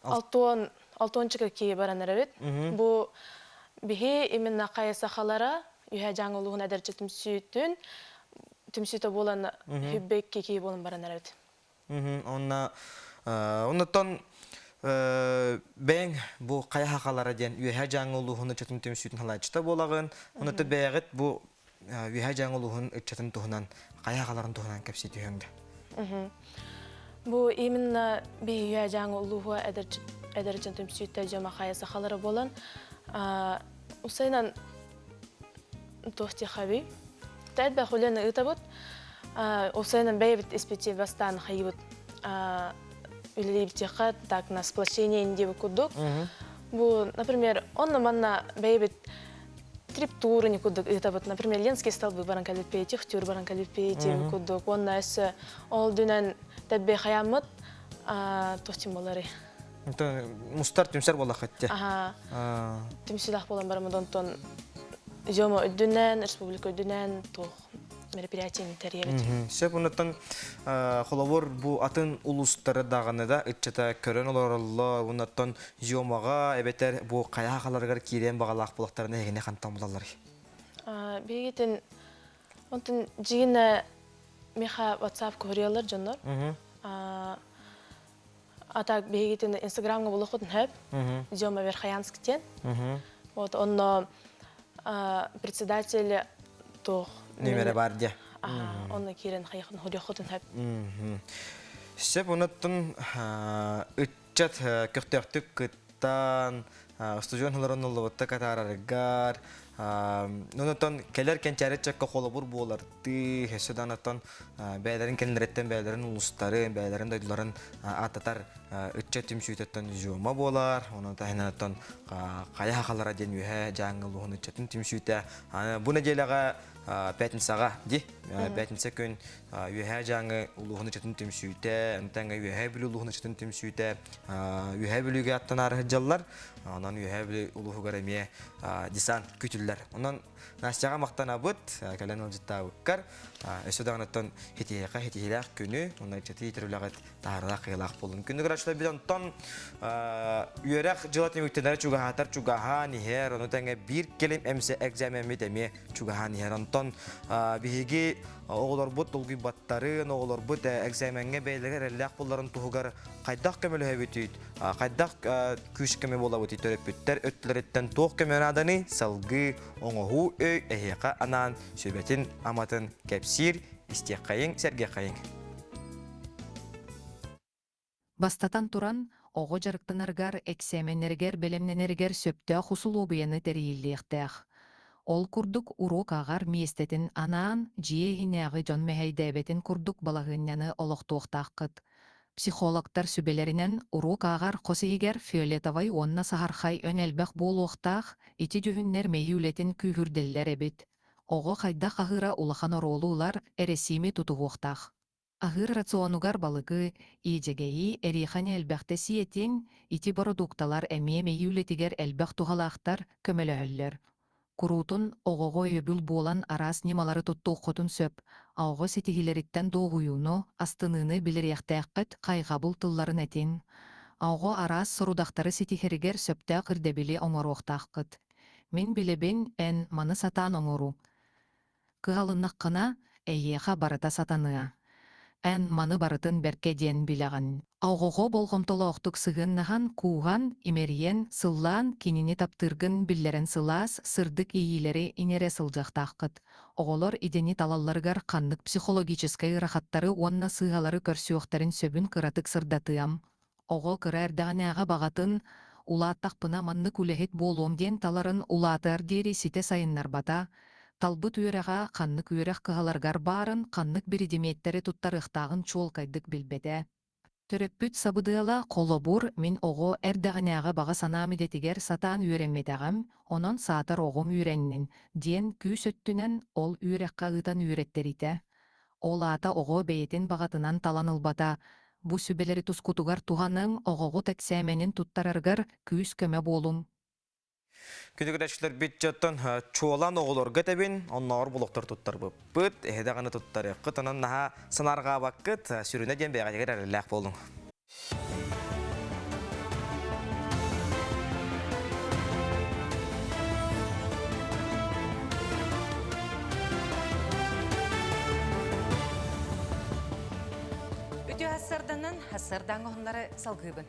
алтуон алтуончика киһи баран эрэбит. Бу биһи именно хайа сахалара үһээ Дьааҥы улууһун эдэрчи түмсүүтүн түмсүүтэ буолан хүббэкки киһи буолан баран эрэбит. Онна оннуттан бэйэҥ бу хайа хахалара диэн Үөһээ Дьааҥы улууһун ыччатын түмсүүтүн салайааччыта буолаҕын. Оннуттан бэйэҕит бу Үөһээ Дьааҥы улууһун ыччатын туһунан хайа хахаларын туһунан кэпсии түһүөҥ да. Бу именно би Үөһээ Дьааҥы улууһа эдэр ыччат түмсүүтэ дьома хайа сахалара буолан усайынан туох диэххэ Тэлбэх үлэни ыытабыт. Усайынан бэйэбит испитии бастаан хайыбыт үлэлиибитиэххэ так на сплочение индиэбит курдук. Бу, например, онно манна бэйэбит триптуры курдук ыытабыт. Например, Ленский столбы баран кэлиппиэти, Хтюр баран кэлиппиэти курдук. Уонна өссө ол дүнэн тэббе хаяммыт туох тим болары. Мустар түмсэр буоллаххыт те. Аха. Түмсүүлээх буолан бараммыт онтон Зёма үрдүнэн, республика үрдүнэн туох мероприятиены тэрийэбит. Сөп онуттан холобур бу атын улуустары даҕаны да ыччата көрөн олороллор, онуттан Зёмаҕа эбэтэр бу хайа хахаларыгар киириэн баҕалаах буолахтарына эһигини хантан булалларый? Биһигитин онтон дьигинэ миха WhatsApp көһөрүөллэр дьоннор. А так биһигитин Инстаграмҥа булуоххутун сөп. Зёма Верхоянск диэн. Вот онно председатель туох Нүмерэ бар дии. Онно киирэн хайахын хуруйаххутун сөп. Сөп онуттан ыччат көхтөөхтүк кыттан устудьуон олорон оллубутта катаарарыгар онуттан кэлэр кэнчээри ыччакка холобур буолардыы өссө да онуттан бэйэлэрин кэннилэриттэн бэйэлэрин улуустарын, бэйэлэрин дойдуларын ааттатар ыччат түмсүүтүттэн зюма буолар. Онон таһынан хайа хахалара диэн үөһэ Дьааҥы улууһун ыччатын түмсүүтэ. Бу нэдиэлэҕэ пятницаҕа ди пятница күн Үөһээ Дьааҥы улууһун ыччатын түмсүүтэ, онтон Үөһээ Бүлүү улууһун ыччатын түмсүүтэ Үөһээ Бүлүүгэ аттанаары сылдьаллар. Онон Үөһээ Бүлүү улууһугар эмиэ десант күтүллэр. Онон Настяҕа махтанабыт, кэлэн ыалдьыттаабыккар. Өссө даҕаныттан хитиһиэхэ хитиһиилээх күнү, уонна ыччаты иитэр үлэҕит таһаарыылаах кыайыылаах буоллун. Күндү көрөөччүлэр бид онтон үөрэх дьыла түмүктэнэрэ чугаһаатар чугаһаан иһэр, ону тэҥэ биир кэлим эмсэ экзамеммит эмиэ чугаһаан иһэр. Онтон биһиги оҕолорбут долгуйбаттарын, оҕолорбут экзамеҥҥа бэйэлэрэ эрэллээх буолларын туһугар хайдах көмөлөһөбүтүй, хайдах күүс көмө буолабытый төрөппүттэр өттүлэриттэн туох көмө нааданый салгыы оҥоһуу өй эһиэхэ анаан сүбэтин аматын кэпсиир истиэххэйиҥ сэргиэххэйиҥ. Бастатан туран, оҕо дьарыктанарыгар, эксээмэннэригэр бэлэмнэнэригэр сөптөөх усулуобуйаны тэрийиллиэхтээх. Ол курдук уруок ааҕар миэстэтин анаан, дьиэ иһинээҕи дьон мэһэйдээбэтин курдук балаһыанньаны олохтуохтааххыт. Психологтар сүбэлэринэн, уруок ааҕар хос иһигэр фиолетовай уонна саһархай өҥ элбэх буолуохтаах, ити дьүһүннэр мэйии үлэтин күүһүрдэллэр эбит. Оҕо хайдах аһыыра улахан оруолу ылар, эрэсиими тутуһуохтаах. Аһыыр рационугар балыгы, иэдьэгэйи, эриэхэни элбэхтэ сиэтиҥ, ити бородуукталар эмиэ мэйии үлэтигэр элбэх туһалаахтар, көмөлөһөллөр. Куруутун оҕоҕо өйөбүл буолан араас ньымалары туттуоххутун сөп, а оҕо ситиһиилэриттэн дуоһуйууну, астыныыны билириэхтээххит, хайҕабыл тылларын этиҥ. А оҕо араас сорудахтары ситиһэригэр сөптөөх ирдэбили оҥоруохтааххыт. Мин билэбин, эн маны сатаан оҥоруу. Кыһалыннаххына, эйиэхэ барыта сатаныа. Эн маны барытын бэркэ диэн билэҕин. Оҕоҕо болҕомтолоохтук сыһыаннаһан, кууһан, имэрийэн, сыллаан, кинини таптыыргын биллэрэн сылаас, сырдык иэйиилэри иҥэрэ сылдьыахтааххыт. Оҕолор идэни талалларыгар ханнык психологическай ыарахаттары уонна сыыһалары көрсүөхтэрин сөбүн кыратык сырдатыам. Оҕо кыра эрдэҕинээҕи баҕатын, улааттахпына маннык үлэһит буолуом диэн таларын улаатыар диэри ситэ сайыннарбата, Талбыт үөрэҕэ ханнык үөрэх кыһаларыгар баарын, ханнык биридимиэттэри туттарыахтааҕын чуолкайдык билбэтэ. Төрөппүт сабыдыала, холобур, мин оҕо эрдэҕинээҕи баҕа санаам идэтигэр сатаан үөрэммэтэҕим, онон саатар оҕом үөрэннин, диэн күүс өттүнэн ол үөрэххэ ыытан үөрэттэритэ. Ол аата оҕо бэйэтин баҕатынан талан ылбата. Бу сүбэлэри тускутугар туһаныҥ, оҕоҕут эксээмэнин туттарарыгар күүс-көмө буолуҥ. Күнүгүрэчилэрбит дьоттон чуолаан оҕолорго этэбин, оннооҕор булоктор туттарбыппыт, эһэ даҕаны туттарыаххыт, онон наһаа санаарҕаабаккыт, сүрүнэ диэн бэйэҕитигэр эрэллээх буолуҥ. Үтүө хассарданан, хассардаан оһуннары салгыыбын.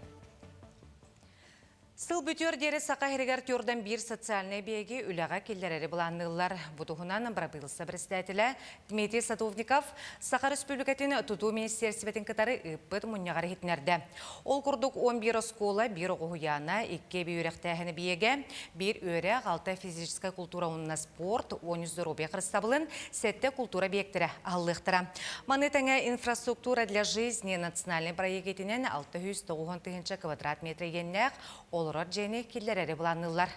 Сыл бүтүөр диэри Саха сиригэр түөрдэн биир социальнай биэги үлэҕэ киллэрэри былаанныыллар. Бу туһунан бырабыылса председателэ Дмитрий Садовников Саха Республикатын тутуу министиэристибэтин кытары ыыппыт мунньаҕар иһитиннэрдэ. Ол курдук 11 оскуола, биир оҕо уһуйаана, икки эбии үөрэхтээһини биэгэ, биир үөрэх, алта физическай култуура уонна спорт, 13 здоровье харыстабылын, сэттэ култуура объектэрэ аһыллыахтара. Маны тэҥэ «Инфраструктура для жизни» национальнай проект итинэн 690 тыһыынча квадрат метр иэннээх олорор дьиэни киллэрэри былаанныыллар.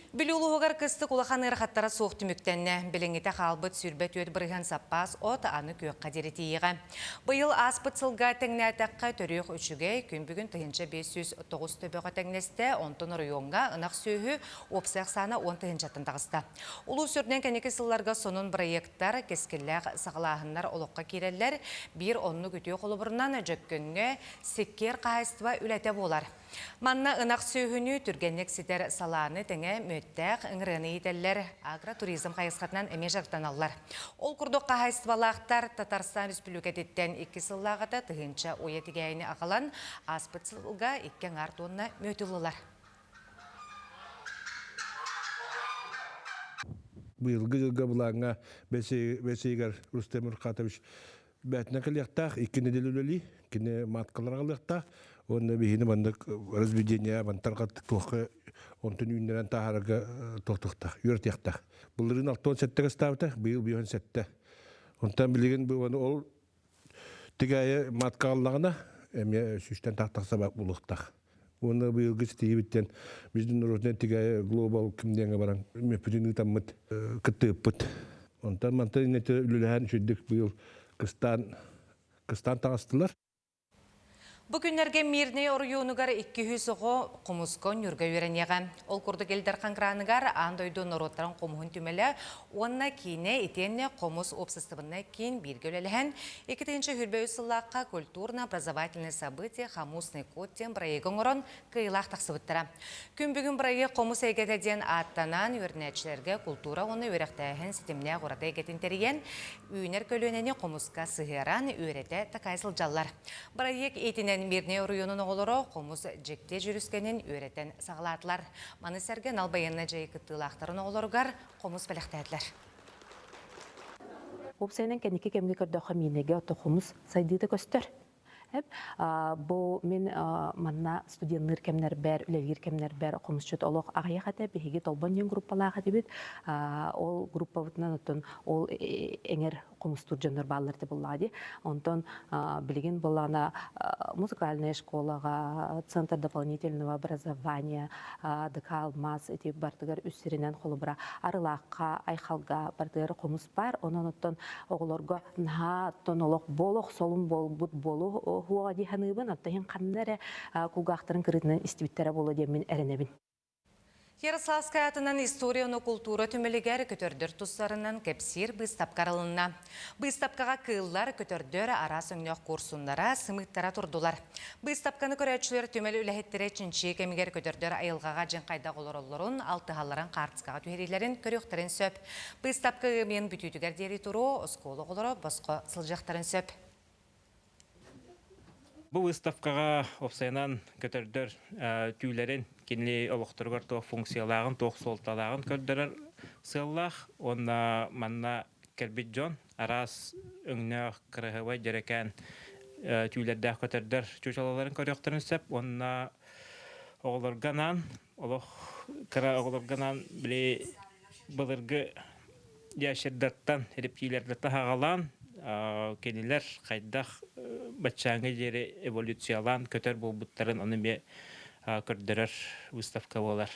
Бүлүү улууһугар кыстык улахан ыарахаттара суох түмүктэннэ. Билиҥҥитэ хаалбыт 24% саппаас от аны күөххэ диэри тиийиэҕэ. Быйыл ааспыт сылга тэҥнээтэххэ төрүөх үчүгэй, күн бүгүн 1509 төбөҕө тэҥнэстэ, онтон оройуоҥҥа ынах сүөһү уопсай ахсаана 10 тыһыынчаттан таҕыста. Улуус үрдүнэн кэнники сылларга сонун бырайыактар, кэскиллээх саҕалааһыннар олоххо киирэллэр. Биир оннук үтүө холобурунан Дьөккөҥҥө Сиккиэр хаһаайыстыба үлэтэ буолар. Манна ынах сүөһүнү түргэнник ситэр салааны тэҥэ мүөттээх ыҥырыаны иитэллэр, агротуризм хайысхатынан эмиэ дьарыктаналлар. Ол курдук хаһаайыстыбалаахтар Татарстан Республикатыттан икки сыллааҕыта тыһыынча уйа тигээйини аҕалан, ааспыт сылга икки аҥаар туонна мүөт ыллылар. Быйылгы дьылга былааҥҥа бэсиигэр Рустем Рухатович бээтинэ кэлиэхтээх, икки нэдиэлэ үлэлии, кини маткалар аҕалыахтаах уонна биһини маннык разведение мантан туохха онтун үүннэрэн таһаарарга туохтуохтаах, үөрэтиэхтээх. Былырыын 67 ыстаабыта, быйыл 57. Онтон билигин бу ол Тигээйи матка аллаҕына эмиэ сүүстэн тахса булуохтаах. Уонна быйылгы ситиһиибиттэн международный тигээйи глобал ким диэҥҥэ баран мүөппүтүн ыытаммыт кыттыыппыт. Онтон мантан иннэтэ үлэлэһэн үчүгдүк быйыл кыстаан кыстаан таҕыстылар. Бу күннэргэ Мирнэй оройуонугар 200 оҕо хомуска Ньурга үөрэниэҕэ. Ол курдук Ил Дархан граныгар аан дойду норуоттарын хомуһун түмэлэ уонна киинэ итиэннэ хомус уопсастыбаннай киин бииргэ үлэлэһэн 2023 сыллаахха культурно-образовательное событие «Хомусный код» диэн бырайыагы оҥорон кыайыылаах тахсыбыттара. Күн бүгүн бырайыак хомус эйгэтэ диэн ааттанан үөрэнээччилэргэ култуура уонна үөрэхтээһин ситимнээх ураты эйгэтин тэрийэн, үүнэр көлүөнэни хомуска сыһыаран үөрэтэ такайа сылдьаллар. Бырайыак иитинэн Мирнэй оройуонун оҕолоро хомус дьикти дьүрүскэнин үөрэтэн саҕалаатылар. Маны сэргэ анал байыаннай дьайыы кыттыылаахтарын оҕолоругар хомус бэлэхтээтилэр. Уопсайынан кэнники кэмҥэ көрдөххө Миинэгэ ото хомус сайдыыта көстөр. Бу мин манна студенныыр кэмнэрбэр, үлэлиир кэмнэрбэр хомусчут олох аҕыйах этэ. Биһиги Толбон диэн группалаах этибит. Ол группабытынан оттон ол эҥэр хомустуур дьоннор бааллар этэ буоллаҕа дии. Онтон билигин буоллаҕына музыкальная школаҕа, центр дополнительного образования, ДК Алмаз ити бартыгар үс сиринэн холобура Арылаахха, Айхалга бартыгар хомус бар. Онон оттон оҕолорго наһаа оттон олох болох солун буолбут буолу уоҕа дии саныыбын. Оттон иһин ханна эрэ кулгаахтарын кырыытынан истибиттэрэ буолуо диэммин эрэнэбин. Ярославскай аатынан история уонна култуура түмэлигэр көтөрдөр тустарынан кэпсиир быыстапка арылынна. Быыстапкаҕа кыыллар, көтөрдөр араас өҥнөөх куорсуннара, сымыыттара турдулар. Быыстапканы көрөөччүлэр түмэл үлэһиттэрэ чинчийии кэмигэр көтөрдөр айылҕаҕа дьиҥ хайдах олороллорун, алтыһалларын хаартыскаҕа түһэриилэрин көрүөхтэрин сөп. Быыстапка ыамыйын бүтүүтүгэр диэри туруо, оскуола оҕолоро босхо сылдьыахтарын сөп. Бу выставкаҕа уопсайынан көтөрдөр түүлэрин, кини олохторугар туох функциялааҕын, туох суолталааҕын көрдөрөр сыаллаах уонна манна кэлбит дьон араас өҥнөөх, кыраһыабай дьэрэкээн түүлэрдээх көтөрдөр чуучалаларын көрүөхтэрин сөп уонна оҕолорго анаан олох кыра оҕолорго анаан били Былыргы ящердартан, рептилиялартан аҕалаан, кинилэр хайдах баччааҥҥа диэри эволюциялаан көтөр буолбуттарын ону эмиэ көрдөрөр выставка буолар.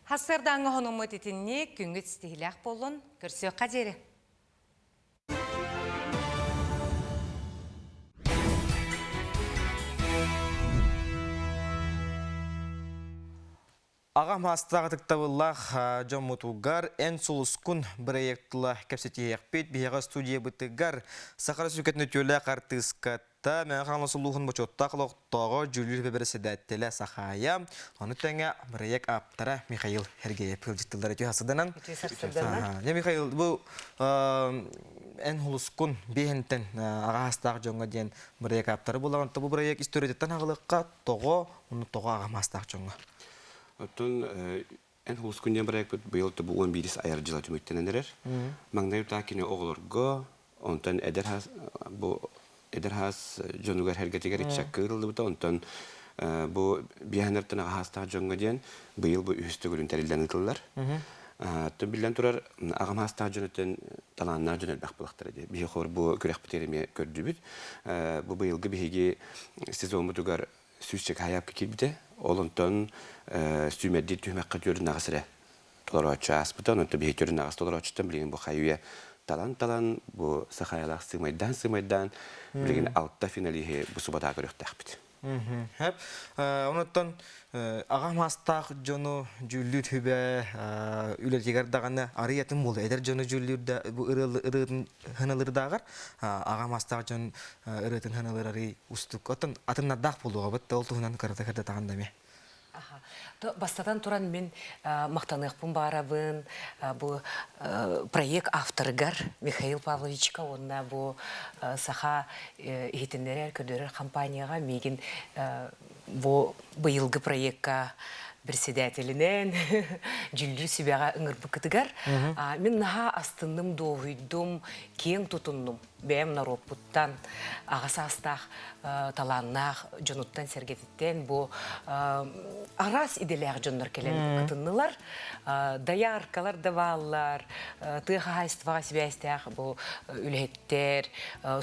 Сарсыардааҥҥы хонуммут итинник күҥҥүт ситиһиилээх буоллун, көрсүөххэ диэри. Аҕа маастаах ытыктабыллаах дьоммутугар Эн сулускун бырайыак тула кэпсэтиһиэхпит. Биһиэхэ студиябытыгар Саха Республикатын үтүөлээх артыыската, Мэҥэ Хаҥалас улууһун бочуоттаах олохтооҕо дьүүллүүр бэрэссэдээтэлэ Сахаайа, ону тэҥэ бырайыак ааптара Михаил Сергеев ыалдьыттылар үтүө сарсыданан. Үтүө сарсыданан. Дьэ, Михаил, бу эн сулускун биэһинтэн аҕа саастаах дьоҥҥо диэн бырайыак ааптара буолаҕын. Бу бырайыак историятыттан аҕылыахха тоҕо, уонна тоҕо аҕа маастаах дьоҥҥо? Оттон эн Хулускун диэн проекпыт быйыл бу 11 айар дьыла түмүктэнэн эрэр. Маҥнай утаа кини оҕолорго, онтон эдэр хаас бу эдэр хаас дьонугар эргэтигэр ыччакка ыытыллыбыта, онтон бу биэһэнэртэн аҕа хаастаах дьоҥҥо диэн быйыл бу үһүс төгүлүн тэриллэн ыытыллар. Оттон биллэн турар, аҕам хаастаах дьон өттүн талааннаах дьон элбэх буолахтара дии. Биһиги хор бу күрэхпитигэр эмиэ көрдүбүт. Бу быйылгы биһиги сезоммутугар сүүсчэкэ хайаапка киирбитэ. Ол онтон сүүмэрдиир түһүмэххэ түөрүн аҕыс эрэ толорооччу ааспыта. Онон биһи түөрүн аҕыс толорооччуттан билигин бу хайы талан-талан бу сахайалаах сыымайдаан-сыымайдаан билигин алта финалиһы бу субатаа көрүөхтээхпит. Хэп. Онуттан аҕа маастаах дьону дьүүллүүр хүбэ үлэтигэр даҕаны арыйатын буолу эдэр дьону дьүүллүүр да бу ырыатын хыналырдааҕар аҕа маастаах дьон ырыатын хыналыр арый устук оттон атыннардаах буолуоҕа бит ол туһунан кырата кырдатаҕын да эмиэ. Бастатан туран мин махтаныахпын баарабын бу проект авторыгар Михаил Павловичка уонна бу саха иһитиннэрэр көрдөрөр компанияҕа миигин бу быйылгы проекка председателинэн дьүүллүүр сүбэҕэ ыҥырбыккытыгар мин наһаа астынным, дуоһуйдум, киэҥ тутуннум бэйэм норуоппуттан аҕа саастаах талааннаах дьонуттан-сэргэтиттэн бу араас идэлээх дьоннор кэлэн кытыннылар. Дояркалар да бааллар, тыа хаһаайыстыбаҕа сибээстээх бу үлэһиттэр,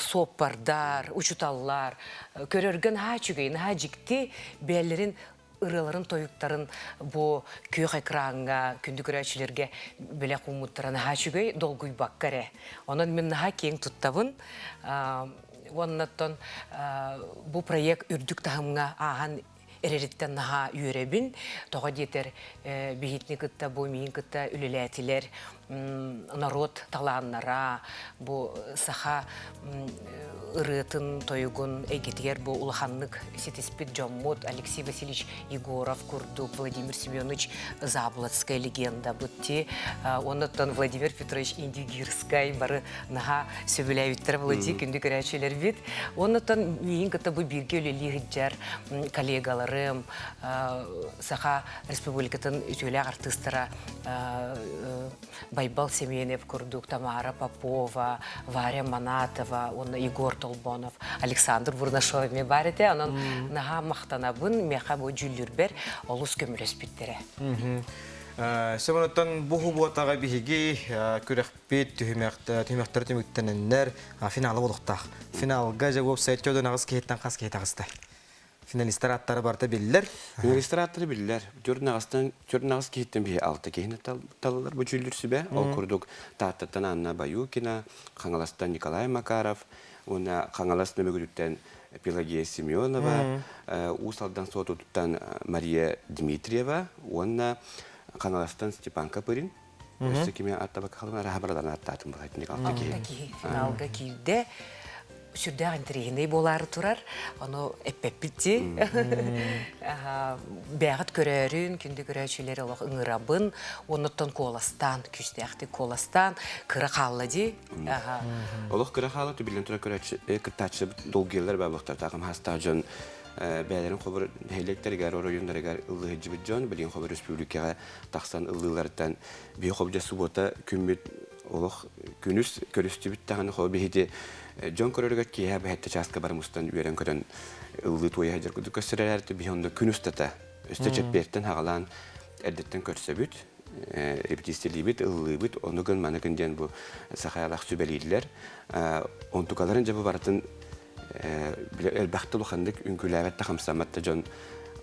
суоппардар, учуталлар. Көрөргө наһаа үчүгэй, наһаа дьикти бэйэлэрин ырыаларын тойуктарын бу күөх экраҥҥа күндү көрөөччүлэргэ бэлэх ууммуттара наһаа үчүгэй, долгуйбакка эрэ. Онон мин наһаа киэҥ туттабын. Уоннаттан бу проект үрдүк таһымҥа ааһан эрэриттэн наһаа үөрэбин. Тоҕо диэтэр биһитини кытта бу миин кытта үлэлээтилэр норуот талааннара, бу саха ырыатын, тойугун эйгэтигэр бу улаханнык ситиспит дьоммут Алексей Васильевич Егоров курдук, Владимир Семенович Заболоцкая легенда бутти, оннуттан Владимир Петрович Индигирскай бары наһаа сөбүлээбиттэр Влади күндү көрөөччүлэрбит. Оннуттан миигин кытта бу бииргэ үлэлии сылдьар коллегаларым, Саха Республикатын үтүөлээх артыыстара Байбал Семенов курдук Тамара Попова, Варя Манатова уонна Егор Толбонов, Александр Бурнашов эмиэ баар этэ. Онон наһаа махтанабын, миэхэ бу дьүүллүүрбэр олус көмөлөспүттэрэ. Сөбүнөттөн бу хубуотаҕа биһиги күрэхпит түһүмэхтэр түмүктэнэннэр финалы буолуохтаах. Финалга дьэ уопсай төрдүн аҕыс киһиттэн хас киһи таҕыста? Финалистар ааттара барыта биллэр. Финалистар ааттара биллэр. Төрт наҕыс киһиттэн биһи алта киһини талылар бу дьүүллүүр сүбэ. Ол курдук Тааттаттан Анна Баюкина, Хаҥаластан Николай Макаров уонна Хаҥалас Нөмүгүтүттэн Пелагея Семенова, Уус Алдан Суотутуттан Мария Дмитриева уонна Хаҥаластан Степан Копырин. Өссө кими аттабакка халын араха бараларын аттаатым былайтыник алта киһи. Алта киһи финалга киирдэ. Сүрдээх интэриэһинэй буолаары турар. Ону эппэппит дии. Бэҕит көрөөрүн, күндү көрөөччүлэри олох ыҥырабын. Оннуттан куоластаан, күүстээхтик куоластаан, кыра хаалла дии. Олох кыра хаалла, түбүллэн турар көрөөччү кыттааччы долгуйаллар баабыктар таакам хастаах дьон бэйэлэрин хобур нэһилиэктэригэр, оройуоннарыгар ыллыһыдьыбыт дьон, билигин хобур республикаҕа тахсан ыллыыларыттан биһи хобдьа субуота күммүт олох күнүс көрүстүбүт даҕаны хо биһити дьон көрөрүгэр киэһэ бэһэтте чааска бары мустан үөрэн көтөн ыллыы туойа сылдьар курдук көстөр эрээри биһи онно күн устата өстө чэппиэртэн хаҕалаан эрдэттэн көрсөбүт. Репетициялиибит, ыллыыбыт, ону гын, маны гын диэн бу сахалаах сүбэлииллэр. Онтукаларын дьэ бу барытын элбэхтэ улаханнык үҥкүүлээбэт да хамсаммат да дьон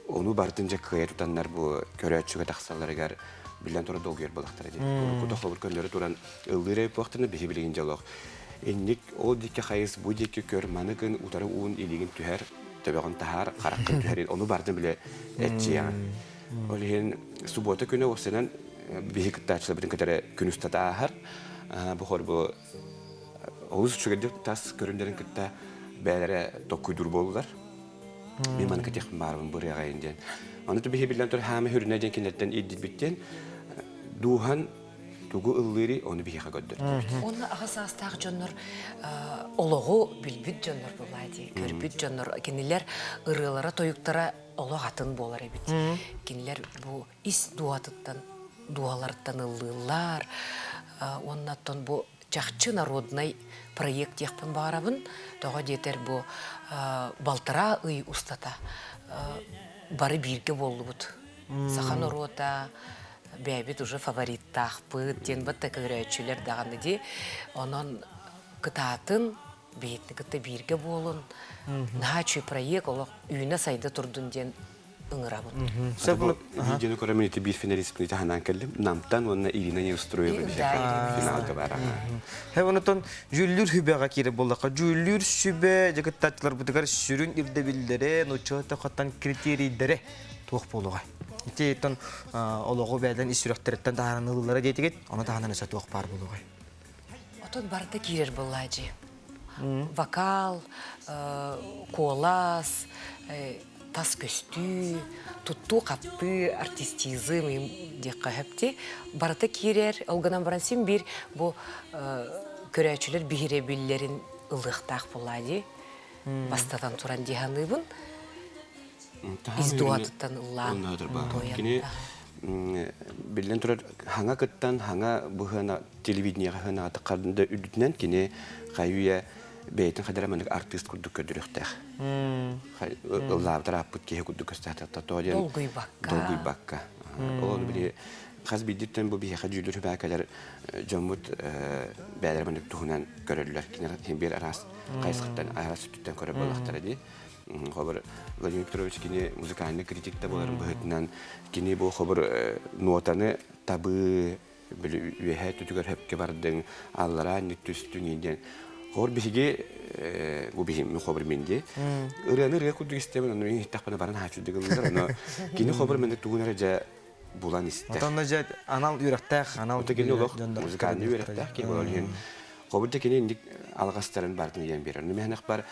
ону барытын дьэ кыайа тутаннар бу көрөөччүгэ тахсалларыгар биллэн турар долгуйар буолахтара дии. Уруккута холобур көннөрү туран ыллыыр эбит буолахтарына биһи билигин дьолох. Инник ол диэки хайыс, бу диэки көр, маны гын, утары уун илиигин түһэр, төбөҕүн таһаар, хараххын түһэр, ону барытын билэ эрчийэҕин. Ол иһин суббота күнэ уопсайынан биһи кыттааччыларбытын кытары күн устата ааһар. Бу хор бу олус үчүгэйдик тас көрүҥнэрин кытта бэйэлэрэ токкуйдуур буоллулар. Мин маны кэтиэхпин баарбын бырыаҕайын диэн. Ону биһи биллэн турар хаама хүрүнэ диэн кинилэртэн ирдирбит диэн дууһан тугу ыллыырый ону биһиэхэ көрдөрдүбүт. Уонна аҕа саастаах дьоннор олоҕу билбит дьоннор буоллаа дии, көрбүт дьоннор кинилэр ырыалара, тойуктара олох атын буолар эбит. Кинилэр бу ис дууһатыттан дууһаларыттан ыллыыллар уонна оттон бу чахчы народнай проект диэхпин баҕарабын. Тоҕо диэтэр бу балтараа ый устата бары бииргэ буоллубут. Саха норуота бэйэбит уже фавориттаахпыт диэн батта көрөөччүлэр даҕаны дии. Онон кытаатын биһитини кытта бииргэ буолун. Наһаа үчүгэй проект олох үүнэ-сайда турдун диэн ыҥырабын. Видеону көрөмүн ити биир финалистпын таһынан кэллим. Намтан уонна Ирина Неустроева финалга бара. Хэ онотон дьүүллүүр сүбэҕэ киирэр буоллахха, дьүүллүүр сүбэ дьыкыттааччыларбытыгар сүрүн ирдэбиллэрэ, нуучча тохоттон критерийдэрэ туох буолуоҕай? Ити оттон олоҕу бэйэлэрин ис сүрэхтэриттэн таһааран ылыллара диэтигит, ону таһынан өссө туох баар буолуоҕай? Отон барыта киирэр буоллаадьы. Вокал, куолас, тас көстүү, туттуу-хаптыы, артистизм диэххэ сөп Барыта киирэр, ол гынан баран син биир бу көрөөччүлэр биһирэбиллэрин ылыахтаах буоллаа дии. Бастатан туран дии саныыбын. Ис дууһатыттан ыллаан туойан. Кини биллэн турар хаҥа кыттан хаҥа быһыана телевидениеҕэ хынаата да үрдүнэн кини хайы бэйэтин хадара маннык артыыс курдук көрдөрүөхтээх. Ыллаабытар ааппыт киһи курдук көстөөхтөр тоҕо диэн долгуйбакка. Долгуйбакка. Ол били хас биирдиттэн бу биһиэхэ дьүүллүүр сүбэ дьоммут бэйэлэрэ маннык туһунан көрөллөр. Кинилэр биир араас хайысхаттан араас өттүттэн көрөр буоллахтара дии. Хобор Владимир Петрович кини музыкальный критик да буоларын быһыытынан кини бу хобор нотаны табыы били үөһээ түтүгэр хөпкө бардыҥ, аллараа инник түстүҥ диэн. Хор биһиги бу биһим хобор мин ди. Ырыаны ырыа курдук истэбин, ону иһиттэхпинэ баран хааччы дыгыллар, ону кини хобор мен тугун эрэ дьэ булан истэр. Отонно дьэ анал үөрэхтээх, анал кини олох музыкальный үөрэхтээх киһи болон иһин. Хобор дьэ кини инник алҕастарын бартын иен берер. Ну мехнах бар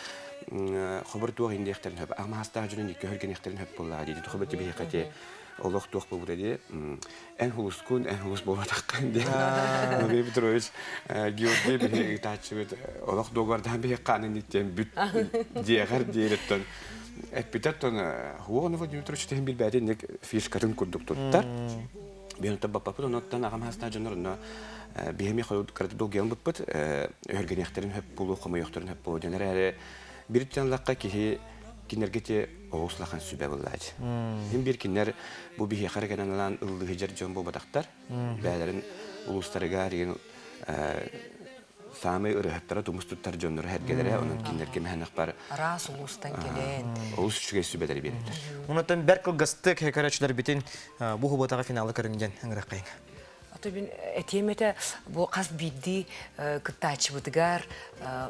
хобор туох индиэхтерин хөп. Амахастаах дьонун икки хөргенехтерин хөп боллаа диди. Хобор тибиһи олох туох буолбута дии эн хулускун эн хулус буолбатаххын диэн Владимир Петрович Георгий биһи ыытааччыбыт олох дуогуордаан биһи хаанын иттиэн бүт диэҕэр диэриттэн эппитэр хуону Владимир Петрович тэһин билбэти инник фишкатын курдук туттар биһи баппапыт онуттан аҕам хаастаах дьоннор онно биһи кыраты долгуйан быппыт өһөргениэхтэрин хөп буолуо хомойуохтарын хөп буолуо диэн эрээри бир лахха киһи кинилэргэ те олус улахан сүбэ буллаачы. Хин бир кинилэр бу биһиэхэ эрэ кэнэн ылан ыллыһыдьар дьон буолбатахтар. Бэйэлэрин улуустарыгар деген саамай ырыһаттара тумус туттар дьоннору эргэлэрэ, онон кинилэргэ мэһэнэх бар Араас улуустан кэлэн. Олус үчүгэй сүбэлэри биэрэллэр. Онон бэрт кылгастык көрөөччүлэрбитин бу хубатаҕа финалы көрүҥ диэн ыҥыраххайыҥ. Ото мин этиэм этэ бу хас биирдии кыттааччыбытыгар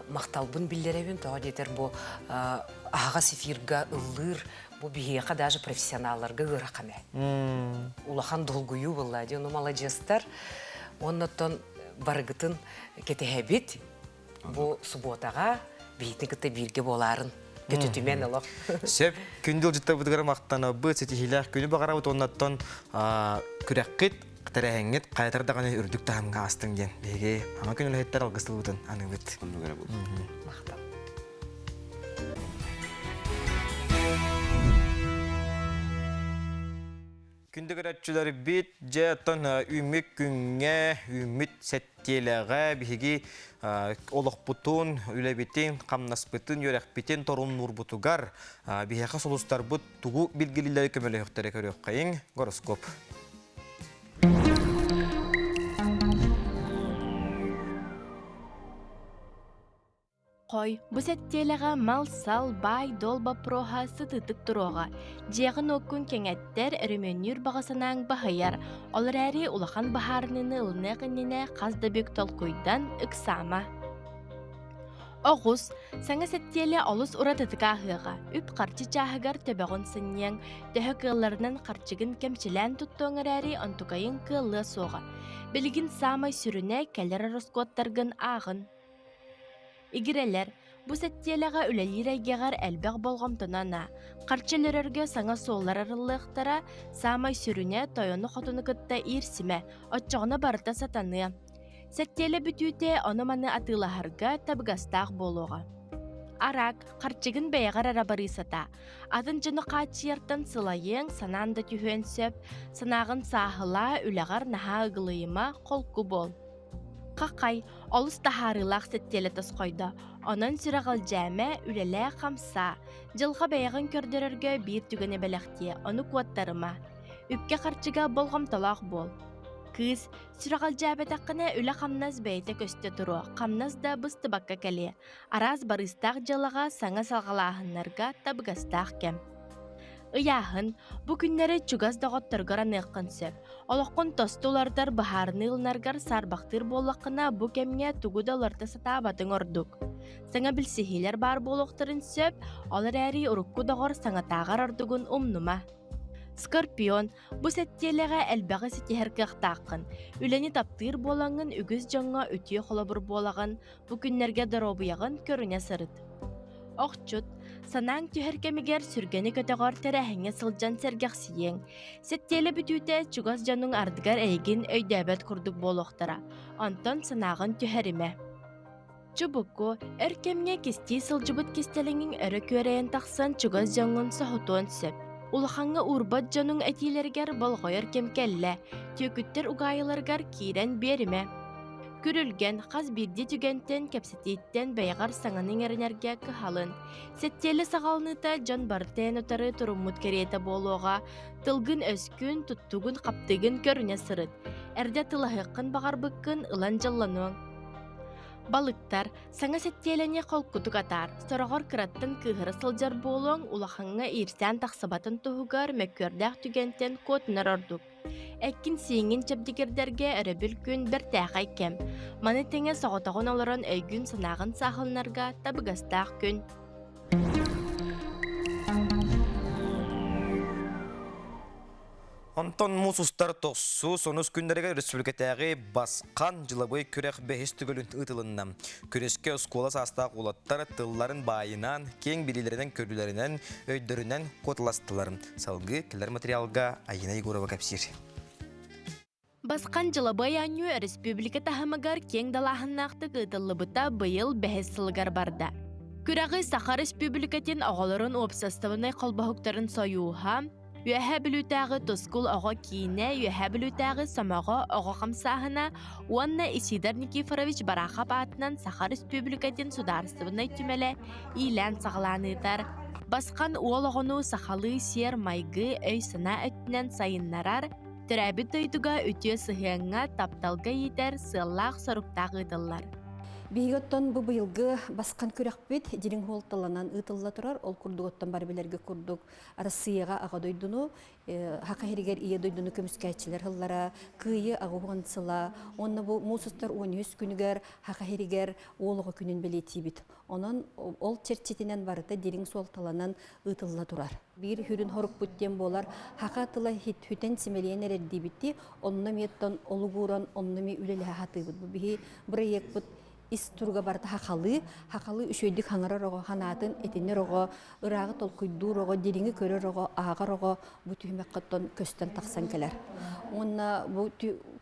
махталбын биллэрэбин тоҕо диэтэр бу аһаҕас эфирга ыллыыр бу биһиэхэ даже профессионалларга ыарахан ээ. Улахан долгуйуу буолла дии ону маладьыастар уоннаттан барыгытын кэтэһэбит бу субуотаҕа биһитин кытта бииргэ буолаарын көтүтүмэн олох. Сөп, күндү ыалдьыттарбытыгар махтанабыт, ситиһиилээх күнү баҕарабыт уоннаттан күрэххит, тэрээһиҥҥит хайатар даҕаны үрдүк таһымҥа астыҥ диэн биһиги ама күн үлэһиттэр алгыс тылбытын аныыбыт. Оннук эрэ буолсун. Махтал. Күндү көрөөччүлэрбит, дьэ оттон үүммүт күҥҥэ, үүммүт сэттиэлэҕэ биһиги олохпутун, үлэбитин, хамнаспытын, үөрэхпитин торумнуурбутугар биһиэхэ сулустарбыт тугу билгилииллэри көмөлөһүөхтэрэ көрүөххэйиҥ. Гороскоп. Хой, бу сэттиэлэҕэ мал-сал, баай-дуол боппуруоһа сытыытык туруоҕа. Дьиэҕин-уоккун кэҥэттэр, өрөмүөннүүр баҕа санааҥ баһыйар. Ол эрээри улахан быһаарыныыны ылыныах иннинэ хас да бүк толкуйдан, ыксаама. Оҕус, саҥа сэттиэлэ олус уратытык ааһыаҕа. Үп-харчы чааһыгар төбөҕүн сынньыаҥ, төһө кыалларынан харчыгын кэмчилээн туттуоҥ эрээри онтукайыҥ кыаллыа суоҕа. Билигин саамай сүрүнэ кэлэр ороскуоттаргын ааҕын. Игирэлэр, бу сэттиэлэҕэ үлэлиир эйгэҕэр элбэх болҕомтону анаа. Харчы өлөрөргө саҥа суоллар арыллыахтара, саамай сүрүнэ тойону-хотуну кытта иирсимэ, оччоҕуна барыта сатаныа. Сэттиэлэ бүтүүтэ ону-маны атыылаһарга табыгастаах буолуоҕа. Араак, харчыгын бэйэҕэр эрэ барыы сатаа. Атын дьону хааччыйартан сылайыаҥ, санаан да түһүөн сөп. Санааҕын сааһылаа, үлэҕэр наһаа ыгылыйыма, холку буол. Хахай, олус таһаарыылаах сэттиэлэ тосхойдо. Онон сүрэҕэлдьээмэ, үлэлээ, хамсаа. Дьылҕа бэйэҕин көрдөрөргө биир түгэни бэлэхтиэ, ону куоттарыма. Үпкэ-харчыга болҕомтолоох буол. Кыыс, сүрэҕэлдьээбэтэххинэ үлэ-хамнас бэйэтэ көстө туруо, хамнас да быстыбакка кэлиэ. Араас барыыстаах дьыалаҕа саҥа салҕалааһыннарга табыгастаах кэм. Ыйааһын, бу күннэри чугас доҕотторгор аныаххын сөп. Олоххун тосту уларытар быһаарыныы ылынаргар саарбахтыыр буоллаххына, бу кэмҥэ тугу да уларыта сатаабатыҥ ордук. Саҥа билсиһиилэр баар буолуохтарын сөп, ол эрээри урукку доҕор саҥатааҕар ордугун умнума. Скорпион, бу сэттиэлэҕэ элбэҕи ситиһэр кыахтааххын. Үлэни таптыыр буолаҥҥын үгүс дьоҥҥо үтүө холобур буолаҕын, Бу күннэргэ доруобуйаҕын көрүнэ сырыт. Охчут, санааҥ түһэр кэмигэр сүргэни көтөҕөр тэрээһиҥҥэ сылдьан сэргэхсийиэҥ. Сэттиэлэ бүтүүтэ чугас дьонуҥ ардыгар эйигин өйдөөбөт курдук буолуохтара. Онтон санааҕын түһэримэ. Чубуку, өр кэмҥэ кистии сылдьыбыт кистэлэҥиҥ өрө күөрэйэн тахсан чугас дьоҥҥун соһутуон сөп. Улахаҥҥа уурбат дьонуҥ этиилэригэр болҕойор кэм кэллэ. Түөкүттэр угаайыларыгар киирэн биэримэ. Күрүлгэн, хас биирдии түгэнтэн, кэпсэтииттэн бэйэҕэр саҥаны иҥэринэргэ кыһалын. Сэттиэлэ саҕаланыыта дьон барыта эн утары туруммут кэриэтэ буолуоҕа. Тылгын-өскүн, туттугун-хаптыгын көрүнэ сырыт. Эрдэ тылаһыаххын баҕарбыккын ылан дьоллонуоҥ. Балыктар, саҥа сэттиэлэни холкутук атаар. Сороҕор кыраттан кыыһыра сылдьар буолуоҥ, улахаҥҥа иирсээн тахсыбатын туһугар мөккүөрдээх түгэнтэн куотунар ордук. Эккин-сииҥҥин чэбдигирдэргэ өрөбүл күн бэртээхэй кэм. Маны тэҥэ соҕотоҕун олорон өйгүн-санааҕын саахаланарга табыгастаах күн. Онтон муус устар тохсус онус күннэригэр республикатааҕы Басхан дьылабыай күрэх бэһис төгүлүн ыытылынна. Күрэскэ оскуола саастаах уолаттар тылларын баайынан, киэҥ билиилэринэн-көрүүлэринэн, өйдөрүнэн куоталастылар. Салгыы кэлэр материалга Айина Егорова кэпсиир. Басхан дьылабыай оонньуу республика таһымыгар киэҥ далааһыннаахтык ыытыллыбыта быйыл бэһис сылыгар барда. Күрэҕи Саха Республикатын оҕолорун уопсастыбаннай холбоһуктарын сойууһа, Үөһээ Бүлүүтээҕи Тускул оҕо киинэ, Үөһээ Бүлүүтээҕи Сомоҕо оҕо хамсааһына уонна Исидор Никифорович Барахов аатынан Саха Республикатын судаарыстыбаннай түмэлэ иилээн-саҕалаан ыытар. Басхан уол оҕону сахалыы сиэр-майгы, өй-санаа өттүнэн сайыннарар, төрөөбүт дойдуга үтүө сыһыаҥҥа, тапталга иитэр сыаллаах-соруктаах ыытыллар. Биһиги оттон бу быйылгы басхан күрэхпит дириҥ суолталанан ыытылла турар. Ол курдук оттон бары билэргэ курдук Арассыыйаҕа Аҕа дойдуну, Саха сиригэр Ийэ дойдуну көмүскээччилэр сыллара, Кыайыы аҕыс сыла уонна бу муус устар 13 күнүгэр Саха сиригэр Уол оҕо күнүн бэлиэтиибит. Онон ол чэрчитинэн барыта дириҥ суолталанан ыытылла турар. Биир сүрүн хорукпут диэн буолар, саха тыла хүтэн симэлийэн эрэрдиибитти, онно эмиэ олугуран, онно эмиэ үлэлэһэ сатыыбыт. Бу биһи бырайыакпыт ис туруга барыта хахалыы, хахалыы үчүгэйдик хаҥарар оҕо ханаатын этинэр оҕо, ырааҕы толкуйдуур оҕо, дириҥи көрөр оҕо, ааҕар оҕо бу түһүмэххэ көстөн тахсан кэлэр. Уонна бу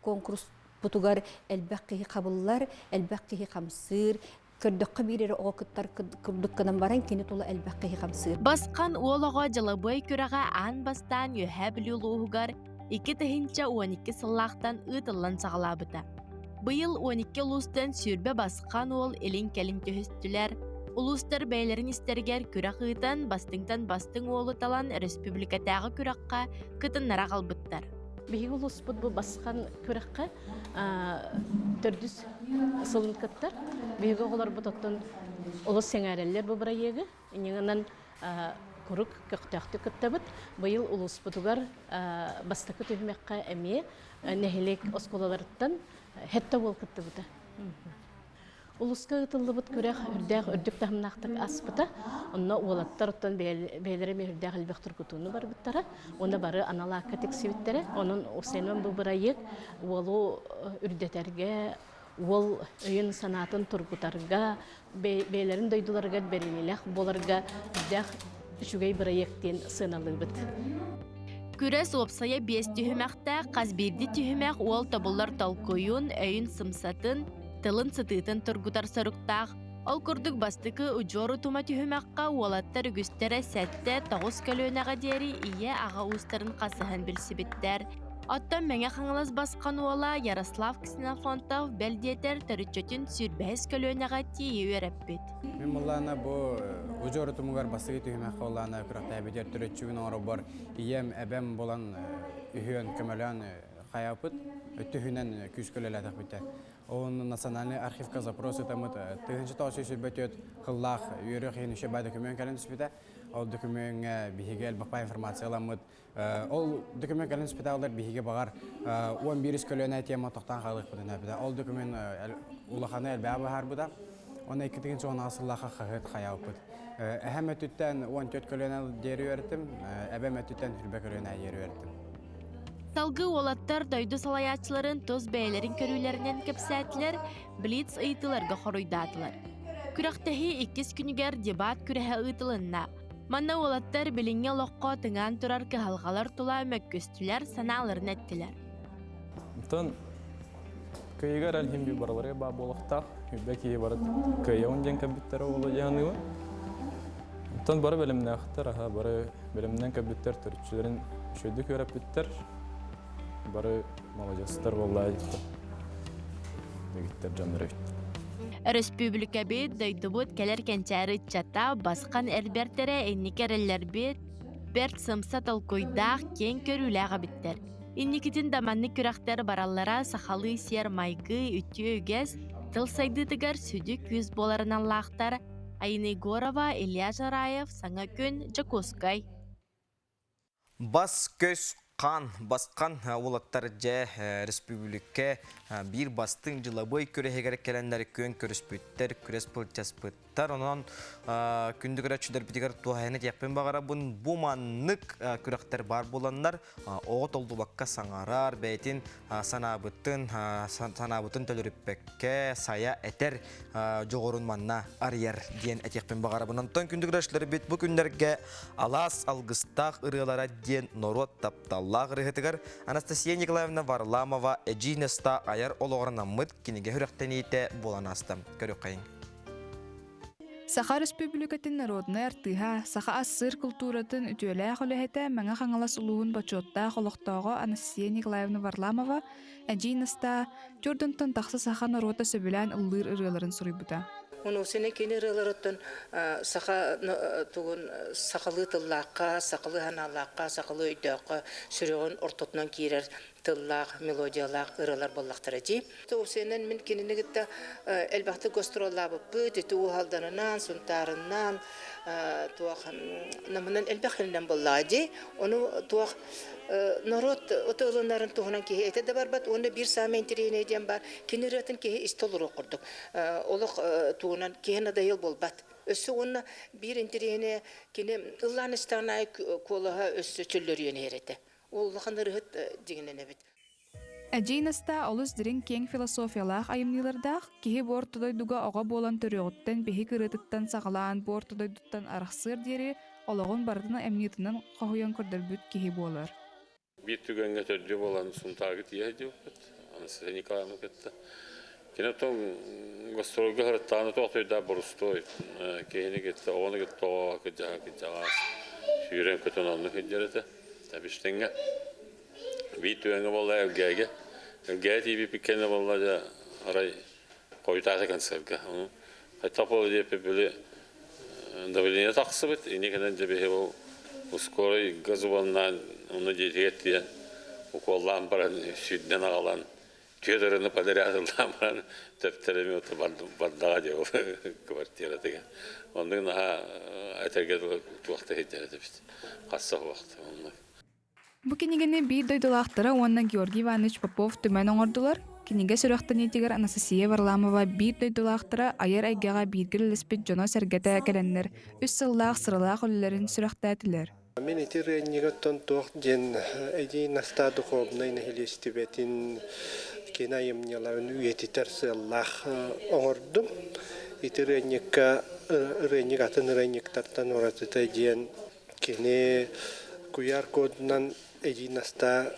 конкурспутугар элбэх киһи хабыллар, элбэх киһи хамсыыр, көрдөххө биир эрэ оҕо кыттар курдук гынан баран кини тула элбэх киһи хамсыыр. Басхан уол оҕо дьылабыай күрэҕэ аан бастаан Үөһээ Бүлүү улууһугар 2012 сыллаахтан ыытыллан саҕалаабыта. Быйыл 12 улуустан 20 басхан уол илин-кэлин түһүстүлэр. Улуустар бэйэлэрин истэригэр күрэх ыытан, бастыҥтан бастыҥ уолу талан республикатааҕы күрэххэ кытыннара аҕалбыттар. Биһиги улууспут бу басхан күрэххэ төрдүс сылын кыттар. Биһиги оҕолорбут оттон Олус сэҥээрэллэр бу бырайыагы. Инньэ курук көхтөөхтүк кыттабыт. Быйыл улууспутугар бастакы түһүмэххэ эмиэ нэһилиэк оскуолаларыттан хетте уол кыттыбыта. Улууска ыытыллыбыт күрэх үрдээх үрдүк таһымнаахтык аспыта. Онно уолаттар оттон бэйэлэрэ эмиэ үрдээх элбэх тургутууну барбыттара. Уонна бары анал аакка тиксибиттэрэ. Онон Усенон бу бырайыак уолу үрдэтэргэ, уол өйүн-санаатын тургутарга, бэйэлэрин дойдуларыгар бэриниилээх буоларга үрдээх үчүгэй бырайыак диэн сыаналыыбыт. Күрэс уопсайа биэс түһүмэхтээх, хас биирдии түһүмэх уол тобуллар толкуйун, өйүн сымсатын, тылын сытыытын тургутар соруктаах. Ол курдук бастакы удьуор утума түһүмэххэ уолаттар үгүстэрэ 7-9 көлүөнэҕэ диэри ийэ-аҕа уустарын хасыһан билсибиттэр. Оттон Мэҥэ Хаҥалас басхан уола Ярослав Ксенофонтов бэл диэтэр төрүччүтүн сүүрбэһис көлүөнэҕэ тиийэ үөрэппит. Мин буллаана бу удьуор утумугар бастакы түһүмэххэ улаана күрэхтээбитигэр төрүччүбүн оҥоробор ийэм, эбэм булан үһүөн көмөлөөн хайапыт өттүһүнэн күүскэ үлэлээтэхпитэ. Ол национальный архивка запрос ытаммыт 1924 сыллаах үөрэх иһин үчүгэй документ кэлэн түспүтэ. Ол докумеҥҥа биһиги элбэх информация ыламмыт. Ол документ кэлэн түспүтэ олар биһиги баҕар 11 көлүөнэ тема тохтоон хаалыахпытын эбитэ. Ол документ улаханы элбэҕи быһаарбыта. Оны 2010 сыллаахха хаһыат хайаабыппыт. Эһэм өттүттэн 14 көлүөнэ диэри үөрэттим, эбэм өттүттэн хүрбэ көлүөнэ диэри үөрэттим. Салгыы уолаттар дойду салайааччыларын тус бэйэлэрин көрүүлэринэн кэпсээтилэр, блиц ыйытыыларга хоруйдаатылар. Күрэхтэһии иккис күнүгэр дебат күрэһэ ыытылынна. Манна уолаттар билиҥҥи олоххо тыҥаан турар кыһалҕалар тула мөккүстүлэр, санааларын эттилэр. Онтон кыайыгар әлһин би барылары баа буолуохтаах. Үбэ киһи бары кыайабын диэн кэлбиттэрэ буолуо диэн саныыбын. Онтон бары бэлэмнээхтэр, аха бары бэлэмнэн кэлбиттэр, төрүччүлэрин үчүгэйдик үөрэппиттэр. Бары маладьыастар буоллаа диттэр. Дэгиттэр дьоннор эбит. Өрөспүүбүлүкэбит, дойдубут кэлэр кэнчээри ыччата, басхан эрбэртэрэ инники эрэллэрбит, бэрт сымса толкуйдаах, киэҥ көрүүлээх эбиттэр. Инникитин да маннык күрэхтэр бараллара сахалыы сиэр-майгы, үтүө үгэс, тыл сайдыытыгар сүдү күүс буоларынан лаахтар Айна Егорова, Илья Жараев, Саҥа күн, Дьокуускай. Бас-көс хаан басқан уолаттар дьэ республика биир бастыҥ дьылабыай күрэһигэр кэлэннэр күөн көрүспүттэр, күрэс былдьаспыт Тар онон күндү көрөөччүлэрбитигэр туһайаны диэхпин баҕарабын. Бу маннык күрэхтэр баар буоланнар оҕо толлубакка саҥарар, бэйэтин санаабытын санаабытын төлөрүппэккэ сайа этэр дьоҕурун манна арыйар диэн этиэхпин баҕарабын. Онтон күндү көрөөччүлэрбит бу күннэргэ Алаас алгыстаах ырыалара диэн норуот тапталлаах ырыаһытыгар Анастасия Николаевна Варламова Эдьиий Наста айар олоҕор анаммыт кинигэ сүрэхтэниитэ буолан ааста. Көрүөххэйиҥ. Саха Өрөспүүбүлүкэтин народнай артыыһа, саха ассыыр култууратын үтүөлээх үлэһитэ Мэҥэ Хаҥалас улууһун бочуоттаах олохтооҕо Анастасия Николаевна Варламова Эдьиий Настаа Чурдунтан тахса саха норуота сөбүлээн ыллыыр ырыаларын суруйбута. Онусини кини ырыаларыттан саха тугун сахалыы тыллаахха, сахалыы санаалаахха, сахалыы өйдөөххө сүрэҕин ортотунан киирэр тыллаах, мелодиялаах ырыалар буоллахтара дии. Тоусенэн мин кинини кытта элбэхтик гастроллаабыппыт, ити Уһалданынан, Сунтаарынан, туох намынан элбэх хиринэн буоллаҕа дии. Ону туох норуот ылынарын туһунан киһи этэ да барбат уонна биир саамай интэриэһинэй диэн баар, кини ырыатын киһи истэ олоруох курдук. Олох тугунан киһи надоел буолбат. Өссө уонна биир интэриэһинэй кини ыллаан истэҕин аайы куолаһа өссө чөллөрүйэн иһэр этэ. Ол улахан ырыһыт дьиҥинэн эбит. Эдьиий Настаа олус дириҥ киэҥ философиялаах айымньылардаах, киһи бу орто дойдуга оҕо буолан төрүөҕүттэн биһик ырыатыттан саҕалаан бу орто дойдуттан арахсыар диэри олоҕун барытын айымньытынан хоһуйан көрдөрбүт киһи буолар. Биир түгэҥҥэ төрдүө буолан Сунтаарга тиийэ сылдьыбыппыт Анастасия Николаевна кытта. Кини оттон гастрольга сырыттаҕына туох да борустуой киһини кытта, оҕону кытта оҕо, кырдьаҕа кырдьаҕас сүүрэн-көтөн онно сылдьар этэ. Тэбис-тэҥҥэ. Биир түгэҥҥэ буолла Элгээйгэ. Элгээйи тиийбиппит кэннэ буолла дьэ арай хойутаата концерга. Ону хайдах буолла диэппит били давление тахсыбыт. Инньэ кэнэн дьэ биһи ол скорый газубаннаан онно дьиэтигэр тиийэн укуоллаан баран сүүрдэн аҕалан. Федоровна подряд ыллаан баран төптөрөмү бардаҕа дии ол квартиратыгар. Оннук наһаа этэргэ дылы туох да иһирдэр этибит. Хасса суохта оннук. Бу кинигэни биир дойдулаахтара уонна Георгий Иванович Попов түмэн оҥордулар. Кинигэ сүрэхтэниитигэр Анастасия Варламова биир дойдулаахтара айар эйгэҕэ бииргэ үлэлэспит дьоно-сэргэтэ кэлэннэр үс сыллаах сыралаах үлэлэрин сүрэхтээтилэр. Мин ити ырыанньыгыттан туох диэн эдии Настаа духуобунай нэһилиэстибэтин кини айымньыларын үйэтитэр сыаллаах оҥордум. Ити ырыанньыкка ырыанньык атын ырыанньыктартан уратыта диэн кини куйаар кодунан эдии Настаа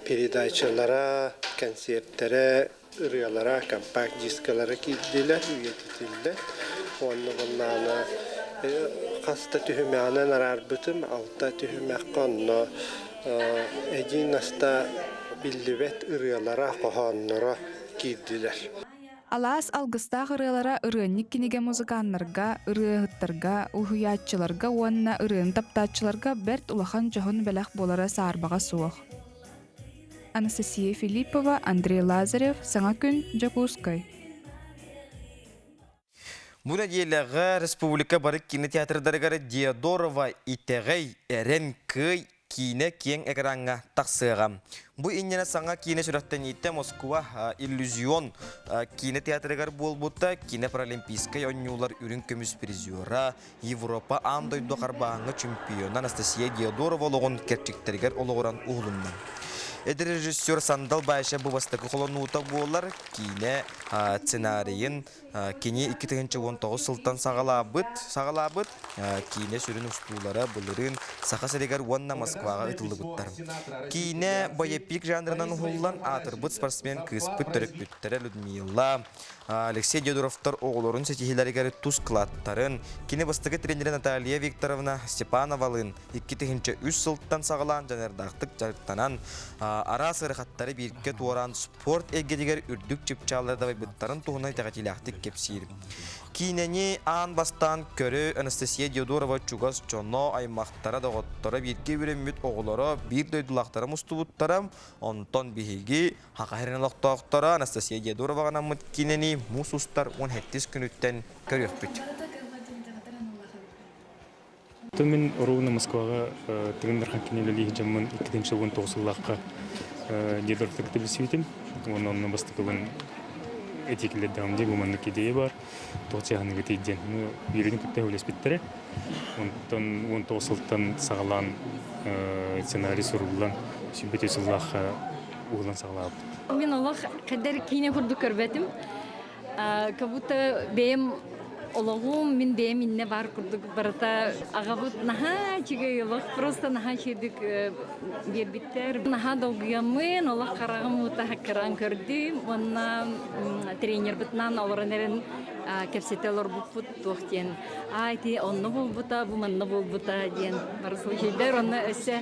передачалара, кэнсиэртэрэ, ырыалара, компакт-дискалара киирдилэр, үйэтитиллэр. Уонна буоллаҕына хас да түһүмэҕинэн араарбытым, алта түһүмэххэ онно эдьиий Наста биллибэт ырыалара, хоһоонноро киирдилэр. Алаас алгыстаах ырыалара ырыанньык кинигэ музыканнарга, ырыаһыттарга, уһуйааччыларга уонна ырыаны таптааччыларга бэрт улахан дьоһун бэлэх буолара саарбаҕа суох. Анастасия Филиппова, Андрей Лазарев, Саҥа күн, Дьокуускай. Бу нэдиэлэҕэ республика бары кинотеатрдарыгар Диодорова Итэҕэй, Эрэн, Кыай киинэ киэҥ экраҥҥа тахсыаҕа. Бу иннинэ саҥа киинэ сүрэхтэниитэ Москва Иллюзион киинэ театрыгар буолбута. Киинэ паралимпийскай оонньуулар үрүҥ көмүс призера, Европа аан дойду харбааһыҥҥа чемпиона Анастасия Диодорова олоҕун кэрчиктэригэр олоҕуран уһулунна. Эдэр режиссер Сандал Баишев бу бастакы холонуута буолар. Киинэ сценарийын кини 2019 сылтан саҕалаабыт, саҕалаабыт. Киинэ сүрүн устуулара былырыын Саха сиригэр уонна Москваҕа ытыллыбыттар. Киинэ боепик жанрынан уһуллан аатырбыт спортсмен кыыспыт төрөппүттэрэ Людмила Алексей Диодоровтар оҕолорун ситиһиилэригэр тус кылааттарын, кини бастакы тренерэ Наталья Викторовна Степановалыын 2003 сылтан саҕалаан дьаныардаахтык дьарыктанан, араас ыарахаттары бииргэ туораан спорт эйгэтигэр үрдүк чыпчааллары дабайбыттарын туһунан итэҕэтиилээхтик кэпсиир. Киинэни аан бастаан көрө Анастасия Диодорова чугас дьоно, аймахтара, доҕотторо, бииргэ үөрэммит оҕолоро, биир дойдулаахтара мустубуттара. Онтон биһиги Саха сирин олохтоохторо Анастасия Диодороваҕа анаммыт киинэни муус устар 17 күнүттэн көрүөхпүт. Мин ровно Москваҕа Тыгын Дархан кинилэлии дьоммун 2019 сыллаахха Диодоровтан кытта билсибитим. Уонна онно бастакыбын этии киллэрдэҕим дии, бу маннык идея баар, туох чааһыныгытый диэн. Ну, үөрүүнү кытта үлэспиттэрэ. Онтон 19 сылтан саҕалаан сценарий суруллан, 23 сыллаахха уһулан саҕалаабыт. Мин олох кэдэр киинэ курдук көрбөтүм. Как будто бэйэм олоҕум, мин бэйэм иннэ бар курдук барыта аҕабыт наһаа үчүгэй олох, просто наһаа үчүгэйдик биэрбиттэр. Наһаа долгуйаммын, олох хараҕым уута хаккыраан көрдүм уонна тренербытынан олорон эрэн кэпсэтэ олорбуппут туох диэн аа ити онно буолбута, бу манна буолбута диэн бары случайдар. Онно өссө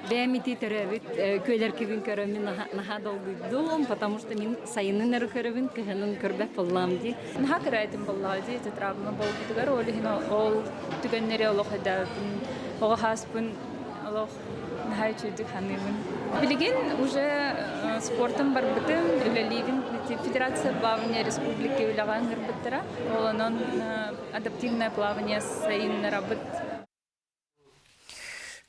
бэйэм ити төрөөбүт күөлэркибин көрөммүн наһаа долгуйдум, потому что мин сайынын эрэ көрөбүн, кыһынын көрбөт буоллаам дии. Наһаа кыра этим буоллаҕа дии, ити травма буолбутугар, ол иһин ол түгэннэри олох өйдөөбүппүн, оҕо сааспын олох наһаа үчүгэйдик саныыбын. Билигин уже спортом барбытым, үлэлиибин. Федерация плавания республики үлэҕэ ыҥырбыттара. Ол онон адаптивное плавание сайыннарабыт.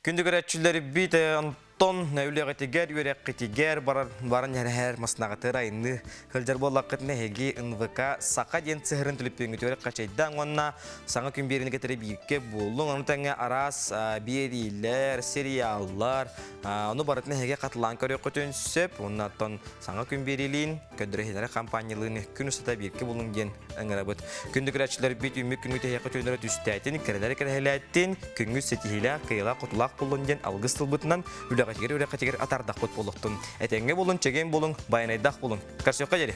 Күндү көрөөччүлэрбит онтон үлэҕитигэр, үөрэххитигэр барар баран эрэһэр маснаҕытыгар айынныы сылдьар буоллаххытына эһиги НВК Саха диэн сыһырын түлүппүөҥҥүтүгэр хачайдаан уонна саҥа күн биэриини кытары бииргэ буоллуҥ. Ону тэҥэ араас биэриилэр, сериаллар, ону барытын эһиги хатылаан көрүөххүтүн сөп. Уонна оттон саҥа күн биэриилиин, көрдөрө компаниялыын күн устата бииргэ булуҥ диэн ыҥырабыт. Күндү көрөөччүлэрбит үүммүт күҥҥүт эһиэхэ түөннөрө түстээтин, кэрэлэри кэрэһэлээттин, күҥҥүт ситиһиилээх, кыайыылаах-хотуулаах буоллун диэн алгыс тылбытынан үлэҕитигэр-үрэххитигэр атаардахпыт буолуохтун. Этэҥҥэ буолун, чэгиэн буолуҥ, байанайдаах буолуҥ. Көрсүөххэ диэри!